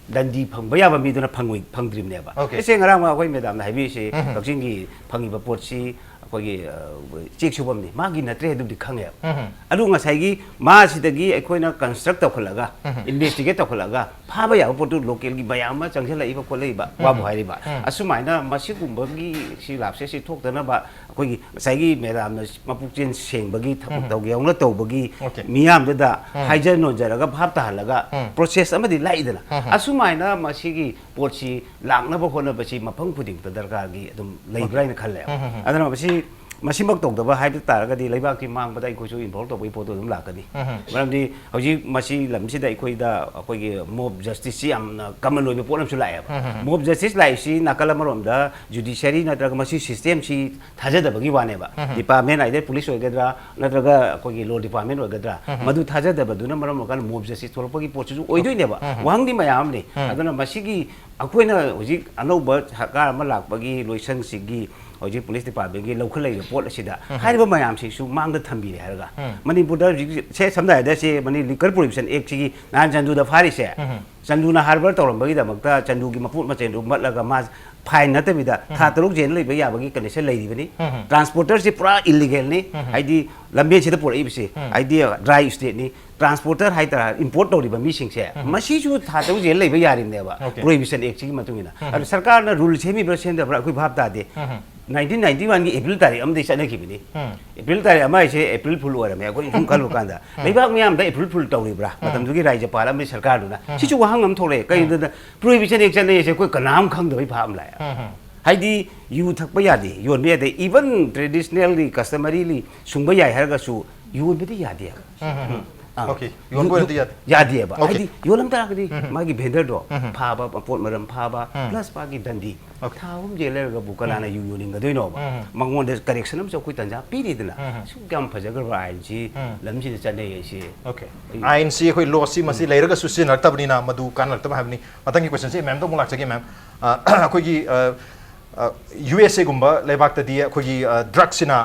ꯗꯟꯗꯤ ꯐꯪꯕ ꯌꯥꯕ ꯃꯤꯗꯨꯅ ꯐꯪꯉꯣꯏ-, ꯐꯪꯗ꯭ꯔꯤꯕꯅꯦꯕ꯫ Okay. ꯑꯩꯁꯦ ꯉꯔꯥꯡ ꯑꯩꯈꯣꯏ madamꯅ ꯍꯥꯏꯕꯤꯔꯤꯁꯤ ꯀꯛꯆꯤꯡꯒꯤ ꯐꯪꯉꯤꯕ ꯄꯣꯠꯁꯤ ꯑꯩꯈꯣꯏꯒꯤ, ꯑ, ꯆꯦꯛ ꯁꯨꯐꯝꯅꯤ, ꯃꯥꯒꯤ ꯅꯠꯇ꯭ꯔꯦ ꯑꯗꯨꯝꯗꯤ ꯈꯪꯉꯦꯕ꯫ ꯑꯗꯨ ꯉꯁꯥꯏꯒꯤ ꯃꯥꯁꯤꯗꯒꯤ ꯑꯩꯈꯣꯏꯅ construct ꯇꯧꯈꯠꯂꯒ, investigate ꯇꯧꯈꯠꯂꯒ ꯐꯥꯕ ꯌꯥꯕ ꯄꯣꯠꯇꯨ localꯒꯤ ꯃꯌꯥꯝ ꯑꯃ ꯆꯪꯁꯤꯜꯂꯛꯏꯕ ꯈꯣꯠꯂꯛꯏꯕ ꯋꯥꯕꯨ ꯍꯥꯏꯔꯤꯕ꯫ ꯑꯁꯨꯃꯥꯏꯅ ꯃꯁꯤꯒꯨꯝꯕꯒꯤ ꯁꯤ lapseꯁꯤ ꯊꯣꯛꯇꯅꯕ ꯑꯩꯈꯣꯏꯒꯤ ꯉꯁꯥꯏꯒꯤ madamꯅ ꯃꯄꯨꯛꯆꯦꯜ ꯁꯦꯡꯕꯒꯤ ꯊꯕꯛ ꯇꯧꯒꯦ ꯌꯥꯎꯅ ꯇꯧꯕꯒꯤ Okay. ꯃꯤꯌꯥꯝꯗꯨꯗ ꯍꯥꯏꯖ ꯅꯣꯟꯖꯔꯒ ꯚꯥꯞ ꯇꯥꯍꯜꯂꯒ process ꯑꯃꯗꯤ ꯂꯥꯛꯏꯗꯅ꯫ ꯑꯁꯨꯃꯥꯏꯅ ꯃꯁꯤꯒꯤ ꯄꯣꯠꯁꯤ ꯂꯥꯛꯅꯕ ꯍꯣꯠꯅꯕꯁꯤ ꯃꯐꯝ ꯈꯨꯗꯤꯡꯃꯛꯇ ꯗꯔꯀꯥꯔꯒꯤ ꯑꯗꯨꯝ ꯂꯩꯕ꯭ꯔꯥ ꯍꯥꯏꯅ ꯈꯜꯂꯦ꯫ ꯑꯗꯨꯅ ꯃꯁꯤ ꯃꯁꯤꯃꯛ ꯇꯧꯗꯕ ꯍꯥꯏꯕ ꯇꯥꯔꯒꯗꯤ ꯂꯩꯕꯥꯛꯀꯤ ꯃꯥꯡꯕꯗ ꯑꯩꯈꯣꯏꯁꯨ ꯏꯟꯚꯣꯜꯕ ꯇꯧꯕꯒꯤ ꯄꯣꯠꯇꯣ ꯑꯗꯨꯝ ꯂꯥꯛꯀꯅꯤ꯫ ꯃꯔꯝꯗꯤ ꯍꯧꯖꯤꯛ ꯃꯁꯤ ꯂꯝꯁꯤꯗ ꯑꯩꯈꯣꯏꯗ ꯑꯩꯈꯣꯏꯒꯤ ꯃꯣꯕ ꯖꯁꯇꯤꯁꯁꯤ ꯌꯥꯝꯅ ꯀꯃꯟ ꯑꯣꯏꯕ ꯄꯣꯠ ꯑꯃꯁꯨ ꯂꯥꯛꯑꯦꯕ꯫ ꯃꯣꯕ ꯖꯁꯇꯤꯁ ꯂꯥꯛꯏꯁꯤ ꯅꯥꯀꯜ ꯑꯃꯔꯣꯝꯗ ꯖꯨꯗꯤꯁꯤꯌꯔꯤ ꯅꯠꯇ꯭ꯔꯒ ꯃꯁꯤ ꯁꯤꯁꯇꯦꯝꯁꯤ ꯊꯥꯖꯗꯕꯒꯤ ꯋꯥꯅꯦꯕ꯫ ꯗꯤꯄꯥꯔꯠꯃꯦꯟ, either ꯄꯨꯂꯤꯁ ꯑꯣꯏꯒꯗ꯭ꯔꯥ ꯅꯠꯇ꯭ꯔꯒ ꯑꯩꯈꯣꯏꯒꯤ ꯂꯣ ꯗꯤꯄꯥꯔꯠꯃꯦꯟ ꯑꯣꯏꯒꯗ꯭ꯔꯥ, ꯃꯗꯨ ꯊꯥꯖꯗꯕꯗꯨꯅ ꯃꯔꯝ ꯑꯣꯏꯔꯀꯥꯟꯗ ꯃꯣꯕ ꯖꯁꯇꯤꯁ ꯊꯣꯛꯂꯛꯄꯒꯤ ꯄꯣꯠꯁꯤꯁꯨ ꯑꯣꯏꯗꯣꯏꯅꯦꯕ꯫ ꯋꯥꯍꯪꯗꯤ ꯃꯌꯥꯝ ꯑꯃꯅꯤ꯫ ꯑꯗꯨꯅ ꯃꯁꯤꯒꯤ ꯑꯩꯈꯣꯏꯅ ꯍꯧꯖꯤꯛ ꯑꯅꯧꯕ ꯁꯔꯀꯥꯔ ꯑꯃ ꯂꯥꯛꯄꯒꯤ ꯂꯣꯏꯁꯪꯁꯤꯒꯤ ꯍꯧꯖꯤꯛ ꯄꯨꯂꯤꯁ ꯗꯤꯄꯥꯔꯠꯃꯦꯟꯒꯤ ꯂꯧꯈꯠꯂꯛꯏꯕ ꯄꯣꯠ ꯑꯁꯤꯗ ꯍꯥꯏꯔꯤꯕ ꯃꯌꯥꯝꯁꯤꯁꯨ ꯃꯥꯡꯗ ꯊꯝꯕꯤꯔꯦ ꯍꯥꯏꯔꯒ, ꯃꯅꯤꯄꯨꯔꯗ ꯍꯧꯖꯤꯛ ꯁꯦ ꯁꯝꯅ ꯍꯥꯏꯔꯕꯗ ꯁꯦ ꯃꯅꯤ ꯂꯤꯀꯔ ꯄ꯭ꯔꯣꯍꯤꯕꯤꯁꯟ ꯑꯦꯛꯁꯤꯒꯤ ꯅꯍꯥꯟ ꯆꯟꯗꯨꯗ ꯐꯥꯔꯤꯁꯦ, ꯆꯟꯗꯨꯅ ꯍꯥꯔꯕꯔ ꯇꯧꯔꯝꯕꯒꯤꯗꯃꯛꯇ ꯆꯟꯗꯨꯒꯤ ꯃꯄꯣꯠ ꯃꯆꯩꯗꯨ ꯃꯠꯂꯒ ꯃꯥ ꯐꯥꯏꯟ ꯅꯠꯇꯕꯤꯗ ꯊꯥ ꯇꯔꯨꯛ ꯖꯦꯜ ꯂꯩꯕ ꯌꯥꯕꯒꯤ ꯀꯟꯗꯤꯁꯟ ꯂꯩꯔꯤꯕꯅꯤ꯫ ꯇ꯭ꯔꯥꯟꯁꯄꯣꯔꯇꯔꯁꯤ ꯄꯨꯔꯥ ꯏꯂꯤꯒꯦꯜꯅꯤ꯫ ꯍꯥꯏꯗꯤ ꯂꯝꯕꯦꯟꯁꯤꯗ ꯄꯨꯔꯛꯏꯕꯁꯤ, ꯍꯥꯏꯗꯤ ꯗ꯭ꯔꯥꯏ ꯏꯁꯇꯦꯠꯅꯤ꯫ ꯇ꯭ꯔꯥꯟꯁꯄꯣꯔꯇꯔ ꯍꯥꯏꯇꯥꯔꯦ, ꯏꯝꯄꯣꯔꯠ ꯇꯧꯔꯤꯕ ꯃꯤꯁꯤꯡꯁꯦ, ꯃꯁꯤꯁꯨ ꯊꯥ ꯇꯔꯨꯛ ꯖꯦꯜ ꯂꯩꯕ ꯌꯥꯔꯤꯕꯅꯦꯕ, Okay. ꯄ꯭ꯔꯣꯍꯤꯕꯤꯁꯟ ꯑꯦꯛꯁꯤꯒꯤ ꯃꯇꯨꯡ ꯏꯟꯅ꯫ ꯑꯗꯨ ꯁꯔꯀꯥꯔꯅ ꯔꯨꯜ ꯁꯦꯝꯃꯤꯕ꯭ꯔꯥ ꯁꯦꯝꯗꯕ꯭ꯔꯥ ꯑꯩꯈꯣꯏ ꯚꯥꯞ ꯇꯥꯗꯦ꯫ ꯅꯥꯏꯟꯇꯤꯟ ꯅꯥꯏꯟꯇꯤ ꯋꯥꯟꯒꯤ ꯑꯦꯄ꯭ꯔꯤꯜ ꯇꯥꯔꯤꯛ ꯑꯃꯗꯒꯤ ꯆꯠꯅꯈꯤꯕꯅꯤ꯫ ꯑꯦꯄ꯭ꯔꯤꯜ ꯇꯥꯔꯤꯛ ꯑꯃ ꯍꯥꯏꯁꯦ ꯑꯦꯄ꯭ꯔꯤꯜ ꯐꯨꯜ ꯑꯣꯏꯔꯝꯃꯦ꯫ ꯑꯩꯈꯣꯏ ꯁꯨꯝ ꯈꯜꯂꯨ ꯀꯥꯟꯗ ꯂꯩꯕꯥꯛ ꯃꯤꯌꯥꯝꯗ ꯑꯦꯄ꯭ꯔꯤꯜ ꯐꯨꯜ ꯇꯧꯔꯤꯕ꯭ꯔꯥ? ꯃꯇꯝꯗꯨꯒꯤ ꯔꯥꯖ꯭ꯌꯄꯥꯜ ꯑꯃꯗꯤ ꯁꯔꯀꯥꯔꯗꯨꯅ꯫ ꯁꯤꯁꯨ ꯋꯥꯍꯪ ꯑꯃ ꯊꯣꯛꯂꯛꯑꯦ꯫ ꯀꯩꯒꯤꯅꯣꯗ ꯄ꯭ꯔꯣꯍꯤꯕꯤꯁꯟ ꯑꯦꯛ ꯆꯠꯅꯩꯁꯦ ꯑꯩꯈꯣꯏ ꯀꯅꯥꯝ ꯈꯪꯗꯕꯩ ꯚꯥꯞ ꯑꯃ ꯂꯥꯛꯑꯦ꯫ ꯍꯥꯏꯗꯤ ꯌꯨ ꯊꯛꯄ ꯌꯥꯗꯦ, ꯌꯣꯟꯕ ꯌꯥꯗꯦ, even traditionally, customarily ꯁꯨꯡꯕ ꯌꯥꯏ ꯍꯥꯏꯔꯒꯁꯨ ꯌꯣꯟꯕꯗꯤ ꯌꯥꯗꯦ ꯍꯥꯏꯕ꯫ ꯑꯥ꯫ Okay, ꯌꯣꯟꯕ ꯌꯣ-, ꯑꯣꯏꯔꯗꯤ ꯌꯥꯗꯦ꯫ ꯌꯥꯗꯦꯕ꯫ Okay. ꯍꯥꯏꯗꯤ ꯌꯣꯜꯂꯝ ꯇꯥꯔꯒꯗꯤ ꯃꯥꯒꯤ ꯚꯦꯟꯗꯔꯗꯣ ꯐꯥꯕ, ꯄꯣꯠ ꯃꯔꯝ ꯐꯥꯕ, plus ꯃꯥꯒꯤ ꯗꯟꯗꯤ꯫ Okay. ꯊꯥ ꯑꯍꯨꯝ ꯖꯦꯜ ꯂꯩꯔꯒꯕꯨ ꯀꯅꯥꯅ ꯌꯨ ꯌꯣꯟꯅꯤꯡꯒꯗꯣꯏꯅꯣꯕ? ꯃꯉꯣꯟꯗ correction ꯑꯃꯁꯨ ꯑꯩꯈꯣꯏ ꯇꯟꯖꯥ ꯄꯤꯔꯤꯗꯅ꯫ ꯑꯁꯨꯛ ꯌꯥꯝ ꯐꯖꯈ꯭ꯔꯕ ꯑꯥꯏꯟꯁꯤ ꯂꯝꯁꯤꯗ ꯆꯠꯅꯩ ꯍꯥꯏꯁꯤ꯫ Okay. ꯑꯩ ꯑꯥꯏꯟꯁꯤ ꯑꯩꯈꯣꯏ ꯂꯣꯁꯤ ꯃꯁꯤ ꯂꯩꯔꯒꯁꯨ ꯁꯤꯖꯤꯟꯅꯔꯛꯇꯕꯅꯤꯅ ꯃꯗꯨ ꯀꯥꯟꯅꯔꯛꯇꯕ ꯍꯥꯏꯕꯅꯤ꯫ ꯃꯊꯪꯒꯤ questionꯁꯤ ꯃꯦꯝꯗ ꯑꯃꯨꯛ ꯂꯥꯛꯆꯒꯦ, ꯃꯦꯝ꯫ ꯑ, ꯑꯩꯈꯣꯏꯒꯤ, ꯑ, ꯑ, ꯌꯨ ꯑꯦꯁ ꯑꯦꯒꯨꯝꯕ ꯂꯩꯕꯥꯛꯇꯗꯤ ꯑꯩꯈꯣꯏꯒꯤ, ꯑ, ꯗ꯭ꯔꯒꯁꯤꯅ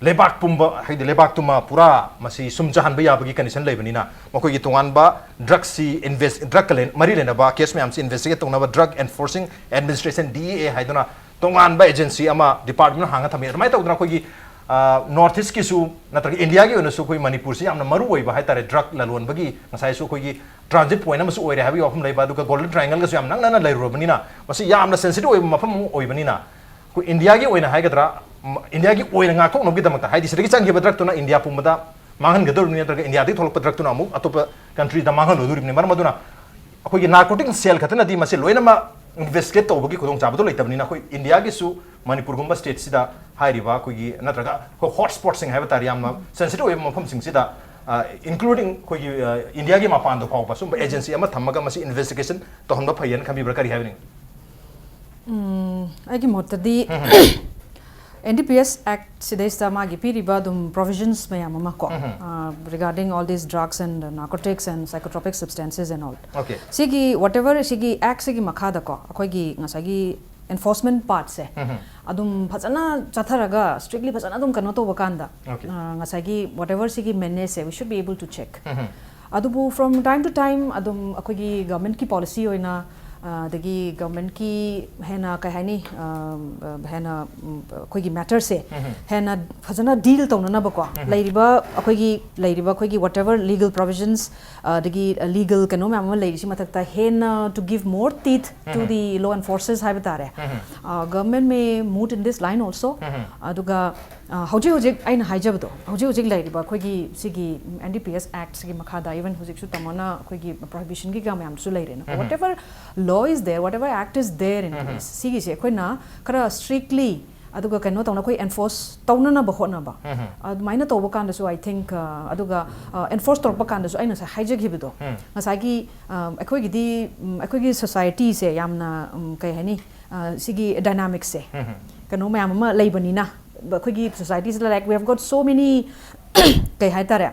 ꯂꯩꯕꯥꯛ ꯄꯨꯝꯕ, ꯍꯥꯏꯗꯤ ꯂꯩꯕꯥꯛꯇꯨꯃ ꯄꯨꯔꯥ ꯃꯁꯤ ꯁꯨꯝ ꯆꯥꯍꯟꯕ ꯌꯥꯕꯒꯤ ꯀꯟꯗꯤꯁꯟ ꯂꯩꯕꯅꯤꯅ ꯃꯈꯣꯏꯒꯤ ꯇꯣꯉꯥꯟꯕ ꯗ꯭ꯔꯒꯁꯤ ꯏꯟꯚꯦꯁ-, ꯗ꯭ꯔꯒꯀ ꯂꯩ-, ꯃꯔꯤ ꯂꯩꯅꯕ ꯀꯦꯁ ꯃꯌꯥꯝꯁꯤ ꯏꯟꯚꯦꯁꯇꯤꯒꯦꯠ ꯇꯧꯅꯕ Drug Enforcing Administration, ꯗꯤ ꯏ ꯑꯦ ꯍꯥꯏꯗꯨꯅ ꯇꯣꯉꯥꯟꯕ ꯑꯦꯖꯦꯟꯁꯤ ꯑꯃ, ꯗꯤꯄꯥꯔꯠꯃꯦꯟ ꯍꯥꯡꯉ ꯊꯝꯃꯤ꯫ ꯑꯗꯨꯃꯥꯏꯅ ꯇꯧꯗꯅ ꯑꯩꯈꯣꯏꯒꯤ, ꯑ, ꯅꯣꯔꯠ ꯏꯁꯀꯤꯁꯨ ꯅꯠꯇ꯭ꯔꯒ ꯏꯟꯗꯤꯌꯥꯒꯤ ꯑꯣꯏꯅꯁꯨ ꯑꯩꯈꯣꯏ ꯃꯅꯤꯄꯨꯔꯁꯤ ꯌꯥꯝꯅ ꯃꯔꯨ ꯑꯣꯏꯕ ꯍꯥꯏꯇꯥꯔꯦ, ꯗ꯭ꯔꯒ ꯂꯂꯣꯟꯕꯒꯤ ꯉꯁꯥꯏꯁꯨ ꯑꯩꯈꯣꯏꯒꯤ ꯇ꯭ꯔꯥꯟꯖꯤꯠ ꯄꯣꯏꯟꯠ ꯑꯃꯁꯨ ꯑꯣꯏꯔꯦ ꯍꯥꯏꯕꯒꯤ ꯋꯥꯐꯝ ꯂꯩꯕ, ꯑꯗꯨꯒ ꯒꯣꯜꯗꯟ ꯇ꯭ꯔꯥꯏꯡꯒꯜꯒꯁꯨ ꯌꯥꯝ ꯅꯛꯅꯅ ꯂꯩꯔꯨꯔꯕꯅꯤꯅ ꯃꯁꯤ ꯌꯥꯝꯅ ꯁꯦꯟꯁꯤꯇꯤꯚ ꯑꯣꯏꯕ ꯃꯐꯝ ꯑꯃ ꯑꯣꯏꯕꯅꯤꯅ ꯑꯩꯈꯣꯏ ꯏꯟꯗꯤꯌꯥꯒꯤ ꯑꯣꯏꯅ ꯍꯥꯏꯒꯗ꯭ꯔꯥ, ꯏꯟꯗꯤꯌꯥꯒꯤ ꯑꯣꯏꯅ ꯉꯥꯛꯊꯣꯛꯅꯕꯒꯤꯗꯃꯛꯇ, ꯍꯥꯏꯗꯤ ꯁꯤꯗꯒꯤ ꯆꯪꯈꯤꯕ ꯗ꯭ꯔꯒꯇꯨꯅ ꯏꯟꯗꯤꯌꯥ ꯄꯨꯝꯕꯗ ꯃꯥꯡꯍꯟꯒꯗꯧꯔꯤꯕꯅꯤ, ꯅꯠꯇ꯭ꯔꯒ ꯏꯟꯗꯤꯌꯥꯗꯒꯤ ꯊꯣꯛꯂꯛꯄ ꯗ꯭ꯔꯒꯇꯨꯅ ꯑꯃꯨꯛ ꯑꯇꯣꯞꯄ ꯀꯟꯇ꯭ꯔꯤꯗ ꯃꯥꯡꯍꯜꯂꯨꯗꯣꯔꯤꯕꯅꯤ꯫ ꯃꯔꯝ ꯑꯗꯨꯅ ꯑꯩꯈꯣꯏꯒꯤ ꯅꯥꯔꯀꯣꯇꯤꯛ ꯁꯦꯜ ꯈꯛꯇꯅꯗꯤ ꯃꯁꯤ ꯂꯣꯏꯅꯃꯛ ꯏꯟꯚꯦꯁꯇꯤꯒꯦꯠ ꯇꯧꯕꯒꯤ ꯈꯨꯗꯣꯡꯆꯥꯕꯗꯣ ꯂꯩꯇꯕꯅꯤꯅ ꯑꯩꯈꯣꯏ ꯏꯟꯗꯤꯌꯥꯒꯤꯁꯨ ꯃꯅꯤꯄꯨꯔꯒꯨꯝꯕ ꯁ꯭ꯇꯦꯠꯁꯤꯗ ꯍꯥꯏꯔꯤꯕ ꯑꯩꯈꯣꯏꯒꯤ ꯅꯠꯇ꯭ꯔꯒ ꯑꯩꯈꯣꯏ ꯍꯣꯠ ꯁ꯭ꯄꯣꯠꯁꯤꯡ ꯍꯥꯏꯕ ꯇꯥꯔꯦ, ꯌꯥꯝꯅ ꯁꯦꯟꯁꯤꯇꯤꯚ ꯑꯣꯏꯕ ꯃꯐꯝꯁꯤꯡꯁꯤꯗ, ꯏꯟꯀ꯭ꯂꯨꯗꯤꯡ ꯑꯩꯈꯣꯏꯒꯤ ꯏꯟꯗꯤꯌꯥꯒꯤ ꯃꯄꯥꯟꯗ ꯐꯥꯎꯕ ꯁꯨꯝꯕ ꯑꯦꯖꯦꯟꯁꯤ ꯑꯃ ꯊꯝꯃꯒ ꯃꯁꯤ ꯏꯟꯚꯦꯁꯇꯤꯒꯦꯁꯟ ꯇꯧꯍꯟꯕ ꯐꯩꯌꯦꯅ ꯈꯟꯕꯤꯕ꯭ꯔꯥ? ꯀꯔꯤ ꯍꯥꯏꯕꯤꯅꯤꯡꯉꯤ? ꯎꯝ, ꯑꯩꯒꯤ ꯃꯣꯠꯇꯗꯤ ꯑꯦꯟ ꯗꯤ ꯄꯤ ꯑꯦꯁ ꯑꯦꯛ ꯁꯤꯗꯩꯁꯤꯗ ꯃꯥꯒꯤ ꯄꯤꯔꯤꯕ ꯑꯗꯨꯝ ꯄ꯭ꯔꯣꯚꯤꯖꯟꯁ ꯃꯌꯥꯝ ꯑꯃ ꯀꯣ, regarding all these drugs and narcotics and psychotropic substances and all, Okay. ꯁꯤꯒꯤ whatever ꯁꯤꯒꯤ ꯑꯦꯛꯁꯤꯒꯤ ꯃꯈꯥꯗꯀꯣ ꯑꯩꯈꯣꯏꯒꯤ ꯉꯁꯥꯏꯒꯤ ꯑꯦꯟꯐꯣꯔꯁꯃꯦꯟ ꯄꯥꯔꯠꯁꯦ ꯑꯗꯨꯝ ꯐꯖꯅ ꯆꯠꯊꯔꯒ ꯁ꯭ꯇ꯭ꯔꯤꯛꯂꯤ ꯐꯖꯅ ꯑꯗꯨꯝ ꯀꯩꯅꯣ ꯇꯧꯕ ꯀꯥꯟꯗ, Okay. ꯉꯁꯥꯏꯒꯤ whatever ꯁꯤꯒꯤ ꯃꯦꯅꯦꯖꯁꯦ we should be able to check. ꯑꯗꯨꯕꯨ from time to time ꯑꯗꯨꯝ ꯑꯩꯈꯣꯏꯒꯤ ꯒꯚꯔꯟꯃꯦꯟꯠꯀꯤ ꯄꯣꯂꯤꯁꯤ ꯑꯣꯏꯅ, ꯑ, ꯑꯗꯒꯤ ꯒꯚꯔꯟꯃꯦꯟꯠꯀꯤ ꯍꯦꯟꯅ ꯀꯩ ꯍꯥꯏꯅꯤ, ꯑ, ꯑ, ꯍꯦꯟꯅ, ꯎꯝ, ꯑꯩꯈꯣꯏꯒꯤ ꯃꯦꯇꯔꯁꯦ ꯍꯦꯟꯅ ꯐꯖꯅ ꯗꯤꯜ ꯇꯧꯅꯅꯕꯀꯣ, ꯂꯩꯔꯤꯕ ꯑꯩꯈꯣꯏꯒꯤ ꯂꯩꯔꯤꯕ ꯑꯩꯈꯣꯏꯒꯤ whatever legal provisions, ꯑ, ꯑꯗꯒꯤ ꯂꯤꯒꯦꯜ ꯀꯩꯅꯣ ꯃꯌꯥꯝ ꯑꯃ ꯂꯩꯔꯤꯁꯤ ꯃꯊꯛꯇ ꯍꯦꯟꯅ to give more teeth to the law enforcers ꯍꯥꯏꯕ ꯇꯥꯔꯦ. ꯑ, government may move in this line also. ꯑꯗꯨꯒ ꯑ, ꯍꯧꯖꯤꯛ ꯍꯧꯖꯤꯛ ꯑꯩꯅ ꯍꯥꯏꯖꯕꯗꯣ, ꯍꯧꯖꯤꯛ ꯍꯧꯖꯤꯛ ꯂꯩꯔꯤꯕ ꯑꯩꯈꯣꯏꯒꯤ ꯁꯤꯒꯤ ꯑꯦꯟ ꯗꯤ ꯄꯤ ꯑꯦꯁ ꯑꯦꯛꯁꯤꯒꯤ ꯃꯈꯥꯗ, even ꯍꯧꯖꯤꯛꯁꯨ ꯇꯥꯃꯣꯅ ꯑꯩꯈꯣꯏꯒꯤ ꯄ꯭ꯔꯣꯍꯤꯕꯤꯁꯟꯒꯤꯒ ꯃꯌꯥꯝꯁꯨ ꯂꯩꯔꯦꯅꯀꯣ. Whatever law is there, whatever act is there in place, ꯁꯤꯒꯤꯁꯦ ꯑꯩꯈꯣꯏꯅ ꯈꯔ ꯁ꯭ꯇ꯭ꯔꯤꯛꯂꯤ ꯑꯗꯨꯒ ꯀꯩꯅꯣ ꯇꯧꯅ ꯑꯩꯈꯣꯏ ꯑꯦꯟꯐꯣꯔꯁ ꯇꯧꯅꯅꯕ ꯍꯣꯠꯅꯕ, ꯑꯗꯨꯃꯥꯏꯅ ꯇꯧꯕ ꯀꯥꯟꯗꯁꯨ I think, ꯑ, ꯑꯗꯨꯒ ꯑꯦꯟꯐꯣꯔꯁ ꯇꯧꯔꯛꯄ ꯀꯥꯟꯗꯁꯨ ꯑꯩꯅ ꯉꯁꯥꯏ ꯍꯥꯏꯖꯈꯤꯕꯗꯣ, ꯉꯁꯥꯏꯒꯤ, ꯑ, ꯑꯩꯈꯣꯏꯒꯤꯗꯤ, ꯎꯝ, ꯑꯩꯈꯣꯏꯒꯤ ꯁꯣꯁꯥꯏꯇꯤꯁꯦ ꯌꯥꯝꯅ, ꯎꯝ, ꯀꯩ ꯍꯥꯏꯅꯤ, ꯑ, ꯁꯤꯒꯤ ꯗꯥꯏꯅꯥꯃꯤꯛꯁꯁꯦ ꯀꯩꯅꯣ ꯃꯌꯥꯝ ꯑꯃ ꯂꯩꯕꯅꯤꯅ, ꯑꯩꯈꯣꯏꯒꯤ ꯁꯣꯁꯥꯏꯇꯤꯁꯤꯗ, like, we have got so many, ꯀꯩ ꯍꯥꯏꯇꯥꯔꯦ,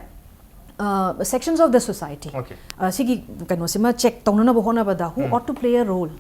sections of the society. Okay. ꯑ, ꯁꯤꯒꯤ ꯀꯩꯅꯣꯁꯤꯃ ꯆꯦꯛ ꯇꯧꯅꯅꯕ ꯍꯣꯠꯅꯕꯗ who ought to play a role,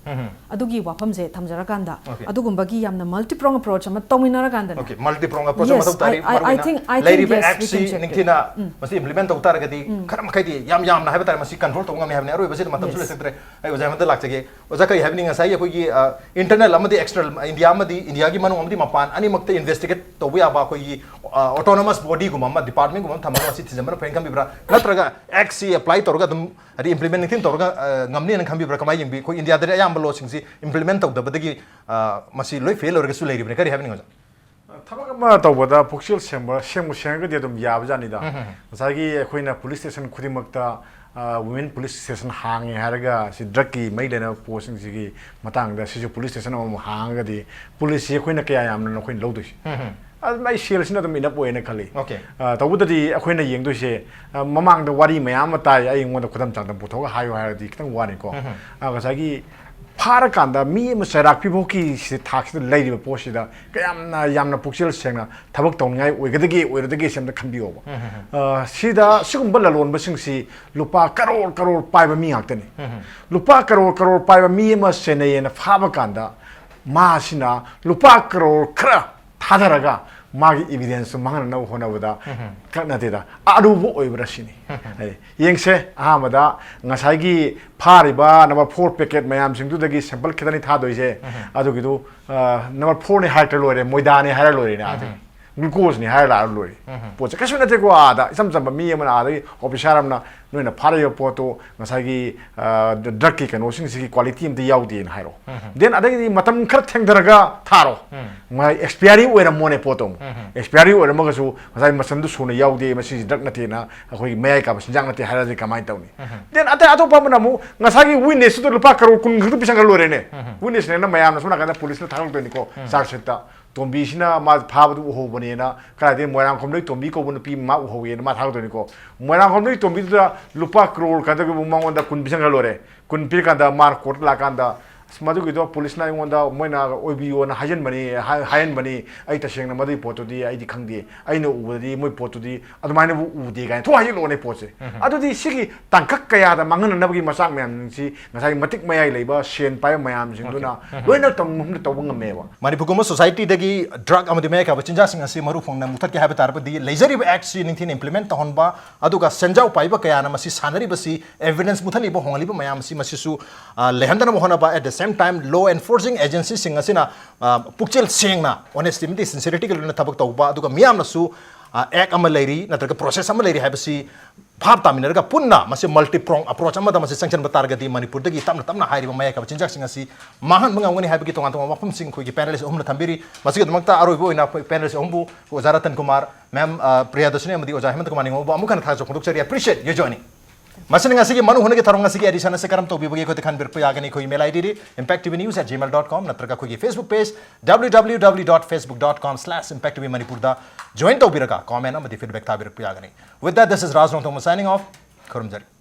ꯑꯗꯨꯒꯤ ꯋꯥꯐꯝꯁꯦ ꯊꯝꯖꯔꯀꯥꯟꯗ, Okay. ꯑꯗꯨꯒꯨꯝꯕꯒꯤ ꯌꯥꯝꯅ multi pronged approach ꯑꯃ ꯇꯧꯃꯤꯟꯅꯔꯀꯥꯟꯗꯅꯦ. Okay, multi pronged approach ꯑꯃ Yes, ꯃꯊꯧ ꯇꯥꯔꯤ꯫ I, I, I ꯃꯔꯨꯑꯣꯏꯅ think, I think, ꯂꯩꯔꯤꯕ yes, we ꯑꯦꯛꯁꯤ can check it. ꯅꯤꯡꯊꯤꯅ ꯃꯁꯤ ꯏꯝꯄ꯭ꯂꯤꯃꯦꯟ ꯇꯧ ꯇꯥꯔꯒꯗꯤ ꯈꯔ ꯃꯈꯩꯗꯤ ꯌꯥꯝ ꯌꯥꯝꯅ ꯍꯥꯏꯕ ꯇꯥꯔꯦ ꯃꯁꯤ ꯀꯟꯇ꯭ꯔꯣꯜ ꯇꯧꯕ ꯉꯝꯃꯤ ꯍꯥꯏꯕꯅꯤ꯫ ꯑꯔꯣꯏꯕꯁꯤꯗ ꯃꯇꯝꯁꯨ Yes. ꯂꯩꯁꯤꯜꯂꯛꯇ꯭ꯔꯦ꯫ ꯑꯩ ꯑꯣꯖꯥ ꯑꯩꯉꯣꯟꯗ ꯂꯥꯛꯆꯒꯦ꯫ ꯑꯣꯖꯥ, ꯀꯔꯤ ꯍꯥꯏꯕꯅꯤ? ꯉꯁꯥꯏꯒꯤ ꯑꯩꯈꯣꯏꯒꯤ, ꯑ, ꯏꯟꯇꯔꯅꯦꯜ ꯑꯃꯗꯤ ꯑꯦꯛꯁꯇꯔꯅꯦꯜ, ꯏꯟꯗꯤꯌꯥ ꯑꯃꯗꯤ ꯏꯟꯗꯤꯌꯥꯒꯤ ꯃꯅꯨꯡ ꯑꯃꯗꯤ ꯃꯄꯥꯟ ꯑꯅꯤꯃꯛꯇ ꯏꯟꯚꯦꯁꯇꯤꯒꯦꯠ ꯇꯧꯕ ꯌꯥꯕ ꯑꯩꯈꯣꯏꯒꯤ, ꯑ, autonomous body ꯒꯨꯝꯕ ꯑꯃ, ꯗꯤꯄꯥꯔꯠꯃꯦꯟꯒꯨꯝꯕ ꯑꯃ ꯊꯝꯃꯒ ꯃꯁꯤ ꯊꯤꯖꯤꯟꯕꯅ ꯐꯩꯅ ꯈꯟꯕꯤꯕ꯭ꯔꯥ? ꯅꯠꯇ꯭ꯔꯒ ꯑꯦꯛꯁꯤ ꯑꯦꯄ꯭ꯂꯥꯏ ꯇꯧꯔꯒ ꯑꯗꯨꯝ, ꯍꯥꯏꯗꯤ, ꯏꯝꯄ꯭ꯂꯤꯃꯦꯟ ꯅꯤꯡꯊꯤꯅ ꯇꯧꯔꯒ, ꯑ, ꯉꯝꯅꯤꯅ ꯈꯟꯕꯤꯕ꯭ꯔꯥ? ꯀꯃꯥꯏꯅ ꯌꯦꯡꯕꯤ? ꯑꯩꯈꯣꯏ ꯏꯟꯗꯤꯌꯥꯗꯗꯤ ꯑꯌꯥꯝꯕ ꯂꯣꯁꯤꯡꯁꯤ ꯏꯝꯄ꯭ꯂꯤꯃꯦꯟ ꯇꯧꯗꯕꯗꯒꯤ, ꯑ, ꯃꯁꯤ ꯂꯣꯏ ꯐꯦꯜ ꯑꯣꯏꯔꯒꯁꯨ ꯂꯩꯔꯤꯕꯅꯤ꯫ ꯀꯔꯤ ꯍꯥꯏꯕꯅꯤ ꯑꯣꯖꯥ? ꯊꯕꯛ ꯑꯃ ꯇꯧꯕꯗ ꯄꯨꯛꯆꯦꯜ ꯁꯦꯡꯕ, ꯁꯦꯡꯕꯨ ꯁꯦꯡꯉꯒꯗꯤ ꯑꯗꯨꯝ ꯌꯥꯕꯖꯥꯠꯅꯤꯗ꯫ ꯉꯁꯥꯏꯒꯤ ꯑꯩꯈꯣꯏꯅ ꯄꯨꯂꯤꯁ ꯁ꯭ꯇꯦꯁꯟ ꯈꯨꯗꯤꯡꯃꯛꯇ ꯋꯨꯃꯦꯟ ꯄꯨꯂꯤꯁ ꯁ꯭ꯇꯦꯁꯟ ꯍꯥꯡꯉꯦ ꯍꯥꯏꯔꯒ ꯁꯤ ꯗ꯭ꯔꯒꯀꯤ ꯃꯔꯤ ꯂꯩꯅꯕ ꯄꯣꯠꯁꯤꯡꯁꯤꯒꯤ ꯃꯇꯥꯡꯗ ꯁꯤꯁꯨ ꯄꯨꯂꯤꯁ ꯁ꯭ꯇꯦꯁꯟ ꯑꯃꯃꯨꯛ ꯍꯥꯡꯉꯒꯗꯤ ꯄꯨꯂꯤꯁꯁꯤ ꯑꯩꯈꯣꯏꯅ ꯀꯌꯥ ꯌꯥꯝꯅ ꯑꯩꯈꯣꯏꯅ ꯂꯧꯗꯣꯏꯁꯦ? ꯑꯗꯨꯝ ꯑꯩ ꯁꯦꯜꯁꯤꯅ ꯑꯗꯨꯝ ꯏꯅꯞ ꯑꯣꯏꯌꯦꯅ ꯈꯜꯂꯤ꯫ Okay. ꯑ, ꯇꯧꯕꯇꯗꯤ ꯑꯩꯈꯣꯏꯅ ꯌꯦꯡꯗꯣꯏꯁꯦ, ꯑ, ꯃꯃꯥꯡꯗ ꯋꯥꯔꯤ ꯃꯌꯥꯝ ꯑꯃ ꯇꯥꯏ, ꯑꯩꯉꯣꯟꯗ ꯈꯨꯗꯝ ꯆꯥꯡꯗꯝ ꯄꯨꯊꯣꯛꯑꯒ ꯍꯥꯏꯌꯨ ꯍꯥꯏꯔꯗꯤ ꯈꯤꯇꯪ ꯋꯥꯅꯤꯀꯣ꯫ ꯑ, ꯉꯁꯥꯏꯒꯤ ꯐꯥꯔꯀꯥꯟꯗ ꯃꯤ ꯑꯃ ꯆꯩꯔꯥꯛ ꯄꯤꯕꯒꯤ ꯁꯤ ꯊꯥꯛꯁꯤꯗ ꯂꯩꯔꯤꯕ ꯄꯣꯠꯁꯤꯗ ꯀꯌꯥꯝꯅ ꯌꯥꯝꯅ ꯄꯨꯛꯆꯦꯜ ꯁꯦꯡꯅ ꯊꯕꯛ ꯇꯧꯅꯤꯡꯉꯥꯏ ꯑꯣꯏꯒꯗꯒꯦ ꯑꯣꯏꯔꯣꯏꯗꯒꯦ ꯁꯤ ꯑꯝꯇ ꯈꯟꯕꯤꯌꯣꯕ꯫ ꯑ, ꯁꯤꯗ ꯁꯤꯒꯨꯝꯕ ꯂꯂꯣꯟꯕꯁꯤꯡꯁꯤ ꯂꯨꯄꯥ ꯀꯔꯣꯔ ꯀꯔꯣꯔ ꯄꯥꯏꯕ ꯃꯤ ꯉꯥꯛꯇꯅꯤ꯫ ꯂꯨꯄꯥ ꯀꯔꯣꯔ ꯀꯔꯣꯔ ꯄꯥꯏꯕ ꯃꯤ ꯑꯃ ꯁꯦꯟꯅꯩꯌꯦꯅ ꯐꯥꯕ ꯀꯥꯟꯗ ꯃꯥꯁꯤꯅ ꯂꯨꯄꯥ ꯀꯔꯣꯔ ꯈꯔ ꯊꯥꯗꯔꯒ ꯃꯥꯒꯤ evidence ꯇꯨ ꯃꯥꯡꯍꯟꯅꯕ ꯍꯣꯠꯅꯕꯗ ꯀꯛꯅꯗꯦꯗ ꯑꯔꯨꯕ ꯑꯣꯏꯕ꯭ꯔꯥ ꯁꯤꯅꯤ꯫ ꯑꯩ ꯌꯦꯡꯁꯦ, ꯑꯍꯥꯟꯕꯗ ꯉꯁꯥꯏꯒꯤ ꯐꯥꯔꯤꯕ number four packet ꯃꯌꯥꯝꯁꯤꯡꯗꯨꯗꯒꯤ sample ꯈꯤꯇꯅꯤ ꯊꯥꯗꯣꯏꯁꯦ꯫ ꯑꯗꯨꯒꯤꯗꯨ, ꯑ, number four ꯅꯤ ꯍꯥꯏꯔꯛꯇ ꯂꯣꯏꯔꯦ, ꯃꯣꯏꯗꯥꯅꯤ ꯍꯥꯏꯔ ꯂꯣꯏꯔꯦꯅꯦ꯫ ꯑꯗꯨ glucose ꯅꯤ ꯍꯥꯏꯔ ꯂꯥꯛꯑ ꯂꯣꯏꯔꯦ꯫ ꯄꯣꯠꯁꯦ ꯀꯩꯁꯨ ꯅꯠꯇꯦꯀꯣ꯫ ꯑꯥꯗ ꯏꯆꯝ ꯆꯝꯕ ꯃꯤ ꯑꯃꯅ ꯑꯥꯗꯒꯤ officer ꯑꯃꯅ ꯅꯣꯏꯅ ꯐꯥꯔꯛꯏꯕ ꯄꯣꯠꯇꯣ ꯉꯁꯥꯏꯒꯤ, ꯑ, drugꯀꯤ ꯀꯩꯅꯣꯁꯤꯡꯁꯤꯒꯤ quality ꯑꯝꯇ ꯌꯥꯎꯗꯦꯅ ꯍꯥꯏꯔꯣ꯫ Then ꯑꯗꯒꯤꯗꯤ ꯃꯇꯝ ꯈꯔ ꯊꯦꯡꯊꯔꯒ ꯊꯥꯔꯣ꯫ ꯃꯥꯏ expiry ꯑꯣꯏꯔꯝꯃꯣꯅꯦ ꯄꯣꯠꯇꯣ ꯑꯃꯨꯛ꯫ Expiry ꯑꯣꯏꯔꯝꯃꯒꯁꯨ ꯉꯁꯥꯏ ꯃꯆꯜꯗꯨ ꯁꯨꯅ ꯌꯥꯎꯗꯦ, ꯃꯁꯤꯁꯤ drug ꯅꯠꯇꯦꯅ ꯑꯩꯈꯣꯏꯒꯤ ꯃꯌꯥꯏ ꯀꯥꯕ ꯆꯤꯟꯖꯥꯛ ꯅꯠꯇꯦ ꯍꯥꯏꯔꯗꯤ ꯀꯃꯥꯏꯅ ꯇꯧꯅꯤ? Then ꯑꯇꯩ ꯑꯇꯣꯞꯄ ꯑꯃꯅ ꯑꯃꯨꯛ ꯉꯁꯥꯏꯒꯤ witnessꯇꯨꯗ ꯂꯨꯄꯥ ꯀꯔꯣꯔ ꯀꯨꯟ ꯈꯛꯇ ꯄꯤꯁꯟꯈ꯭ꯔ ꯂꯣꯏꯔꯦꯅꯦ꯫ Witnessꯅꯦꯅ ꯃꯌꯥꯝꯅ ꯁꯣꯝ ꯅꯥꯀꯟꯗ ꯄꯨꯂꯤꯁꯅ ꯊꯥꯒꯠꯂꯛꯇꯣꯏꯅꯤꯀꯣ, charge sheetꯇ꯫ ꯇꯣꯝꯕꯤꯁꯤꯅ ꯃꯥ ꯐꯥꯕꯗꯨ ꯎꯍꯧꯕꯅꯦꯅ, ꯀꯗꯥꯏꯗꯒꯤ ꯃꯣꯏꯔꯥꯡꯈꯣꯝꯗꯒꯤ ꯇꯣꯝꯕꯤ ꯀꯧꯕ ꯅꯨꯄꯤ ꯃꯥ ꯎꯍꯧꯋꯦꯅ ꯃꯥ ꯊꯥꯒꯠꯇꯣꯏꯅꯤꯀꯣ꯫ ꯃꯣꯏꯔꯥꯡꯈꯣꯝꯗꯒꯤ ꯇꯣꯝꯕꯤꯗꯨꯗ ꯂꯨꯄꯥ ꯀꯔꯣꯔ ꯀꯗꯒꯤꯕꯨ ꯃꯉꯣꯟꯗ ꯀꯨꯟ ꯄꯤꯁꯟꯈ꯭ꯔ ꯂꯣꯏꯔꯦ꯫ ꯀꯨꯟ ꯄꯤꯔꯀꯥꯟꯗ ꯃꯥꯅ courtꯇ ꯂꯥꯛꯀꯥꯟꯗ, "ꯑꯁ, ꯃꯗꯨꯒꯤꯗꯣ ꯄꯨꯂꯤꯁꯅ ꯑꯩꯉꯣꯟꯗ ꯃꯣꯏꯅ ꯑꯣꯏꯕꯤꯌꯣꯅ ꯍꯥꯏꯖꯟꯕꯅꯤ, ꯍꯥꯏ-, ꯍꯥꯏꯍꯟꯕꯅꯤ꯫ ꯑꯩ ꯇꯁꯦꯡꯅ ꯃꯗꯨꯒꯤ ꯄꯣꯠꯇꯨꯗꯤ ꯑꯩꯗꯤ ꯈꯪꯗꯦ꯫ ꯑꯩꯅ ꯎꯕꯗꯗꯤ ꯃꯣꯏ ꯄꯣꯠꯇꯨꯗꯤ ꯑꯗꯨꯃꯥꯏꯅꯕꯨ ꯎꯗꯦ" ꯀꯥꯏꯅ ꯊꯣꯛ ꯍꯥꯏꯖꯤꯜꯂꯛꯑꯣꯅꯦ ꯄꯣꯠꯁꯦ꯫ ꯑꯗꯨꯗꯤ ꯁꯤꯒꯤ ꯇꯥꯡꯀꯛ ꯀꯌꯥꯗ ꯃꯥꯡꯍꯟꯅꯅꯕꯒꯤ ꯃꯆꯥꯛ ꯃꯌꯥꯝꯁꯤ ꯉꯁꯥꯏꯒꯤ ꯃꯇꯤꯛ ꯃꯌꯥꯏ ꯂꯩꯕ ꯁꯦꯟ ꯄꯥꯏꯕ ꯃꯌꯥꯝꯁꯤꯡꯗꯨꯅ ꯂꯣꯏꯅ ꯇꯧꯅꯤꯡꯕ ꯃꯐꯝꯗ ꯇꯧꯕ ꯉꯝꯃꯦꯕ꯫ ꯃꯅꯤꯄꯨꯔꯒꯨꯝꯕ societyꯗꯒꯤ drug ꯑꯃꯗꯤ ꯃꯌꯥꯏ ꯀꯥꯕ ꯆꯤꯟꯖꯥꯛꯁꯤꯡ ꯑꯁꯤ ꯃꯔꯨ ꯐꯪꯅ ꯃꯨꯊꯠꯀꯦ ꯍꯥꯏꯕ ꯇꯥꯔꯕꯗꯤ ꯂꯩꯖꯔꯤꯕ actꯁꯤ ꯅꯤꯡꯊꯤꯅ implement ꯇꯧꯍꯟꯕ, ꯑꯗꯨꯒ ꯁꯦꯟꯖꯥꯎ ꯄꯥꯏꯕ ꯀꯌꯥꯅ ꯃꯁꯤ ꯁꯥꯟꯅꯔꯤꯕꯁꯤ evidence ꯃꯨꯊꯠꯂꯤꯕ ꯍꯣꯡꯍꯜꯂꯤꯕ ꯃꯌꯥꯝ ꯑꯁꯤ ꯃꯁꯤꯁꯨ, ꯑ, ꯂꯩꯍꯟꯗꯅꯕ ꯍꯣꯠꯅꯕ, at the same time law enforcing agencyꯁꯤꯡ ꯑꯁꯤꯅ, ꯑ, ꯄꯨꯛꯆꯦꯜ ꯁꯦꯡꯅ honesty ꯑꯃꯗꯤ sincerityg ꯂꯣꯏꯅ ꯊꯕꯛ ꯇꯧꯕ, ꯑꯗꯨꯒ ꯃꯤꯌꯥꯝꯅꯁꯨ, ꯑ, act ꯑꯃ ꯂꯩꯔꯤ ꯅꯠꯇ꯭ꯔꯒ process ꯑꯃ ꯂꯩꯔꯤ ꯍꯥꯏꯕꯁꯤ ꯚꯥꯞ ꯇꯥꯃꯤꯟꯅꯔꯒ ꯄꯨꯟꯅ ꯃꯁꯤ multi prong approach ꯑꯃꯗ ꯃꯁꯤ ꯆꯪꯁꯤꯟꯕ ꯇꯥꯔꯒꯗꯤ ꯃꯅꯤꯄꯨꯔꯗꯒꯤ ꯇꯞꯅ ꯇꯞꯅ ꯍꯥꯏꯔꯤꯕ ꯃꯌꯥꯏ ꯀꯥꯕ ꯆꯤꯟꯖꯥꯛꯁꯤꯡ ꯑꯁꯤ ꯃꯥꯡꯍꯟꯕ ꯉꯝꯒꯅꯤ ꯍꯥꯏꯕꯒꯤ ꯇꯣꯉꯥꯟ ꯇꯣꯉꯥꯟꯕ ꯋꯥꯐꯝꯁꯤꯡ ꯑꯩꯈꯣꯏꯒꯤ panelist ꯑꯍꯨꯝꯅ ꯊꯝꯕꯤꯔꯤ꯫ ꯃꯁꯤꯒꯤꯗꯃꯛꯇ ꯑꯔꯣꯏꯕ ꯑꯣꯏꯅ ꯑꯩꯈꯣꯏ panelist ꯑꯍꯨꯝꯕꯨ ꯑꯣꯖꯥ ꯔꯇꯟ ꯀꯨꯃꯥꯔ, ma'am, ꯑ, ꯄ꯭ꯔꯤꯌꯥꯗꯔꯁꯤꯅꯤ ꯑꯃꯗꯤ ꯑꯣꯖꯥ ꯍꯦꯃꯟꯇ ꯀꯨꯃꯥꯔ ꯅꯤꯉꯣꯝꯕꯨ ꯑꯃꯨꯛ ꯍꯟꯅ ꯊꯥꯒꯠꯆꯕ ꯐꯣꯡꯗꯣꯛꯆꯔꯤ꯫ Appreciate your joining. ꯃꯁꯤꯅ ꯉꯁꯤꯒꯤ ꯃꯅꯨꯡ ꯍꯨꯠꯅꯒꯤ ꯊꯧꯔꯝ ꯉꯁꯤꯒꯤ edition ꯑꯁꯤ ꯀꯔꯝ ꯇꯧꯕꯤꯕꯒꯦ ꯑꯩꯈꯣꯏꯗ ꯈꯟꯕꯤꯔꯛꯄ ꯌꯥꯒꯅꯤ꯫ ꯑꯩꯈꯣꯏ email ID D impact T V news at gmail dot com ꯅꯠꯇ꯭ꯔꯒ ꯑꯩꯈꯣꯏꯒꯤ Facebook page W W W dot facebook dot com slash impact T V Manipur ꯗ join ꯇꯧꯕꯤꯔꯒ comment ꯑꯃꯗꯤ feedback ꯊꯥꯕꯤꯔꯛꯄ ꯌꯥꯒꯅꯤ꯫ With that, this is Raj Rongthong signing off. ꯈꯨꯔꯨꯝꯖꯔꯤ꯫